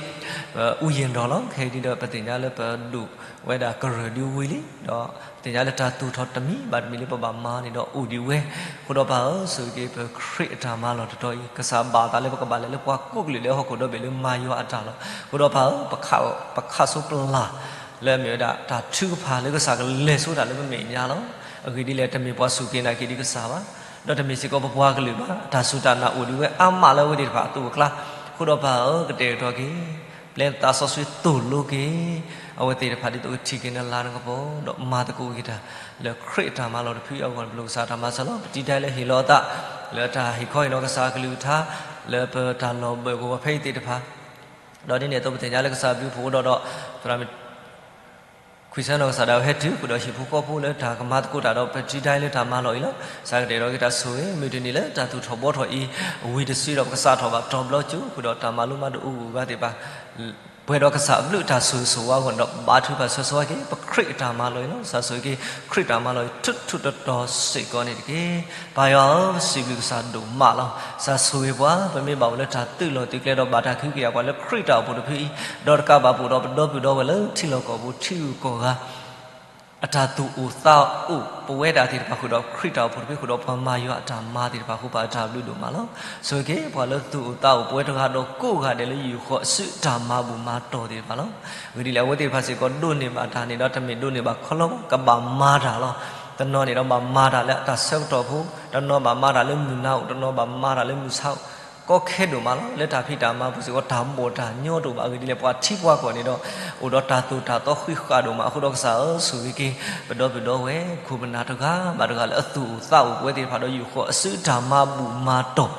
ပအူယ့ၣ်ဒီးလီၤ. ခဲအံၤဒ်ဒီး ပသ့ၣ်ညါလၢပဒိၣ်ဝဲဒၣ်ကရၢၢ်ဒုဝံၤလံဒီး သ့ၣ်ညါလၢတၢ်သူၣ်ထီၣ်တမံၤဘၣ်တမံၤလၢပဘၣ်မၤန့ၣ်ဒီးအိၣ်ဒံးဝဲ, အဃိဒီးပၢ်ဧၢ ဆိၣ်ဂ့ၤက့ၤပခရံာ်အတၢ်မၤလီၢ်တတီၤအံၤ ကစၢ်ဘၣ်သးလၢပကဘၣ်လဲၤလၢပှၤကိးကလုာ်လၢဟီၣ်ခိၣ်ဒီဘ့ၣ်လၢမၤယွၤအတၢ်လီၤ. အဃိဒီးပၢ်ဧၢ ပခးဆိပလၢ် လၢအမ့ၢ်ဝဲဒၣ်တၢ်ထုကဖၣ်လၢကစၢ်ကလဲၤဆိတၢ်လၢပမဲာ်ညါလီၤ. အဂ့ၢ်ဒ်လဲၣ် တမ့ၢ်ပှၤစူၢ်က့ၤနာ်က့ၤဒံးကစၢ်ဘၣ်, ဒီးတမ့ၢ်စ့ၢ်ကီးပပှၤကလုာ်ဘၣ်, တၢ်စူၢ်တၢ်နာ်အိၣ်ဒံးဝဲအါမးလၢအဝဲသ့ၣ်တဖၣ်အသိးအကျါ, အဃိဒီးပၢ်ဧၢ ကတဲာ်ကတီၤက့ၤ ပျဲနသးစီဆှံသိၣ်လိက့ၤ အဝဲသ့ၣ်တဖၣ်ဒ်သိးကထံၣ်က့ၤနလၤနကပီၤ ဒီးမၤသကိးက့ၤတၢ် လၢခရံာ်အတၢ်မၤလီၢ်တဖုအံၤအဂီၢ်န့ၣ် ပလိၣ်ကစၢ်တၢ်မၤစၢၤလီၤ. ပတံၤတၢ်လၢဟ့ၣ်လီၤအသး လၢတၢ်ဟ့ၣ်ခီဟ့ၣ်နီၤကစၢ်အကလုၢ်ကထါ လၢပတၢ်လီၢ်ဘၢၣ်ကဝီၤဖဲအံၤသ့ၣ်တဖၣ်, ဒီးဒ်န့ၣ်အသိးပသ့ၣ်ညါလၢကစၢ်ဘျုးဖှိၣ်အိၣ်ဒီးဒီး သရၣ်မုၣ် ခွံဆၢနီၢ်ကစၢ်ဒၣ်ဝဲဟဲတုၤဃုာ်ဒီးဟံၣ်ဖိဃီဖိလၢတၢ်ကမၤသကိးတၢ်ဒီးပတံၤတၢ်လၢတၢ်မၤလီၢ်အံၤလီၤ. ကစၢ်ကတဲာ်ကတီၤက့ၤတၢ်ဆိၣ်ဂ့ၤ မုၢ်တနံၤလၢတၢ်သူၣ်ထီၣ်ဘှီထီၣ်အံၤ ဝံၤတစုဒီးပကစးထီၣ်ဘၣ်တီၤဘျီကၠိ ဃုာ်ဒီးတၢ်မၤလိမၤဒိးအိၣ်ဂၢၢ်သ့ၣ်တဖၣ် ပှဲၤဒီးကစၢ်အဘျုးတၢ်ဆိၣ်ဂ့ၤဆိၣ်ဝါအဂီၢ်န့ၣ်ဒီး ဘါထုကဖၣ်ဆၢဂ့ၤဆိၣ်ဝါက့ၤ ပခရံာ်အတၢ်မၤလီၢ်အံၤလီၤ. ကစၢ်ဆိၣ်ဂ့ၤက့ၤ ခရံာ်တၢ်မၤလီၢ်အံၤ ထူးထူးတီၤတီၤစ့ၢ်ကီးန့ၣ်တက့ၢ်. ပၢ်ယွၤဧၢ ပစံးဘျုးကစၢ်ဒိၣ်မးလီၤ. ကစၢ်ဆိၣ်ဂ့ၤပှၤ ပမ့ၢ်ဘၣ်အိၣ်လၢတၢ်သုးလီၢ်သုးကျဲဒီးဘၣ်တၢ်ကဟုကယာ်ပှၤလၢခရံာ်တၢ်အိၣ်ဖှိၣ်တဖုအံၤ ဒီးတကးဘၣ်ပအိၣ်ဒီးပဒီပုၢ်ဒီဝဲၢ်လၢထံလီၢ်ကီၢ်ပူၤထံဂုၤကီၢ်ဂၤ အတၢ်သူၣ်အိၣ်သးအိၣ်ပဝဲဒၣ်သ့ၣ်တဖၣ်ဃုာ်ဒီးခရံာ်တၢ်အိၣ်ဖှိၣ်တဖု ဃုာ်ဒီးပှၤမၤယွၤအတၢ်မၤသ့ၣ်တဖၣ်အဃိ ပၢ်အတၢ်ဘျုးဒိၣ်မးလီၤ. ဆိၣ်ဂ့ၤက့ၤ ပှၤလၢသူၣ်အိၣ်သးအိၣ်ပဝဲတဂၤဒီးကိးဂၤဒဲးလၢယုၢ်ဃီအစုတၢ်မၤဘူၣ်မၤတီၢ်သ့ၣ်တဖၣ်လီၤ. အဂ့ၢ်ဒ်လဲၣ် အဝဲသ့ၣ်တဖၣ်စ့ၢ်ကီးဒိးန့ၢ်ဘၣ်တၢ်န့ၣ်ဒီး တမ့ၢ်ဒိးန့ၢ်ဘၣ်ခီလီၤ ကဘၣ်မၤတၢ်လီၤ. တနီၤန့ၣ်ဒီးဘၣ်မၤတၢ်လၢအတၢ်ဆၢကတီၢ်ဖိ, တနီၤဘၣ်မၤတၢ်လၢမုၢ်နၤအိၣ်, တနီၤဘၣ်မၤတၢ်လၢမုၢ်ဆါအိၣ်, ကီခဲဒိၣ်မးလီၤ. လၢတၢ်ဖံးတၢ်မၤပူၤစ့ၢ်ကီး တၢ်ဘီၣ်တၢ်ညီတအိၣ်ဘၣ်. အဂ့ၢ်ဒ်လဲၣ် ပှၤထံပှၤကီၢ်န့ၣ်ဒီး အိၣ်ဒီးတၢ်သိၣ်တၢ်သီဃံးဃာ်ဒိၣ်မးအဃိဒီး ကစၢ်ဧၢ ဆိၣ်ဂ့ၤက့ၤ ပဒီပုၢ်ဒီဝဲၢ် ခိၣ်ပနၢ်တဂၤဘၣ်တဂၤလၢအသူၣ်အိၣ်သးအိၣ်ပဝဲသ့ၣ်တဖၣ်ဒီးယုၢ်ဃီအစုတၢ်မၤဘူၣ်မၤတီၢ်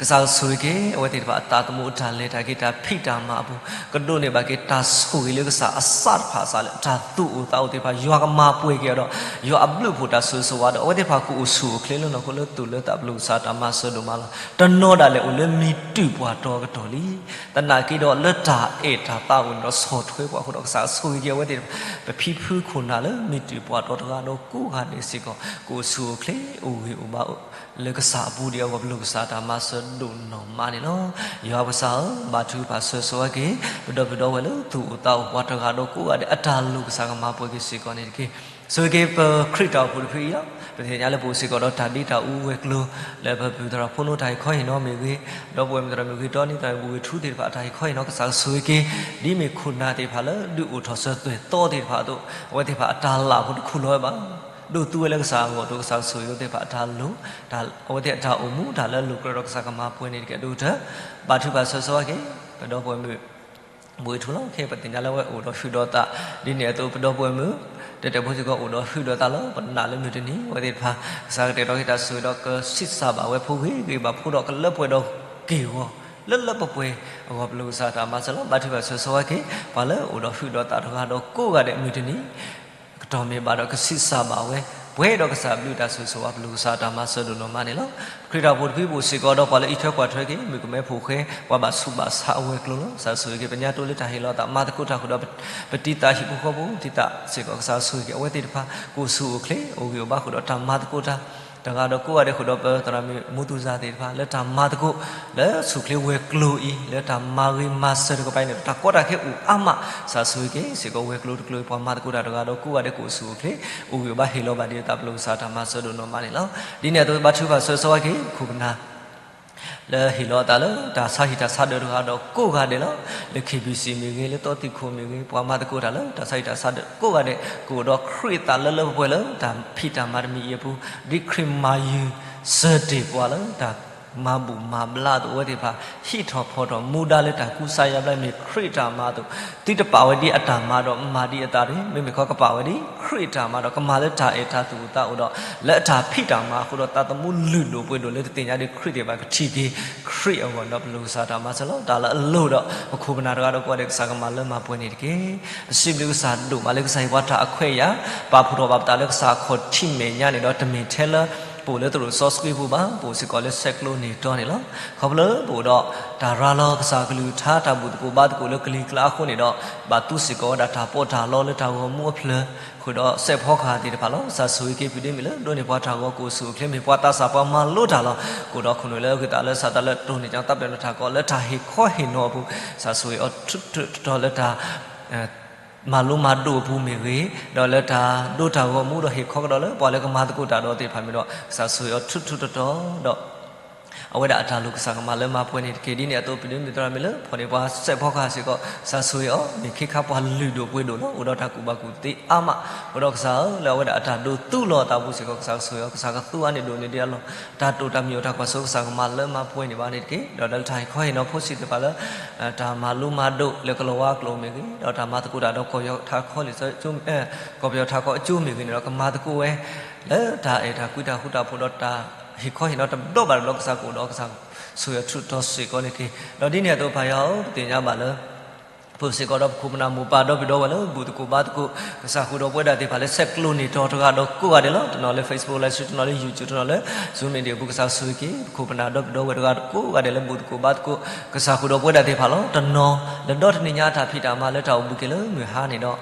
ကစၢ်ဆိၣ်ဂ့ၤက့ၤ အဝဲသ့ၣ်တဖၣ်အသးသမူအတၢ်လဲၤတၢ်က့ၤ တၢ်ဖံးတၢ်မၤအပူၤ ကဒိးန့ၢ်ဘၣ်က့ၤတၢ်ဆိၣ်ဂ့ၤလၢကစၢ်အစးတဖၣ်အစးလၢ တၢ်သူၣ်အိၣ်သးအိၣ်သ့ၣ်တဖၣ် ယွၤကမၤပှဲၤက့ၤအီၤဒီး ယွၤအဘျုးအဖှိၣ်တၢ်ဆိၣ်ဂ့ၤဆိၣ်ဝါဒီး အဝဲသ့ၣ်တဖၣ်ကအိၣ်ဆူၣ်အိၣ်ချ့လၢနီၢ်ခိလၢသူၣ်လၢသး ပလိၣ်ကစၢ်တၢ်မၤစၢၤဒိၣ်မးလီၤ. တနီၤဒၣ်လဲာ်အိၣ်လၢမံၤတုၢ်ပှၢ်တီၤအကတီၢ်လံ သနာ်က့ဒီးလၢတၢ်အဲၣ်တၢ်သးအိၣ်န့ၣ်ဒီးဆီၣ်ထွဲပှၤအဃိဒီး ကစၢ်ဆိၣ်ဂ့ၤက့ၤအဝဲသ့ၣ်တဖၣ် ပဖံဖုခိၣ်နၢ်လၢမံၤတံာ်ပှၢ်တီတဂၤဒီးကိးဂၤဒဲးစ့ၢ်ကီး ကအိၣ်ဆူၣ်အိၣ်ချ့ အိၣ်ဂ့ၤအိၣ်ဘၣ် လၢကစၢ်အပူၤဒံးအဂီၢ် ပလိၣ်ကစၢ်တၢ်မၤစၢၤဒိၣ်နီၢ်မးန့ၣ်လီၤ. ယွၤပကစၢ်ဧၢ, ဘါထုကဖၣ်ဆၢဂ့ၤဆိၣ်ဝါက့ၤ ပဒီပုၢ်ဒီဝဲၢ်လၢသူၣ်အိၣ်သးအိၣ်ပှၤတဂၤဒီးကိးဂၤဒဲး အတၢ်လိၣ်ကစၢ်ကမၤပှဲၤက့ၤစ့ၢ်ကီးန့ၣ်တက့ၢ်. ဆိၣ်ဂ့ၤက့ၤပခရံာ်တၢ်အိၣ်ဖှိၣ်တဖုအံၤလီၤ. ပသ့ၣ်ညါလၢပအိၣ်စ့ၢ်ကီးဒီးတၢ်ဒ့တၢ်အူဝဲၤကျိၤ လၢပပုၢ်သရၣ်ဖိနီၣ်တၢ်ဟ့ၣ်ခီဟ့ၣ်နီၤမ့ၢ်ဂ့ၤ, ဒီပုၢ်ဝဲၢ်မုၣ်သရၣ်မုၣ်ဂ့ၤ တီနံၤသရၣ်မုၣ်ဂ့ၤ ထူသ့ၣ်တဖၣ်အတၢ်ဟ့ၣ်ခီဟ့ၣ်နီၤ ကစၢ်ဆိၣ်ဂ့ၤက့ၤ ဒ်မ့ၢ်ခိၣ်နၢ်သ့ၣ်တဖၣ်လၢဒုးအိၣ်ထီၣ်ဆၢသွဲၣ်သီသ့ၣ်တဖၣ်အသိး အဝဲသ့ၣ်တဖၣ်အတၢ်လၢ်ဖိတခူၣ်လီၤဝဲဘၣ် ဒိးသူဝဲလၢကစၢ်အဂီၢ်အသိး ကစၢ်ဆိၣ်ဂ့ၤအဝဲသ့ၣ်တဖၣ်အတၢ်လိၣ်, အဝဲသ့ၣ်အတၢ်အိၣ်မူ တၢ်လၢအလိၣ်ကြၢးဒီးကစၢ်ကမၤပှဲၤန့ၣ်တက့ၢ်. အဒိၣ်ကတၢၢ် ဘါထုကဖၣ်ဆၢဂ့ၤဆိၣ်ဝါက့ၤ ပဒီပုၢ်ဝဲၢ်မုၣ် ဘှံးထူလီၤ. ခဲအံၤပသ့ၣ်ညါလၢအဝဲအိၣ်ဒီးဟုၣ်ဒီးသး ဒ်န့ၣ်အသိး ပဒီပုၢ်ဝဲၢ်မုၣ် တဲတဲဖိစ့ၢ်ကီးအိၣ်ဒီးဟုၣ်ဒီးသးလီၤ. ပနာ်လၢမုၢ်တနံၤ အဝဲသ့ၣ်တဖၣ် ကစၢ်ကတဲာ်ကတီၤက့ၤတၢ်ဆိၣ်ဂ့ၤဒီးကဆံးစၢ်ဘၣ်ဝဲဖိဂ့ၤဂ့ၤဘၣ်ဖိဒီး ကလၢပှဲၤဒီးက့ၢ်ဂီၤ လၢလၢပှဲၤပှဲၤအဂီၢ် ပလိၣ်ကစၢ်တၢ်မၤစၢၤလီၤ. ဘါထုကဖၣ်ဆၢဂ့ၤဆိၣ်ဝါက့ၤ ပှၤလၢအိၣ်ဒီးဟုၣ်ဒီးသးတဂၤဒီးကိးဂၤဒဲး မုၢ်တနံၤ ကတီၢ်မ့ၢ်ဘၣ်ဒီးကဆံးစၢ်ဘၣ်ဝဲ ပှဲၤဒီးကစၢ်အဘျုးတၢ်ဆိၣ်ဂ့ၤဆိၣ်ဝါ ပလိၣ်ကစၢ်တၢ်မၤစၢၤဒိၣ်နီၢ်မးန့ၣ်လီၤ. ခရံာ်တၢ်အိၣ်ဖှိၣ်တဖုပအိၣ်စ့ၢ်ကီးဒီးပှၤလၢအံးထွဲကွၢ်ထွဲက့ၤ မုၣ်ကမဲဖိဃဲ ပှၤဘၣ်ဆူးဘၣ်ဆါအဝဲၤကျိၤလီၤ. ကစၢ်ဆိၣ်ဂ့ၤက့ၤ ပညါတိလၢတၢ်ဟ့ၣ်လီၤအသးမၤသကိးတၢ်ဃုာ်ဒီး ပတံၤသကိးဟံၣ်ဖိဃီဖိ တံၤသကိးစ့ၢ်ကီး ကစၢ်ဆိၣ်ဂ့ၤက့ၤအဝဲသ့ၣ်တဖၣ် ကအိၣ်ဆူၣ်အိၣ်ချ့ အိၣ်ဂံၢ်အိၣ်ဘါဃုာ်ဒီးတၢ်မၤသကိးတၢ် တဂၤဒီးကိးဂၤဒဲးဃုာ်ဒီးပသရၣ်မုၣ်မူသူၣ်စၢ်သ့ၣ်တဖၣ် လၢတၢ်မၤသကိး လၢဆူၣ်ချ့ဝဲၤကျိၤအံၤ လၢတၢ်မၤဂ့ၤမၤစၢၤတကပၤအံၤန့ၣ် တၢ်ကီတၢ်ခဲအိၣ်အါမး ကစၢ်ဆိၣ်ဂ့ၤက့ၤစ့ၢ်ကီးဝဲၤကျိၤတကျိၤ ပှၤမၤသကိးတၢ်တဂၤဒီးကိးဂၤဒဲးကအိၣ်ဆူၣ်အိၣ်ချ့ အိၣ်ဂံၢ်အိၣ်ဘါဟ့ၣ်လီၤဘၣ်ဒ်အသး ပလိၣ်ကစၢ်တၢ်မၤစၢၤဒိၣ်နီၢ်မးန့ၣ်လီၤ. ဒ်န့ၣ်အသိး ဘါထုကဖၣ်ဆၢဂ့ၤဆိၣ်ဝါက့ၤ ခိၣ်ပနၢ် လၢဟ့ၣ်လီၤအသးလၢ တၢ်ဆါဟံၣ်တၢ်ဆါဒၢးတဂၤဒီးကိးဂၤဒဲးလီၤ. လၢ KBC မ့ၢ်ဂ့ၤ, လၢတီသံၣ်ခိၣ်မ့ၢ်ဂ့ၤ, ပှၤမၤသကိးတၢ်လၢတၢ်ဆါဟံၣ်တၢ်ဆါဒၢးကိးဂၤဒဲး ကအိၣ်ဒီးခရံာ်အသးလၢလၢပှဲၤပှဲၤလၢ တၢ်ဖံးတၢ်မၤတမံၤအံၤအပူၤ, ဒ်ခရံာ်မၤယုၤဆၢတ့ၢ်ပှၤလၢတၢ် မၤဘူၣ်မၤဘျါအသိး အဝဲသ့ၣ်တဖၣ် ဟံးထီၣ်ဖီၣ်ထီၣ်မူဒါလၢတၢ်ကူစါယါဘျါ မ့ၢ်ခရံာ်တၢ်မၤအသိး, သုတပာ်ဝဲဒ်အတၢ်မၤဒီးမၤဒ်အသးတဂ့ၤ, မ့မ့ၢ်ခီကပာ်ဝဲဒ်ခရံာ်တၢ်မၤဒီး ကမၤလၢတၢ်အဲၣ်တၢ်သူၣ်အိၣ်သးအိၣ်ဒီး လၢအတၢ်ဖံးတၢ်မၤအဃိဒီး သးသမူလုၢ်ဒိၣ်ပှ့ၤဒိၣ်လၢတသ့ၣ်ညါဒ်ခရံာ်သ့ၣ်တဖၣ်ကထံၣ်က့ၤခရံာ်အဂီၢ် ဒီးပလိၣ်ကစၢ်တၢ်မၤစၢၤလီၤ. တၢ်လၢအလိၣ်ဒီး ပခိၣ်ပနၢ်တဂၤဒီးကိးဂၤဒဲး ကစၢ်ကမၤလၢမၤပှဲၤန့ၣ်တက့ၢ်. ပစံးဘျုးကစၢ်ဒိၣ်မးလၢကစၢ်ဟ့ၣ်ပှၤတၢ်အခွဲးအယာ်, ပာ်ဖှိၣ်ထီၣ်ဘၣ်ပသးလၢကစၢ်အခီၣ်ထံးမဲာ်ညါန့ၣ်ဒီး တမ့ၢ်ထဲလၢ ပအိၣ်လၢသရိာ်စီဆှံပူၤဘၣ်, ပအိၣ်စ့ၢ်ကီးလၢဆဲးကျိးန့ၢ်တီန့ၣ်လီၤ. ခီဖျိလၢပအိၣ်ဒီးတၢ်ရၤလီၤကစၢ်ကလုၢ်ကထါ တၢ်ဘူၣ်သကိးဘါသကိးလၢကလံၤကျါအဃိန့ၣ်ဒီး ဘၣ်သူစ့ၢ်ကီးဝဲဒၣ်တၢ်ပီးတၢ်လီလၢတၢ်ဂီၤမူအဖျၢၣ်, ဃုာ်ဒီးစဲးဖီကဟၣ်သ့ၣ်တဖၣ်လီၤ. ကစၢ်ဆိၣ်ဂ့ၤက့ၤဖုဒ့မုၣ်လၢ ဒိးန့ၢ်ပှၤတၢ်ဂီၤ ကအိၣ်ဆူၣ်အိၣ်ချ့ မ့ၢ်ပှၤသးစၢ်ပှၤမၤလိတၢ်လီၤ. ကအိၣ်ဒီးခိၣ်နူာ်လၢအဂုၤအသးလၢ စးထီၣ်လၢတိၢ်န့ၢ်ကၠီ တၢ်ပျဲၢ်လီၤထးကီး လၢတၢ်ဟ့ၣ်ခီဟ့ၣ်နီၤအပူၤ, ကစၢ်ဆိၣ်ဂ့ၤအီၤထူးထူးတီၤတီၤလၢတၢ် မၤလိမၤဒိးအပူၤမ့ၢ်ဂ့ၤ, ဒီးလၢတၢ်ဒိတၢ်ဂီၤမူဒီးဟ့ၣ်ခီကဒီးလၢပှၤလၢကမၤသကိးတၢ်ဒီးသ့ၣ်တဖၣ်မ့ၢ်ဒီး ကစၢ်ဆိၣ်ဂ့ၤအီၤထူးထူးတီၤတီၤဒီး အဝဲဒၣ်အတၢ်လိၣ် ကစၢ်ကမၤလၢမၤပှဲၤန့ၣ်တက့ၢ်. ဒ်န့ၣ်အသိး ပဒိမုၣ်သရၣ်မုၣ်လၢ ဖီၣ်န့ၢ်ပှၤစဲးဖီကဟၣ်စ့ၢ်ကီး ကစၢ်ဆိၣ်ဂ့ၤအီၤ မ့ၢ်ခ့ခါပှၤလုၢ်ဒိၣ်ပှ့ၤဒိၣ်လီၤ. အိၣ်ဒီးတၢ်ကူၣ်ဘၣ်ကူၣ်သ့အါမး, အိၣ်ဒီးကစၢ်ဧၢ လၢအဝဲဒၣ်အတၢ်ဒိးသူလီၤအသးပူၤစ့ၢ်ကီး ကစၢ်ကဆိၣ်ဂ့ၤအီၤ ကစၢ်ကသူအါန့ၢ်ဒိၣ်န့ၢ်ဒံးအလီၢ်, တၢ်တိာ်တၢ်မံၤအိၣ်တၢ်ကွၢ်စိ ကစၢ်ကမၤလၢမၤပှဲၤန့ၢ်ဘၣ်န့ၣ်တက့ၢ်. ဒီးလၢတၢ်ဟ့ၣ်ခီဟ့ၣ်နီၤဖိဆံးသ့ၣ်တဖၣ်လၢ တၢ်မၤလိမၤဒိးလၢကလီၤဝါကျိာ်မ့ၢ်ဂ့ၤ, ဒီးတၢ်မၤသကိးတၢ်ဒီး ကီၢ်ပယီၤထးခီလံာ်စီဆှံ ကီၢ်ပယီၤထးခီအကၠိမ့ၢ်ဂ့ၤန့ၣ်ဒီး ကမၤသကိးဝဲ လၢတၢ်အဲၣ်တၢ်ကွံတၢ်ဃူတၢ်ဖိးဒီးတၢ်ဟ့ၣ်ခီဟ့ၣ်နီၤတဘျီဘၣ်တဘျီ ကစၢ်ကအိၣ်ဒီး ကစၢ်ဆိၣ်ဂ့ၤအီၤထူးတီၤစ့ၢ်ကီးန့ၣ်တက့ၢ်. ဒီးဒ်န့ၣ်အသိး ပၢ်ယွၤဧၢ ပသ့ၣ်ညါဘၣ်လၢ ပစ့ၢ်ကီးဒီးပခိၣ်ပနၢ်မိၢ်ပၢ်ဒီပုၢ်ဒီဝဲၢ်လၢဘူၣ်သကိးဘါသကိး ကစၢ်ဃုာ်ဒီးပဝဲဒၣ်သ့ၣ်တဖၣ်လၢ ဆဲးကျိးန့ၢ်တီၤတဂၤဒီးကိးဂၤဒဲးလီၤ. တနီၤလၢ Facebook Live Stream, တနီၤလၢ YouTube, တနီၤလၢ Zoom meeting အပူၤ ကစၢ်ဆိၣ်ဂ့ၤက့ၤ ပခိၣ်ပနၢ်ဒီပုၢ်ဒီဝဲၢ်တဂၤဒီးကိးဂၤဒဲးလၢဘူၣ်သကိးဘါသကိး ကစၢ်ဃုာ်ဒီးပဝဲဒၣ်သ့ၣ်တဖၣ်လီၤ. တနီၤ လၢဒီတနံၤညါအတၢ်ဖံးတၢ်မၤလၢတၢ်အိၣ်ဘှံးက့ၤလၢမုၢ်ဟါန့ၣ်ဒီး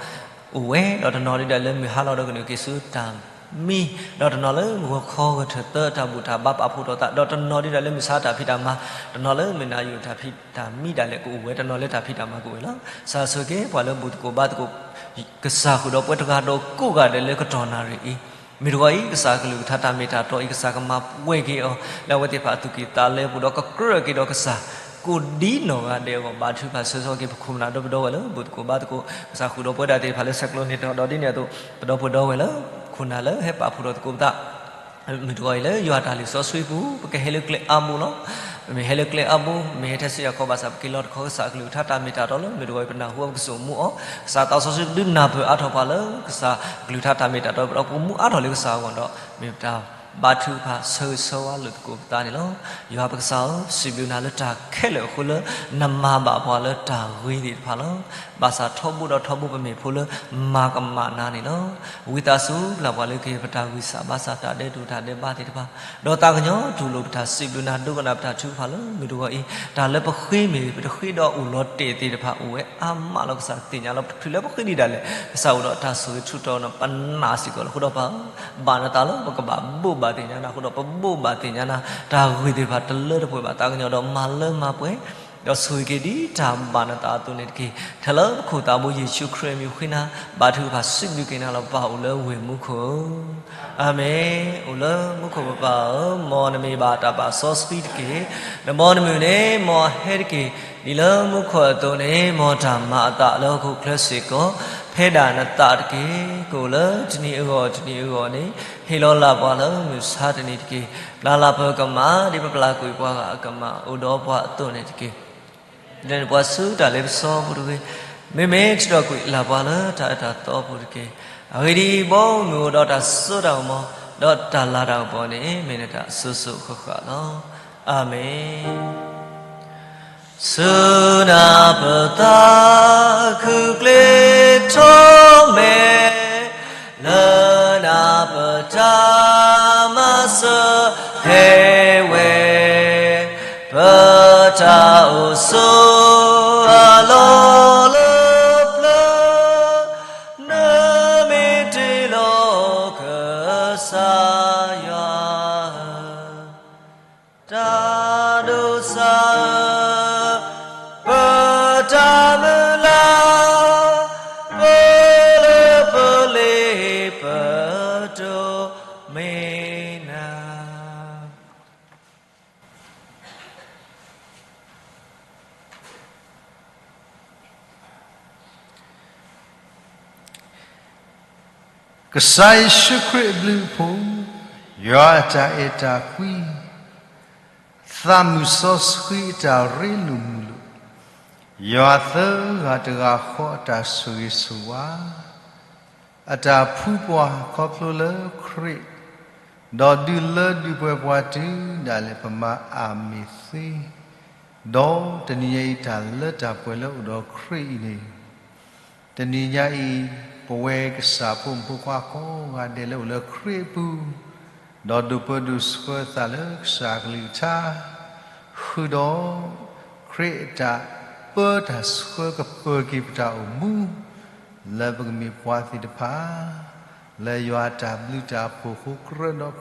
အိၣ်ဝဲ, ဒီးတနီၤဒ်ဒီးလၢမုၢ်ဟါလီၤဒီးကနုာ်က့ၤဆူတၢ်မံ, ဒီးတနီၤလၢဂီၤခီဂီၤထၢၣ်သၢတၢ်ဘူၣ်တၢ်ဘါပာ်ဖှိၣ်ထီၣ်သး, ဒီးတနီၤဒ်ဒီးလၢမုၢ်ဆါတၢ်ဖံးတၢ်မၤ, တနီၤလၢမုၢ်နၤယိာ်တၢ်ဖံးတၢ်မံဒၣ်လဲာ်ကအိၣ်ဝဲ, တနီၤလၢတၢ်ဖံးတၢ်မၤကအိၣ်ဝဲလီၤ. ကစၢ်ဆိၣ်ဂ့ၤက့ၤပှၤလၢဘူၣ်သကိးဘါသကိး ကစၢ်ဃုာ်ဒီးပဝဲတဂၤဒီးကိးဂၤဒဲးလၢကတီၢ်နၣ်ရံၣ်အံၤ, မ့ၢ်တဂီၤအံၤ ကစၢ်အကလုၢ်ကထါတၢ်မ့ၢ်တၢ်တီအံၤ ကစၢ်ကမၤပှဲၤက့ၤအီၤ လၢအဝဲသ့ၣ်တဖၣ်အသူၣ်ကံၢ်သးလဲအပူၤဒီး ကကြၢးက့ၤဒီးကစၢ် ကိးဒ်နီၢ်ဂၤဒဲးအဂီၢ် ဘါထုကဖၣ်ဆၢဂ့ၤက့ၤ ပခိၣ်ပနၢ်ဒီပုၢ်ဒီဝဲၢ်လၢ ဘူၣ်သကိးဘါသကိး ကစၢ်ဃုာ်ဒီးပဝဲဒၣ်သ့ၣ်တဖၣ်လၢဆဲးကျိးန့ၢ်တီၤ ဒီးဒ်န့ၣ်အသိး ပဒီပုၢ်ဒီဝဲၢ်လၢ ခိၣ်နၢ်လၢဟဲပာ်ဖှိၣ်ထီၣ်သကိးပသး မ့ၢ်တဂီၤအံၤလၢယွၤတၢ်လံာ်စီဆှံပူၤ ပကဟဲလၢကျဲအါဘိလီၤ. မ့ၢ်ဟဲလၢကျဲအါဘိ မ့ၢ်ဟဲထဲစ့ၢ်ကီးဘၣ်ဆၣ် ပက့ၤလီၤတခီ ကစၢ်အကလုၢ်ကထါတၢ်မ့ၢ်တၢ်တီလၢ မ့ၢ်တဂီၤအံၤ ပနၢ်ဟူအီၤ ပကစိာ်မူအီၤ, ကစၢ်သးစီဆှံကဒုးနၢ်ပၢၢ်အါထီၣ်ပှၤလၢ ကစၢ်အကလုၢ်ကထါတၢ်မ့ၢ်တၢ်တီဒီး ပကမူအါထီၣ်လၢကစၢ်အဂီၢ်ဒီး မ့ၢ်ပတၢ်ဘါထုကဖၣ်ဆၢဂ့ၤဆၢဝါလိာ်သကိးပသးန့ၣ်လီၤ. ယွၤပကစၢ်ဧၢ, ပစံးဘျုးနၤလၢတၢ်ခဲလၢာ်အဃိလၢ နမၤဘၣ်ပှၤလၢတၢ်ဂ့ၤသ့ၣ်တဖၣ်လီၤ. ဘၣ်ဆၣ်ထီဘိဒီးထီဘိပမ့ၢ်ဖိလၢမၤကမၣ်နၤန့ၣ်လီၤ. ဝံသးစူၤလၢ်ပှၤလၢကဟ့ၣ်ပတၢ်ဂံၢ်စၢ်ဘါစၢ်တၢ်ဒဲးတူၢ်တၢ်ဒဲးဘးသ့ၣ်တဖၣ်, ဒီးသးကညီၤတူၢ်လိာ်ပတၢ်စံးဘျုးနၤဒိကနၣ်ပတၢ်ထုကဖၣ်လၢမုၢ်တဂီၤအံၤ, တၢ်လၢပဃ့မ့ၢ်ဂ့ၤ ပတဃ့ဒီးအိၣ်လီၤတဲာ်သ့ၣ်တဖၣ်အိၣ်ဝဲအါမးလီၤ. ကစၢ်သ့ၣ်ညါလီၤ. ပချုးလၢပဃ့ဒံးဒၣ်လဲာ် ကစၢ်အိၣ်ဒီးတၢ်ဆိၣ်ဂ့ၤထူးတီၤန့ၣ် ပနာ်စ့ၢ်ကီးလီၤ. အဃိဒီးပၢ်ဧၢ, ဘၣ်နသးလၢပကဘၣ်ဘိးဘၣ်သ့ၣ်ညါနၤအဃိဒီး ပဘိးဘၣ်သ့ၣ်ညါနၤ, တၢ်ဂ့ၢ်သ့ၣ်တဖၣ်တလၢတပှဲၤဘၣ် သးကညီၤဒီးမၤလၢမၤပှဲၤ ဒီးဆိၣ်ဂ့ၤက့ၤဒ်တၢ်ဘၣ်နသးအသိးန့ၣ်တက့ၢ်. ထဲလၢပခိၣ်သးဘိယ့ၣ်ၡူးခရံာ်အမံၤဃ့နၤ, ဘါထုကဖၣ်စံးဘျုးက့ၤနၤလီၤ. ပၢ်အိၣ်လၢဝ့ၢ်မူခိၣ်ဧၢ, အၤမ့ၣ်. အိၣ်လၢမူခိၣ်ပပၢ်ဧၢ, မ်နမံၤဘၣ်တၢ်ပာ်စီဆှံတက့ၢ်. နဘီနမုၢ်န့ၣ် မ်အဟဲတက့ၢ်. ဒ်လၢမူခိၣ်အသိးန့ၣ် မ်တၢ်မၤအသးလၢဟီၣ်ခိၣ်ချၢစ့ၢ်ကီး ဖဲဒၣ်နသးတက့ၢ်. ကအိၣ်လၢတနံၤအဂီၢ်တနံၤအဂီၢ်န့ၣ် ဟ့ၣ်လီၤလၢ်ပှၤလၢမုၢ်ဆါတနံၤတက့ၢ်. ပျၢ်လၢ်ပကမၣ် ဒ်ပပျၢ်ကွံာ်ပှၤဂၤအကမၣ် အိၣ်ဒီးပှၤအသိးန့ၣ်တက့ၢ်. လဲၤနုာ်ပှၤဆူတၢ်လ့ပစီပူၤတဂ့ၤ. မ့မ့ၢ်ထုးထီၣ်ကွံာ်လၢ်ပှၤလၢတၢ်အၢတၢ်သီပူၤတက့ၢ်. အဂ့ၢ်ဒ်အံၤ, ဘီမုၢ်အိၣ်ဒီးတၢ်စိတၢ်ကမီၤ, ဒီးတၢ်လၤတၢ်ကပီၤန့ၣ် မ့ၢ်နတၢ်အစိၤစိၤဃၣ်ဃၣ်လီၤ. အၤမ့ၣ်. ဆူနၤပသးခုကျ့ထီမဲာ်, လၢနၤပတၢ်မၤစၢၤဟဲဝဲ, ပတၢ်အိၣ်ဆိးအလီၢ်လၢပျၢၤ, နမ့ၢ်တ့လီၤကစၢ်ယွၤဧၢ တၢ်ဒိးစၢ်ဧၢ, ပတၢ်မုၢ်လၢ်, ပလၢပလ့ပဒိးမ့ၢ်နၤ. ကစၢ်ယ့ၣ်ၡူးခရံာ်အဘျုးအဖှိၣ်, ယွၤအတၢ်အဲၣ်တၢ်ကွံ, သ သးမုၢ်စီဆှံအတၢ်ရ့လိာ်မုာ်လိာ်, ယွၤသၢဂၤတဂၤဃီအတၢ်ဆိၣ်ဂ့ၤဆိၣ်ဝါ, အတၢ်ဖှူပှၤခီဖျိလၢခရံာ်, ဒီးဒုးလၢဒုးပှဲၤပှၤတုၤဒၣ်လဲာ်ပမၤအၢမ့ၢ်သ့, ဒီးတနံၤညါအံၤတၢ်လၢတၢ်ပှဲၤလၢအိၣ်ဒီးခရံာ်အံၤန့ၣ် တနံၤညါအံၤ ပဝဲကစၢ်ဖိမုၣ်ဖိခွါကိးဂၤဒဲးလၢအိၣ်လၢခရံာ်အပူၤ, ဒီးဒိးပၢဒိးဆှၢသးလၢကစၢ်အကလုၢ်ကထါ, ဃုာ်ဒီး ခရံာ်အတၢ်ပၢတၢ်ဆှၢကပၢၤက့ၤပတၢ်အိၣ်မူ, လၢပကမ့ၢ်ပှၤသ့ၣ်တဖၣ် လၢယွၤအတၢ်ဘျုးတၢ်ဖှိၣ်အဃိကြၢးဒီးခရံာ်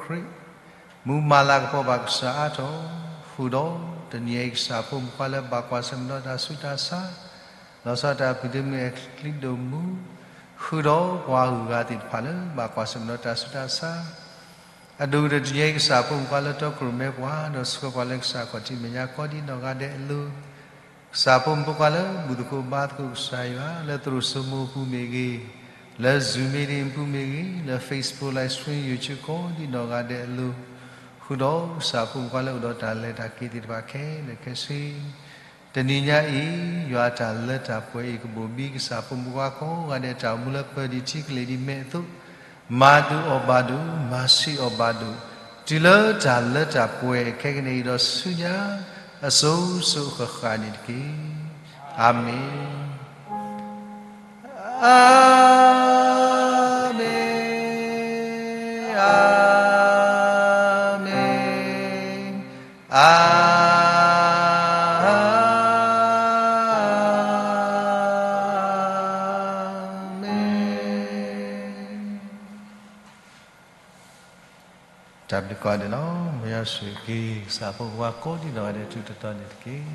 မူမၤလၤကပီၤဘၣ်ကစၢ်အါထီၣ်, ဃုာ်ဒီးတနံၤအံၤကစၢ်ဖိမုၣ်ဖိခွါလၢဘၣ်ကွၢ်ဆၢၣ်မဲာ်ဒီးတၢ်ဆူးတၢ်ဆါ, လီၤဆီဒၣ်တၢ်ဖုၣ်ဒိၣ်မုၢ်အဲၣ်ချံဒိၣ်မူ, ဃုာ်ဒီးပှၤဂုၤဂၤသ့ၣ်တဖၣ်လၢဘၣ်ကွၢ်ဆၢၣ်မဲာ်ဒီးတၢ်ဆူးတၢ်ဆါ, အဒိၣ်ကတၢၢ်တနံၤအံၤကစၢ်ဖိမုၣ်ဖိခွါလၢတီခိၣ်ရိၣ်မဲပှၤ, ဒီးဆှၢပှၤလၢကစၢ်ခီၣ်ထံးမဲာ်ညါကိးဒံးနီၢ်ဂၤဒဲးအလိၤ ကစၢ်ဖိမုၣ်ဖိခွါလၢဘူၣ်သကိးဘါသကိးကစၢ်ယွၤ လၢသရိာ်စိမိၤအပူၤမ့ၢ်ဂ့ၤ, လၢ Zoom meeting အပူၤမ့ၢ်ဂ့ၤ, လၢ Facebook live stream YouTube ကိးဒံးနီၢ်ဂၤဒဲးအလိၤ, ဃုာ်ဒီးကစၢ်ဖိမုၣ်ဖိခွါလၢအိၣ်ဒီးတၢ်လဲၤတၢ်က့ၤသ့ၣ်တဖၣ်ခဲလၢာ်ခဲဆ့, တနံၤညါအံၤ ယွၤတၢ်လၢတၢ်ပှဲၤအံၤကဘိၣ်ဘံကစၢ်ဖိမုၣ်ဖိခွါကိးဂၤဒဲးတၢ်အိၣ်မူလၢပၢၤဒံးထံကလ့ၢ်ဒံးမဲာ်အသိး, မၤဒိၣ်အီၣ်ဘၣ်ဒိၣ်, မၤဆံးအီၣ်ဘၣ်ဒိၣ်, တုၤလၢတၢ်လၢတၢ်ပှဲၤခဲကနံၣ်အံၤဒီးဆူညါ အစိၤစိၤအဃၣ်ဃၣ်န့ၣ်တက့ၢ်. အၤမ့ၣ်, အၤမ့ၣ်, အၤမ့ၣ်, အၤ မ့ၣ်. တၢ်ဘျုးကိးဂၤဒဲးလီၤ. မ်ယွၤဆိၣ်ဂ့ၤက့ၤ ကစၢ်ဖိမုၣ်ဖိခွါကိးဒံးနီၢ်ဂၤဒဲး တုၤတတီၤန့ၣ်တက့ၢ်.